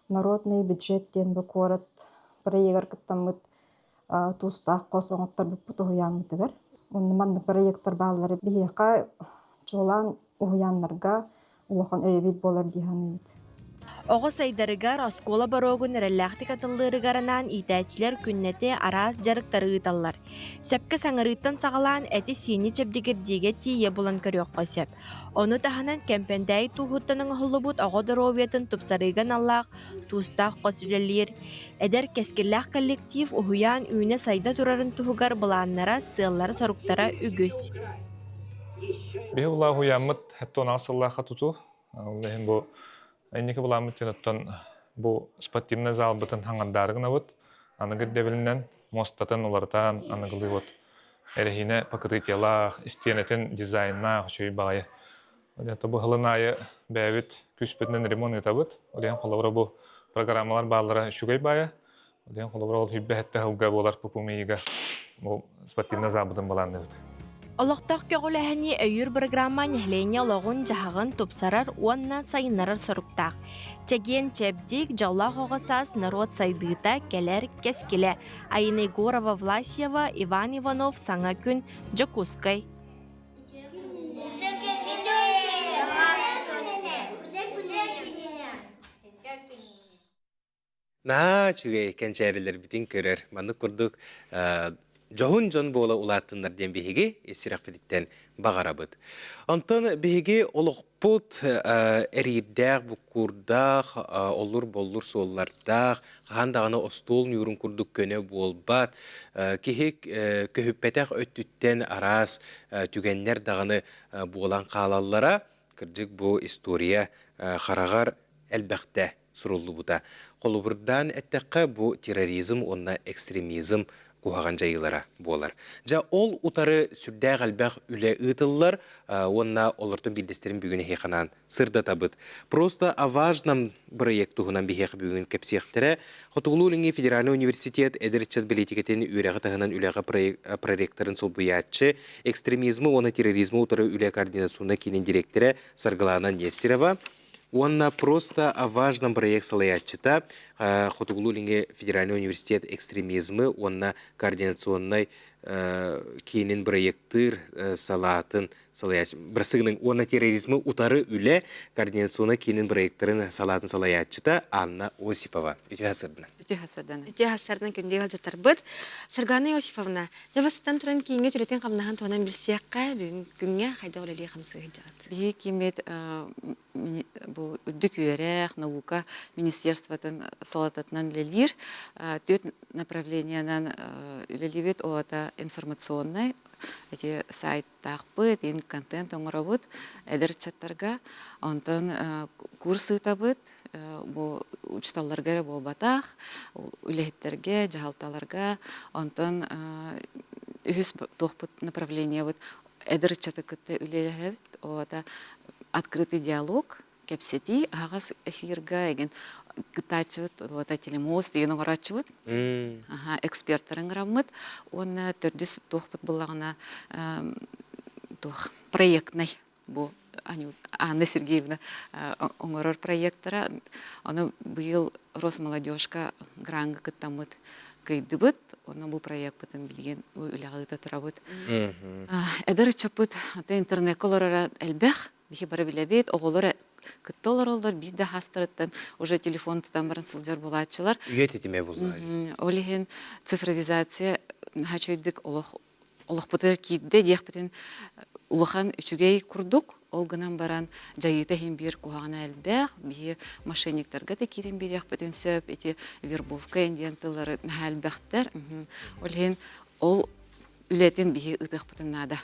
S21: «Народный бюджет» диэн бу куорат проегар кыттаммыт туустаах хос оҥотторбуппут уһуйааммытыгар. Онно маннык проектар бааллара биһиэхэ чуолаан уһуйааннарга улахан өйөбүл буолар дии саныыбыт.
S18: Оҕо сайдарыгар, оскуола боруогун эрэллээхтик атыллыырыгар анаан иитээччилэр күннэтэ араас дьарыктары ыыталлар. Сөпкө саҥарыыттан саҕалаан эти-сиини чэбдигирдиигэ тиийэ булан көрүөххэ сөп. Ону таһынан Кэмпэндээйи тууһуттан оҥоһуллубут оҕо доруобуйатын тупсарыыга аналлаах туустаах хос үлэлиир. Эдэр кэскиллээх коллектив уһуйаан үүнэ-сайда турарын туһугар былааннара, сыаллара-соруктара үгүс.
S22: Биһи улаа уһуйааммыт 78 сыллаахха тутуу. Ол иһин бу инники былааммыт диэн оттон бу спортивнай залбытын хаҥардаары гынабыт. Аныгы ирдэбилинэн муостатын уларытан аныгылыы вот эрэһиинэ покрытиелаах, истиэнэтин дизайннаах үчүгэй баҕайы. Ол бу сылын аайы бэйэбит күүспүтүнэн ремонт ыытабыт. Ол иһин холобура бу программалар бааллара үчүгэй баайа. Ол иһин холобура ол сүүрбэ сэттэ сылга буолар ППМИ-га бу спортивнай залбытын былаанныыбыт.
S18: Олохтоох көҕүлээһини өйүүр бырагыраама нэһилиэнньэ олоҕун-дьаһаҕын тупсарар уонна сайыннарар соруктаах. Чэгиэн-чэбдик, дьоллоох оҕо саас норуот сайдыыта кэлэр кэскилэ. Айына Егорова Власьева, Иван Иванов Саҥа күн, Дьокуускай.
S2: Наһаа үчүгэй кэнчээрилэрбитин көрөр. Маннык курдук дьоһун дьон буола улааттыннар диэн биһиги ис сүрэхпититтэн баҕарабыт. Онтон биһиги олохпут эриирдээх, буккуурдаах, оллур-боллур суоллардаах, хаһан даҕаны остуол ньуурун курдук көнө буолбат, киһи көһүппэтэх өттүттэн араас түгэннэр даҕаны буолан хаалаллара. Кырдьык бу история хараҕар элбэхтэ суруллубута. Холобурдаан эттэххэ, бу терроризм уонна экстремизм куһаҕан дьайыылара буолар. Дьэ, ол утары сүрдээх элбэх үлэ ыытыллар уонна олортон биирдэстэрин бүгүн эһиэхэ анаан сырдатабыт. Просто о важном бырайыак туһунан биһиэхэ бүгүн кэпсиэхтэрэ. Хотугулуу-Илиҥҥи федеральнай университет эдэр ыччат бэлиитикэтин үөрэҕи таһынан үлэҕэ проректорын солбуйааччы, экстремизмы уонна терроризмы утары үлэ координационнай киинин дириэктэрэ Саргылаана Нестерова, Уонна просто о важном проект салайааччыта Хотугулуу-Илиҥҥи федеральнай университет экстремизмы уонна координационнай киинин бырайыактыыр салаатын салайааччы бырасыгының уонна терроризмы утары үлэ координационнай киинин бырайыактарын салаатын салайааччыта Анна Осипова. Үтүө сарсыардана.
S11: Үтүө сарсыардана.
S1: Үтүө сарсыардан күндү ыалдьыттарбыт. Саргылана Иосифовна, дьэ бастатан туран кииҥҥэ үлэтин хамнаһын туһунан билсиэххэ, бүгүн күҥҥэ хайдах үлэлии хамсыы сылдьаҕыт?
S23: Биһиги кииммит бу үрдүк үөрэх, наука министерствотын
S15: салалтатынан үлэлиир. Түөрт направлениенан үлэлиибит. Ол аата информационнай, эти сайттаахпыт, ин контент оҥоробут эдэр ыччаттарга. Онтон курс ыытабыт, бу учууталларга эрэ буолбатах, үлэһиттэргэ, дьаһалталарга. Онтон үһүс туохпут направлениебыт эдэр ыччаты кытта үлэлэһэбит. Ол аата открытый диалог, кэпсэтии, аһаҕас эфирга эгин кыттааччыбыт, уота телемост деген оҥорооччубут. Аха, эксперттарын ыҥыраммыт уонна төрдүс туохпут буллаҕына туох проектнай бу Анна Сергеевна оҥорор проектара. Ону быйыл Росмолодежка гранга кыттаммыт кыйдыбыт. Онно бу проекпытын билигин бу үлэҕэ ыыта турабыт. Эдэр ыччаппыт интернекка олороро элбэх. Биһи бары билэбит, оҕолор кытта олороллор, биир да хаастарыттан уже телефон тутан баран сылдьар буолааччылар.
S2: Үйэ тэтимэ булла.
S15: Ол иһин цифровизация наһаа үчүгэйдик олох олохпутугар киирдэ диэхпитин улахан үчүгэй курдук, ол гынан баран дьайыыта иһин биир куһаҕана элбэх, биһи мошенниктарга да киирэн биэриэхпитин сөп, ити вербовка диэн тыллары наһаа элбэхтэр. Ол иһин ол үлэтин биһи ыытыахпытын наада.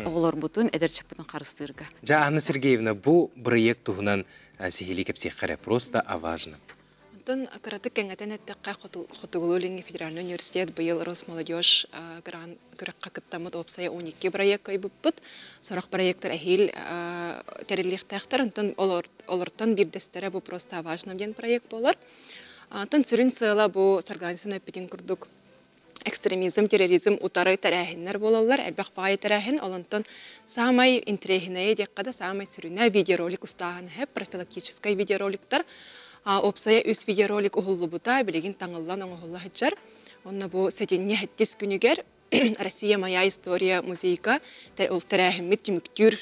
S15: Оҕолорбутун, эдэрчиппытын харыстыырга.
S2: Дьэ, Анна Сергеевна, бу бырайыак туһунан сиһилии кэпсиэххэ эрэ, просто о важном.
S12: Онтон кыратык кэҥэтэн эттэххэ, Хотугулуу-Илиҥҥи федеральнай университет быйыл Росмолодежь грант күрэххэ кыттаммыт уопсайа 12 бырайыак кыайбыппыт. Сорох проектар эһиил тэриллиэхтээхтэр. Онтон олортон биирдэстэрэ бу просто о важном диэн проект буолар. Онтон сүрүн сыала бу Саргылана эппитин курдук экстремизм, терроризм утары тэрээһиннэр буолаллар, элбэх баҕайы тэрээһин. Олонтон саамай интэриэһинэйэ диэххэ да, саамай сүрүнэ видеоролик устааһын иһэ, профилактическай видеороликтар. Уопсайа үс видеоролик уһуллубута, билигин таҥыллан оҥоһулла сылдьар. Онно бу сэтинньи сэттис күнүгэр Россия моя история музейка ол тэрээһиммит түмүктүүр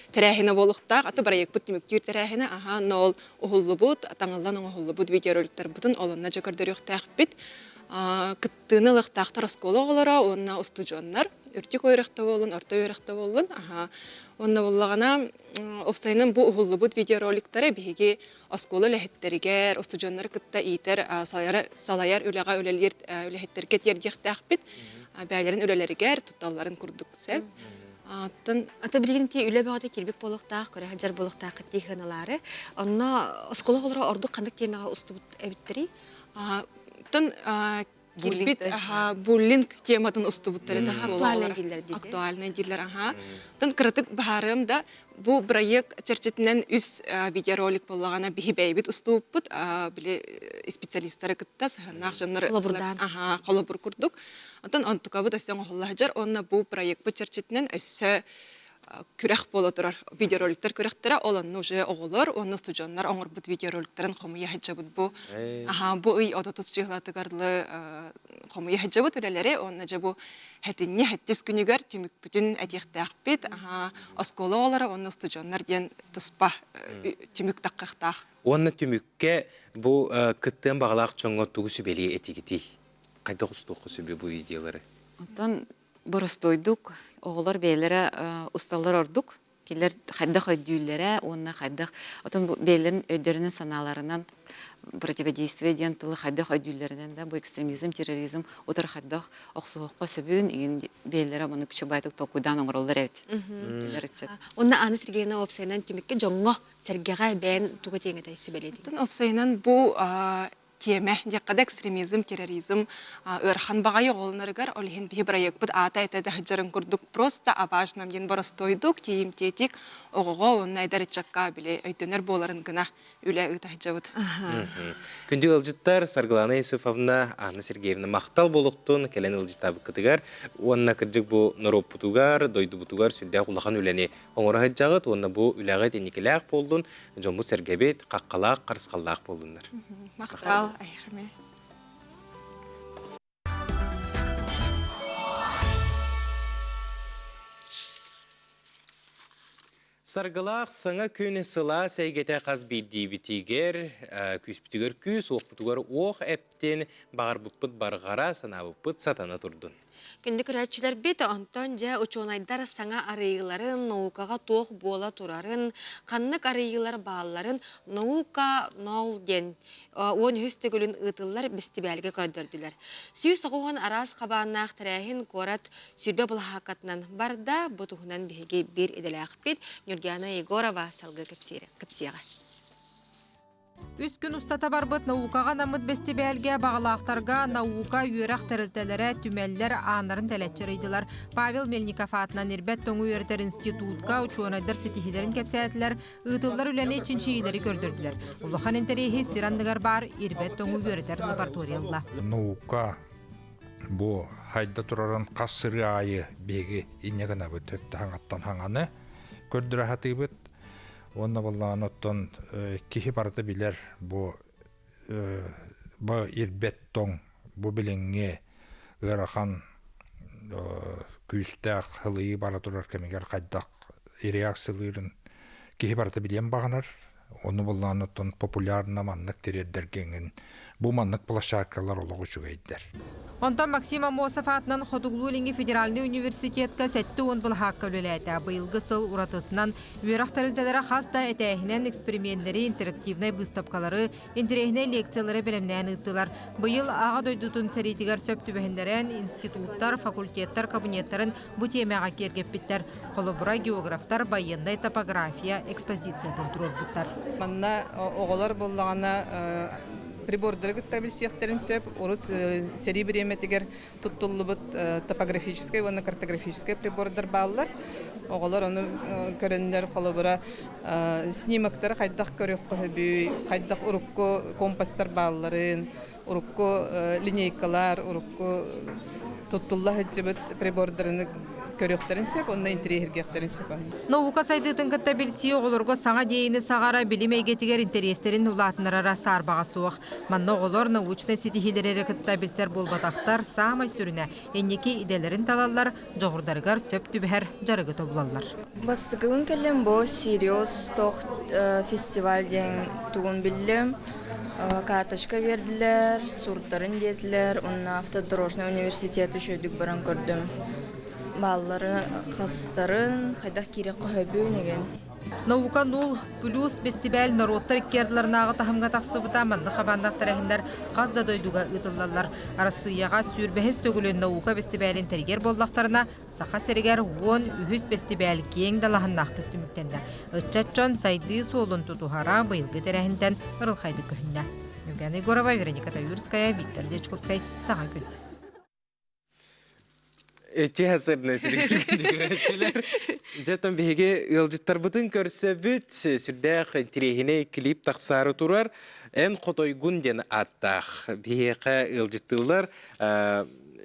S12: тэрээһинэ буолуохтаах. Аты проекпыт түмүктүүр тэрээһинэ аха ол уһуллубут, таҥыллан оҥоһуллубут видеороликтарбытын олонно дьэ көрдөрүөхтээхпит. Кыттыыны ылыахтаахтар оскуола оҕолоро уонна устудьуоннар. Үрдүк үөрэхтэ буоллун, орто үөрэхтэ буоллун. Аха. Уонна буоллаҕына, уопсайынан бу уһуллубут видеороликтары биһиги оскуола үлэһиттэригэр, устудьуоннары кытта иитэр, салайар, салайар үлэҕэ үлэлиир үлэһиттэргэ тиэрдиэхтээхпит. Бэйэлэрин үлэлэригэр тутталларын курдук сөп. Аттан
S1: Ата билигин ти үлэ бөҕөтө киирбит буолуохтаах, көрө сылдьар буолуохтаах тии сыаналаары. Онно оскуола оҕолоро ордук ханнык тиэмэҕэ устубут эбиттэрий?
S12: Оттон киирбит буллинг тематын устубуттар это
S1: Актуальный дииллэр
S12: Актуальный дииллэр, аха. Оттон кыратык баһаарыам да, бу проект чэрчитинэн үс видеоролик буоллаҕына биһи бэйэбит устубуппут, били специалистары кытта сыһыаннаах дьоннор
S1: Холобурдаан.
S12: Аха, холобур курдук. Оттон онтукабыт өссө оҥоһулла сылдьар уонна бу проекпыт чэрчитинэн өссө күрэх буола турар видеороликтар күрэхтэрэ ол онно уже оҕолор уонна устудьуоннар оҥорбут видеороликтарын хомуйа сылдьабыт бу аха бу ый отутус чыһылатыгарлы хомуйа сылдьабыт үлэлэри уонна дьэ бу хэтинньи хэттис күнүгэр түмүкпүтүн этиэхтээхпит аха оскуола оҕолоро уонна устудьуоннар диэн туспа түмүк таххахтаах
S2: Уонна түмүккэ бу кыттыан баҕалаах дьоҥҥо тугу сүбэлиэ этигитий? Хайдах устуохха сөбүй бу видеолары?
S15: Оттон боростуойдук оҕолор бэйэлэрэ усталлар ордук. Кинилэр хайдах өйдүүллэрэ уонна хайдах отон бу бэйэлэрин өйдөрүнэн санааларынан противодействие диэн тылы хайдах өйдүүллэринэн да бу экстремизм, терроризм утары хайдах охсуһуохха сөбүн игин бэйэлэрэ ону күчүбайтык толкуйдаан оҥороллор эбит. Кинилэр ыччат.
S1: Онно Анна Сергеевна уопсайынан түмүккэ дьоҥҥо сэргэҕэ бэйэн тугу этиэҥ этэй сүбэлиэтиҥ?
S12: Оттон уопсайынан бу тиэмэ диэххэ да экстремизм, терроризм ыарахан баҕайы оҕолонорыгар ол иһин биһи бырайыакпыт аата этэ да сылдьарын курдук просто о важном диэн боростуойдук, тиийимтиэтик оҕоҕо уонна эдэр ыччакка били өйдөнөр буоларын гына үлэ ыыта сылдьабыт.
S2: Күндү ыалдьыттар, Саргылана Юсуфовна, Анна Сергеевна махтал буолуохтун кэлэн ыалдьыттаабыккытыгар уонна кырдьык бу норуоппутугар, дойдубутугар сүрдээх улахан үлэни оҥоро сылдьаҕыт уонна бу үлэҕит инникилээх буоллун, дьоммут-сэргэбит хаххалаах, харысхаллаах буоллуннар.
S12: Махтал, айхаме.
S2: Саргылаах саҥа күн сылаас эйгэтэ хас биирдиибитигэр, күүспүтүгэр күүс, уохпутугар уох эптин, баҕарбыппыт барҕара, санаабыппыт сатана турдун.
S1: Күндү көрөөччүлэрбит, онтон дьэ учуонайдар саҥа арыйыыларын, наукаҕа туох буола турарын, ханнык арыйыылар баалларын «Наука нол» диэн 13 төгүлүн ыытыллар бэстибээлгэ көрдөрдүлэр. 190 араас хабааннаах тэрээһин куорат 20 былаһааккатынан барда. Бу туһунан биһиги биир идэлээхпит Нюргиана Егорова салгыы кэпсиэҕэ.
S4: Үс күн устата барбыт наукаҕа анаммыт бэстибээлгэ баҕалаахтарга наука, үөрэх тэрилтэлэрэ, түмэллэр ааннарын тэлэччи арыйдылар. Павел Мельников аатынан Ирбэт тоҥу үөрэтэр институтка учуонайдар ситиһиилэрин кэпсээтилэр, ыытыллар үлэни чинчийиилэри көрдөрдүлэр. Улахан интэриэһи сир анныгар баар ирбэт тоҥу үөрэтэр лаборатория ылла.
S5: Наука бу хайда турарын хас сырыы аайы биһиги инньэ гынабыт өттө хаҥаттан хаҥаны көрдөрө сатыыбыт. Уонна буоллаҕына оттон киһи барыта билэр бу бу ирбэт тоҥ бу билиҥҥи ыарахан күүстээх һылыйыы бара турар кэмигэр хайдах реакциялыырын киһи барыта билиэн баҕарар. Ону буоллаҕына оттон популярно маннык тириэрдэргэ эҥин бу маннык площадкалар олох үчүгэйдэр.
S4: Онтон Максим Аммосов аатынан Хотугулуу-Илиҥҥи федеральнай университетка 70 былаһаакка үлэлээтэ. Быйылгы сыл уратытынан үөрэх тэрилтэлэрэ хас да этээһинэн эксперименнэри, интерактивнай быыстапкалары, интэриэһинэй лекциялары бэлэмнээн ыыттылар. Быйыл Аҕа дойдутун сэриитигэр сөп түбэһиннэрэн институттар, факультеттар кабинеттарын бу тиэмэҕэ киэргэппиттэр. Холобура, географтар байыаннай топография экспозициятын туруорбуттар.
S6: Манна оҕолор буоллаҕына прибордары кытта билсиэхтэрин сөп. Урут сэрии бириэмэтигэр туттуллубут топографическай уонна картографическай прибордар бааллар. Оҕолор ону көрөннөр, холобура, снимоктары хайдах көрүөххэ сөбүй, хайдах урукку компастар баалларын, урукку линейкалар, урукку туттулла сылдьыбыт прибордарын көрүөхтэрин сөп уонна интэриэһиргиэхтэрин сөп.
S4: Наука сайдыытын кытта билсии оҕолорго саҥа идиэйэни саҕара билим эйгэтигэр интэриэстэрин улаатыннарара саарбаҕа суох. Манна оҕолор научнай ситиһиилэри эрэ кытта билсэр буолбатахтар, саамай сүрүнэ, инники идэлэрин талаллар, дьоҕурдарыгар сөп түбэһэр дьарыгы тобулаллар.
S7: Бастакыбын кэллим бу Сириус тох фестиваль диэн тугун биллим. Карточка биэрдилэр, сурдарын диэтилэр, уонна автодорожный университет үчүгэйдик баран көрдүм. Бааллары хастарын, хайдах киириэххэ сөбүн игин.
S4: Наука нул плюс бэстибээл норуоттар икки ардыларынааҕы таһымҥа тахсыбыта маннык хабааннаах тэрээһиннэр хас да дойдуга ыытыллаллар. Арассыыйаҕа сүүрбэһис төгүлүн наука бэстибээлин тэрийэр буоллахтарына, Саха сиригэр 13 бэстибээл киэҥ далааһыннаахтык түмүктэннэ. Ыччат дьон сайдыы суолун тутуһара быйылгы тэрээһинтэн ырылхайдык көһүннэ. Евгения Егорова, Вероника Таюрская, Виктор Дьячковскай. Саҥа күн.
S2: Эти хасырна сиргэр Дьэ, биһиги ыалдьыттарбытын көрсөбүт, сүрдээх интириэһинэй клип тахсаары турар. Эн хотойгун диэн ааттаах биһиэхэ ыалдьыттыыллар.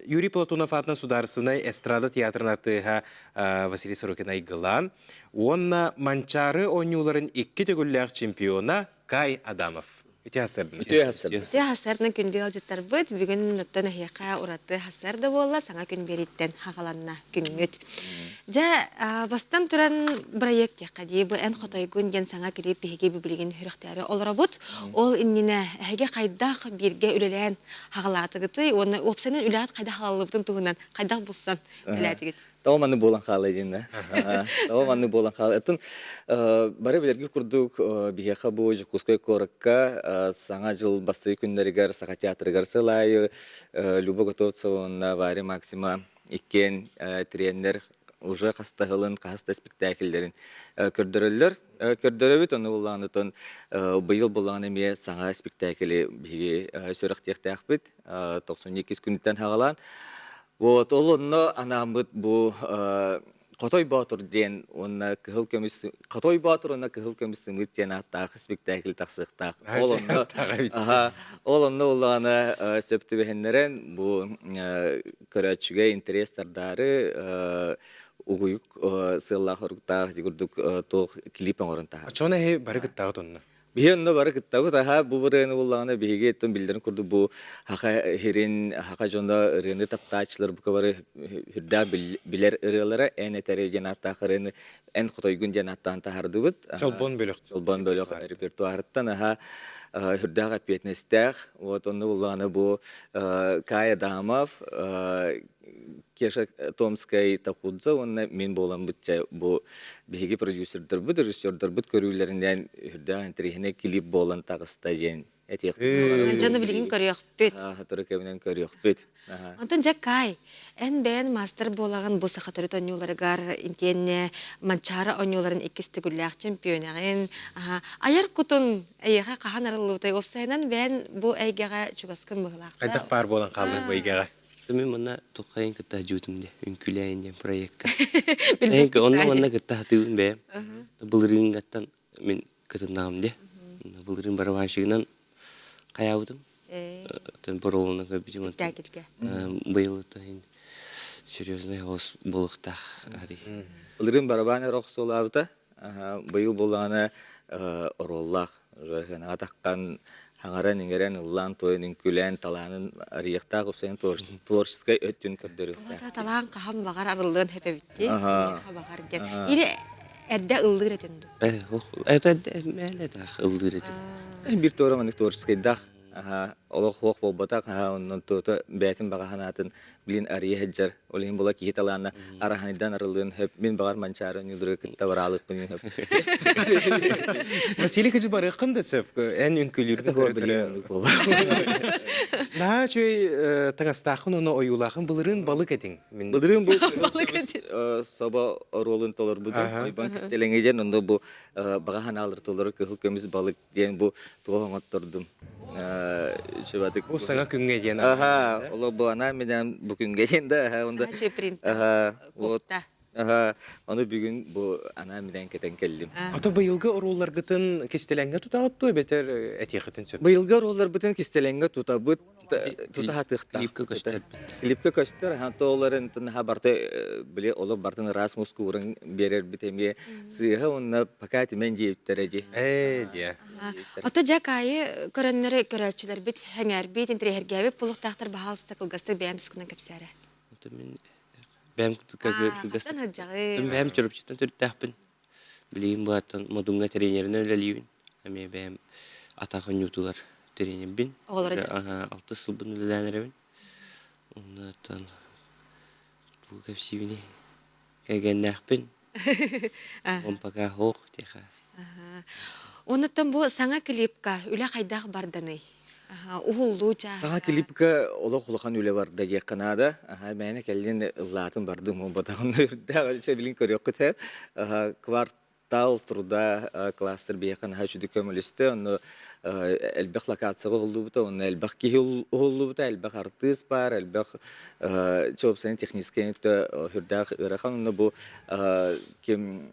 S2: Юрий Платонов аатынан Судаарыстыбаннай эстрада театрын артыыһа Василий Сорокин айгылаан уонна Манчаары оонньууларын икки төгүллээх чемпиона Кай Адамов. Үтүө хасырдын.
S25: Үтүө хасырдын.
S1: Үтүө хасырдын күндү ыалдьыттарбыт. Бүгүн оттон эһиэхэ ураты хасар да буолла, саҥа күн биэрииттэн хаҕаланна күҥҥүт. Дьэ, бастан туран проект диэххэ дии, бу эн хотойгун диэн саҥа клип биһиги билигин сүрэхтээри олоробут. Ол иннинэ эһиги хайдах бииргэ үлэлээн хаҕалаатыгытый уонна уопсайынан үлэҕит хайдах хааллыбытын туһунан хайдах булсан үлэлээтигит?
S25: Тоҕо маннык буолан хаалла диэн Тоҕо маннык буолан хаалла. Оттон бары билэрги курдук биһиэхэ бу Дьокуускай куоракка Саҥа дьыл бастакы күннэригэр Саха театрыгар сыл аайы Люба Готовцева уонна Варя Максима иккиэн тириэннэр уже хастаһылын, хас да спектакльлэрин көрдөрөллөр. Көрдөрөбүт, ону буллаҕына быйыл буллаҕына эмиэ саҥа спектакли биһиги сүрэхтиэхтээхпит. 92 күнүттэн хаҕалаан. Вот ол онно анааммыт бу Хотой Боотур диэн уонна Кыһыл көмүс Хотой Боотур уонна Кыһыл көмүс сымыыт диэн ааттаах спектакль тахсыахтаах. Ол онно аха ол онно улаана сөп түбэһиннэрэн бу көрөөччүгэ интерес тардаары угуйук сыаллаах оруктаах курдук туох клип оҥорон таһаар.
S2: Чон эһи бары кыттаҕыт онно.
S25: Биһи онно бары кыттабыт, аха бу ырыаны буллаҕына биһиги оттон биллэрин курдук бу хаха хирин, хаха дьоно ырыаны таптааччылар бука бары үрдээх билэр ырыалара эн этэри диэн ааттаах ырыаны эн хотойгун диэн ааттаан таһаардыбыт.
S2: Чолбон бөлөх.
S25: Чолбон бөлөх репертуарыттан аха үрдээх эппиэтинэстээх. Вот онно буллаҕына бу Кая Адамов. Кеша Томскай Тахудза уонна мин буоламмыт дьэ бу биһиги продюсердарбыт, режиссердарбыт көрүүлэринэн үрдээх интэриэһинэй клип буолан таҕыста диэн этиэхпин
S1: Дьону билигин көрүөхпүт.
S25: Сотору кэминэн көрүөхпүт.
S1: Онтон дьэ Кай, эн бэйэн маастар буолаҕын бу саха төрүт оонньууларыгар интиэннэ Манчаары оонньууларын иккис төгүллээх чемпионаҕын. Айар кутун эйиэхэ хаһан арыллыбытай? Уопсайынан бэйэн бу эйгэҕэ чугаскын быһылаахта.
S2: Хайдах баар буолан хааллыҥ бу эйгэҕэ?
S8: Мин манна туххайын кытта сылдьыбытым дии, үҥкүүлээйин диэн проекка. Онно манна кытта сатыыбын бэйэм. Былырыыҥҥаттан мин кытыннаҕым дии. Былырыын барабанщигынан хайаабытым. Боруолунан көрбүтүм.
S1: Спектакльгэ.
S8: Быйыл серьезный оҕус буолуохтаах.
S25: Былырыын барабан эрэ охсуолаабыта. Быйыл буоллаҕына оруоллаах. Сыанаҕа таххан хаҥаран-иҥэрэн, ыллаан-туойан, үҥкүүлээн, талаанын арыйыахтаах уопсайынан творческай өттүн көрдөрүөхтээх.
S1: Талаан хаһан баҕар арыллыан сөп эбит дии. Баҕар диэн. Или эрдэ ыллыыр этин дуу?
S8: Это мээлэ таах ыллыыр этим.
S25: Биир туора маннык творческайдаах олох хуох буолбатах оннун туота бэйэтин баҕа санаатын билин арыйа сылдьар ол иһин була киһи талаана араһанайдан арыллыан хөп мин баҕар манчаары ньулурга кытта бараалыахпын хөп
S2: Василий кыжы барыаххын да сөп эн үҥкүүлүүргүн Наһаа үчүгэй таҥастааххын уонна ойуулаахын былырыын балык этиҥ.
S25: Былырыын бу собо оруолун толорбутум. Ойбон кистэлэҥэ диэн онно бу баҕа санаалар толору кыһыл көмүс балык диэн бу туох оҥоттордум. Чубатык.
S2: Бу саҥа күҥҥэ диэн.
S25: Аха, оло бу анаан минээн бу күҥҥэ диэн да аха онда. Аха, вот. Аха, ону бүгүн бу анаан минээн кэтэн кэллим.
S2: Ото быйылгы оруолларгытын кистэлэҥҥэ тутаҕыт дуо эбэтэр этиэххитин сөп?
S25: Быйылгы оруолларбытын кистэлэҥҥэ тутабыт тута сатыахтаах.
S8: Клипка көстөр.
S25: Клипка көстөр, ахан тооларын наха барты били олох бартын ыраас мускуурун биэрэрбит эмиэ сыыһа уонна пока тимэн диэбиттэрэ дии.
S2: Ээ диэ.
S1: Ото дьэ каайы көрөннөрү көрөөччүлэрбит сэҥээрбит, интэриэһиргээбит буолуохтаахтар баһаалыста кылгастык бэйэм тускунан кэпсээрэ.
S8: Мин бэйэм кылгастык бэйэм чөрүпчүттэн төрүттээхпин. Билигин бааттан Модуҥҥа тренеринэн үлэлиибин. Эмиэ бэйэм атах оонньуутугар тренербин.
S1: Оҕолоро
S8: Алтыс сылбын үлэлээн эрэбин. Оннуттан тугу кэпсиибиний? Кэргэннээхпин. Он пока суох тиэхэ.
S1: Онуттан бу саҥа клипка үлэ хайдах барданый? Уһуллуу чааһа.
S25: Саҥа клипка олох улахан үлэ барда диэххэ наада. Аха, мээнэ кэллин ыллаатын бардым буолбатаҕын үрдээх өссө билин көрүөххүт ээ. Квартал труда кластер биһиэхэ наһаа үчүгэй көмөлөстө. Онно элбэх локацияҕа уһуллубута, онно элбэх киһи уһуллубута, элбэх артыыс баар, элбэх чуопсайын техническэй өттө үрдээх ыарахан. Онно бу ким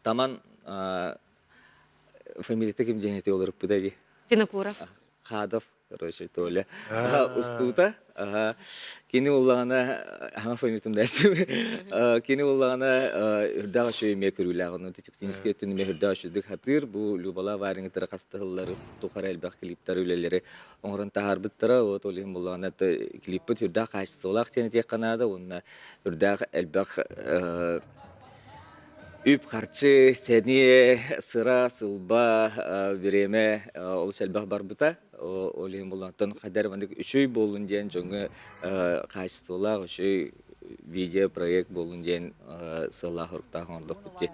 S25: Таман фамилията ким диэн этэ олоруппута дии.
S1: Винокуров.
S25: Хадов, короче, Толя. Устуута. Кини уллаҕына хаҥа фамилиятын да Кини уллаҕына үрдээх үчүгэй эмиэ көрүүлээх. Онон техническэй өттүн эмиэ үрдээх үчүгдүк хатыыр. Бу Любала Варингтары хастыһыллары тухары элбэх клиптары үлэлэри оҥорон таһаарбыттара. Вот ол иһин буллаҕына клиппит үрдээх хаачыстыбалаах диэн этиэххэ наада. Уонна үрдээх элбэх Үп-харчы, сэниэ, сыра, сылба, бириэмэ олус элбэх барбыта. Ол иһин булантан хайдар маннык үчүгэй буоллун диэн дьоҥҥо хаачыстыбалаах үчүгэй видео проект буоллун диэн сыаллаах-соруктаах оҥордохпут дии.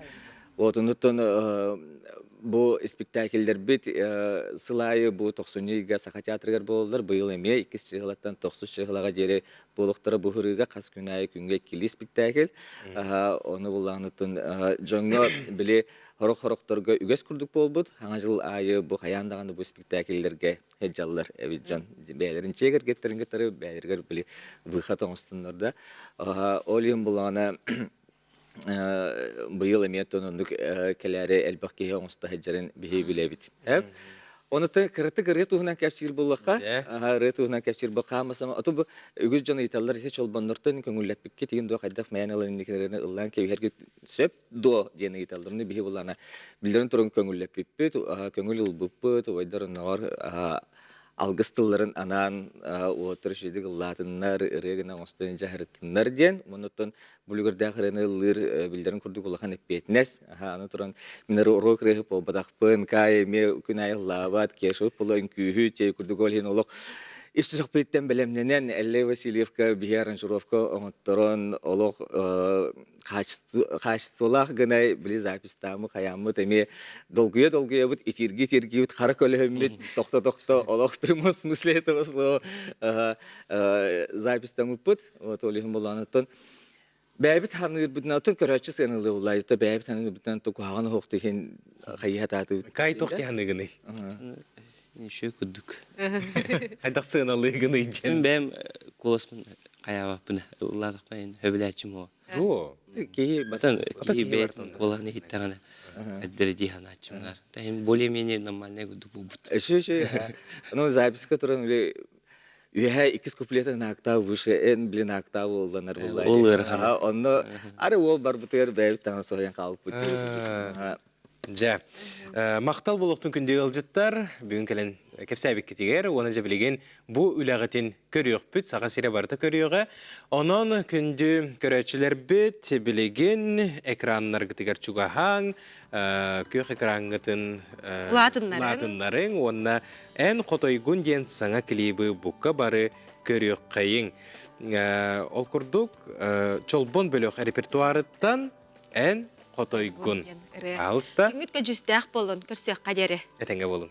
S25: Вот онуттан бу испиктээкиллэрбит сыл аайы бу тохсунньу ыйга Саха театрыгар буолаллар. Быйыл эмиэ иккис чыһылаттан тохсус чыһылаҕа диэри буолуохтара бу ырыыга хас күн аайы күҥҥэ иккилии спектакль. Ону буллаҕыныттан дьоҥҥо били хорох-хорохторго үгэс курдук буолбут. Хаҥа жыл аайы бу хайаан даҕаны бу спектакльлэргэ сылдьаллар эбит дьон. Бэйэлэрин дьиэ кэргэттэрин кытары бэйэлэригэр били выход оҥостуннар да. Ол иһин буллаҕына быйыл эмиэ оннук кэлээри элбэх киһи оҥосто сылдьарын биһи билэбит. Оны кыратык ырыа туһунан кэпсиир буоллахха, ырыа туһунан кэпсиир буоллахха, хаамасама, ото бу үгүс дьон ыйыталлар ити чолбоннортон көҥүллэппиккит игин дуо хайдах мэйэн ылан инникилэрин ыллаан кэбиһэргит сөп дуо диэн ыйыталлар. Биһи буллана билдэрин туран көҥүллэппиппит, көҥүл ылбыппыт, убайдар онноҕор алгыс тылларын анаан уоттар үчүгэйдик ыллаатыннар, ырыа гына оҥостон дьаһарытыннар диэн. Оннуттан бүлүгүрдээх ырыаны ыллыыр биллэрин курдук улахан эппиэтинэс. Аны туран мин уруок ырыаһы буолбатахпын, Кай эмиэ күн аайы ыллаабат, Кешев була үҥкүүһү, чэй курдук ол иһин олох. Ис сүрэхпититтэн бэлэмнэнэн Эллэй Васильевка биһи аранжировка оҥотторон олох хаачыстыбалаах гына били записьтаамы хайааммыт эмиэ долгуйа долгуйабыт итирги итиргибит хара көлөһөммүт тохто тохто олох прямом смысле этого слова записьтамыппыт вот ол иһин болаанаттан бэйэбит ханыырбытынан отон көрөөччү сыаналыыбыллаа бэйэбит ханыырбытынан то куһаҕан оһохту иһин хайыһатаатыбыт
S2: Кай туох тиһаныгыный?
S8: Еще курдук.
S2: Хайдах сыаналыыгыный диэн.
S8: Бэйэм куоласпын хайаабаппын ыллаатахпын хөбүлээччим оо.
S2: Дуо?
S25: Киһи
S8: батан киһи бэйэтин куолаһын иһиттэҕинэ эддэрэ дии санааччымнар. Тахим более-менее нормальный курдук буолбут.
S25: Еще еще ну записка туран или үөһэ иккис куплетын октав выше эн блин октав уолланар булла.
S8: Ол ыарахан.
S25: Онно ары уол барбытыгар бэйэбит таҥас соһуйан хаалбыппыт.
S2: Дьэ, махтал буолуохтун күндү ыалдьыттар. Бүгүн кэлэн кэпсээбиккитигэр уонна дьэ билигин бу үлэҕитин көрүөхпүт, Саха сирэ барыта көрүөҕэ. Онон күндү көрөөччүлэрбит билигин экраннаргытыгар чугаһааҥ, күөх экраҥҥытын улаатыннарыҥ уонна Эн хотойгун диэн саҥа клибы букка бары көрүөххэйиҥ. Ол курдук, Чолбон бөлөх репертуарыттан Эн хотойгун. Аалыста.
S1: Күҥҥүт көдьүүстээх буоллун, көрсүөххэ диэри.
S2: Этэҥҥэ буолуҥ.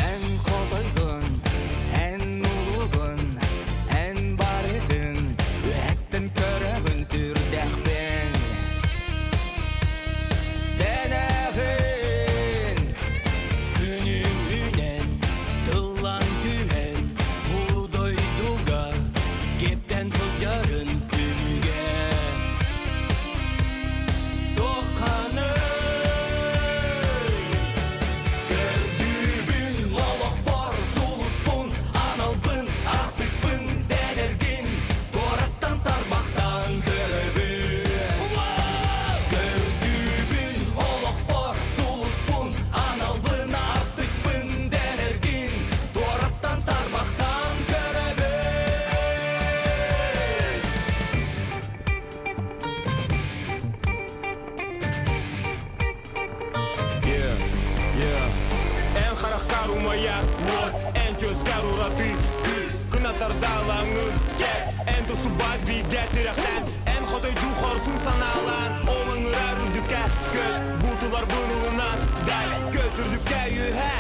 S9: Эн хотойгун, эн улугун, эн барытын үөһэттэн көрөҕүн сүрдэхпин. Дэнэҕин күнүм үүнэн, тыллан түһэн, бу дойдуга киэптэн сылдьарын түмүгэ. Туохханый көрдүүбүн олохпор сулуспун, аналбын, артыкпын дэнэргин туораттан сарбахтан көрөбүн. Көрдүүбүн олохпор сулуспун, аналбын, артыкпын дэнэргин туораттан сарбахтан көрөбүн.
S10: Yeah, yeah. Эн харахтар умайар уот, эн түөскэр ураты күүс. Кынаттардаалаҥын кэк, эн тусубат бииргэ тирэхтэн, эн хотойдуу хорсун санаалаан, ол ыҥырар үрдүккэ көт, буутуларбын ылынан, дай, көт үрдүккэ үөһэ.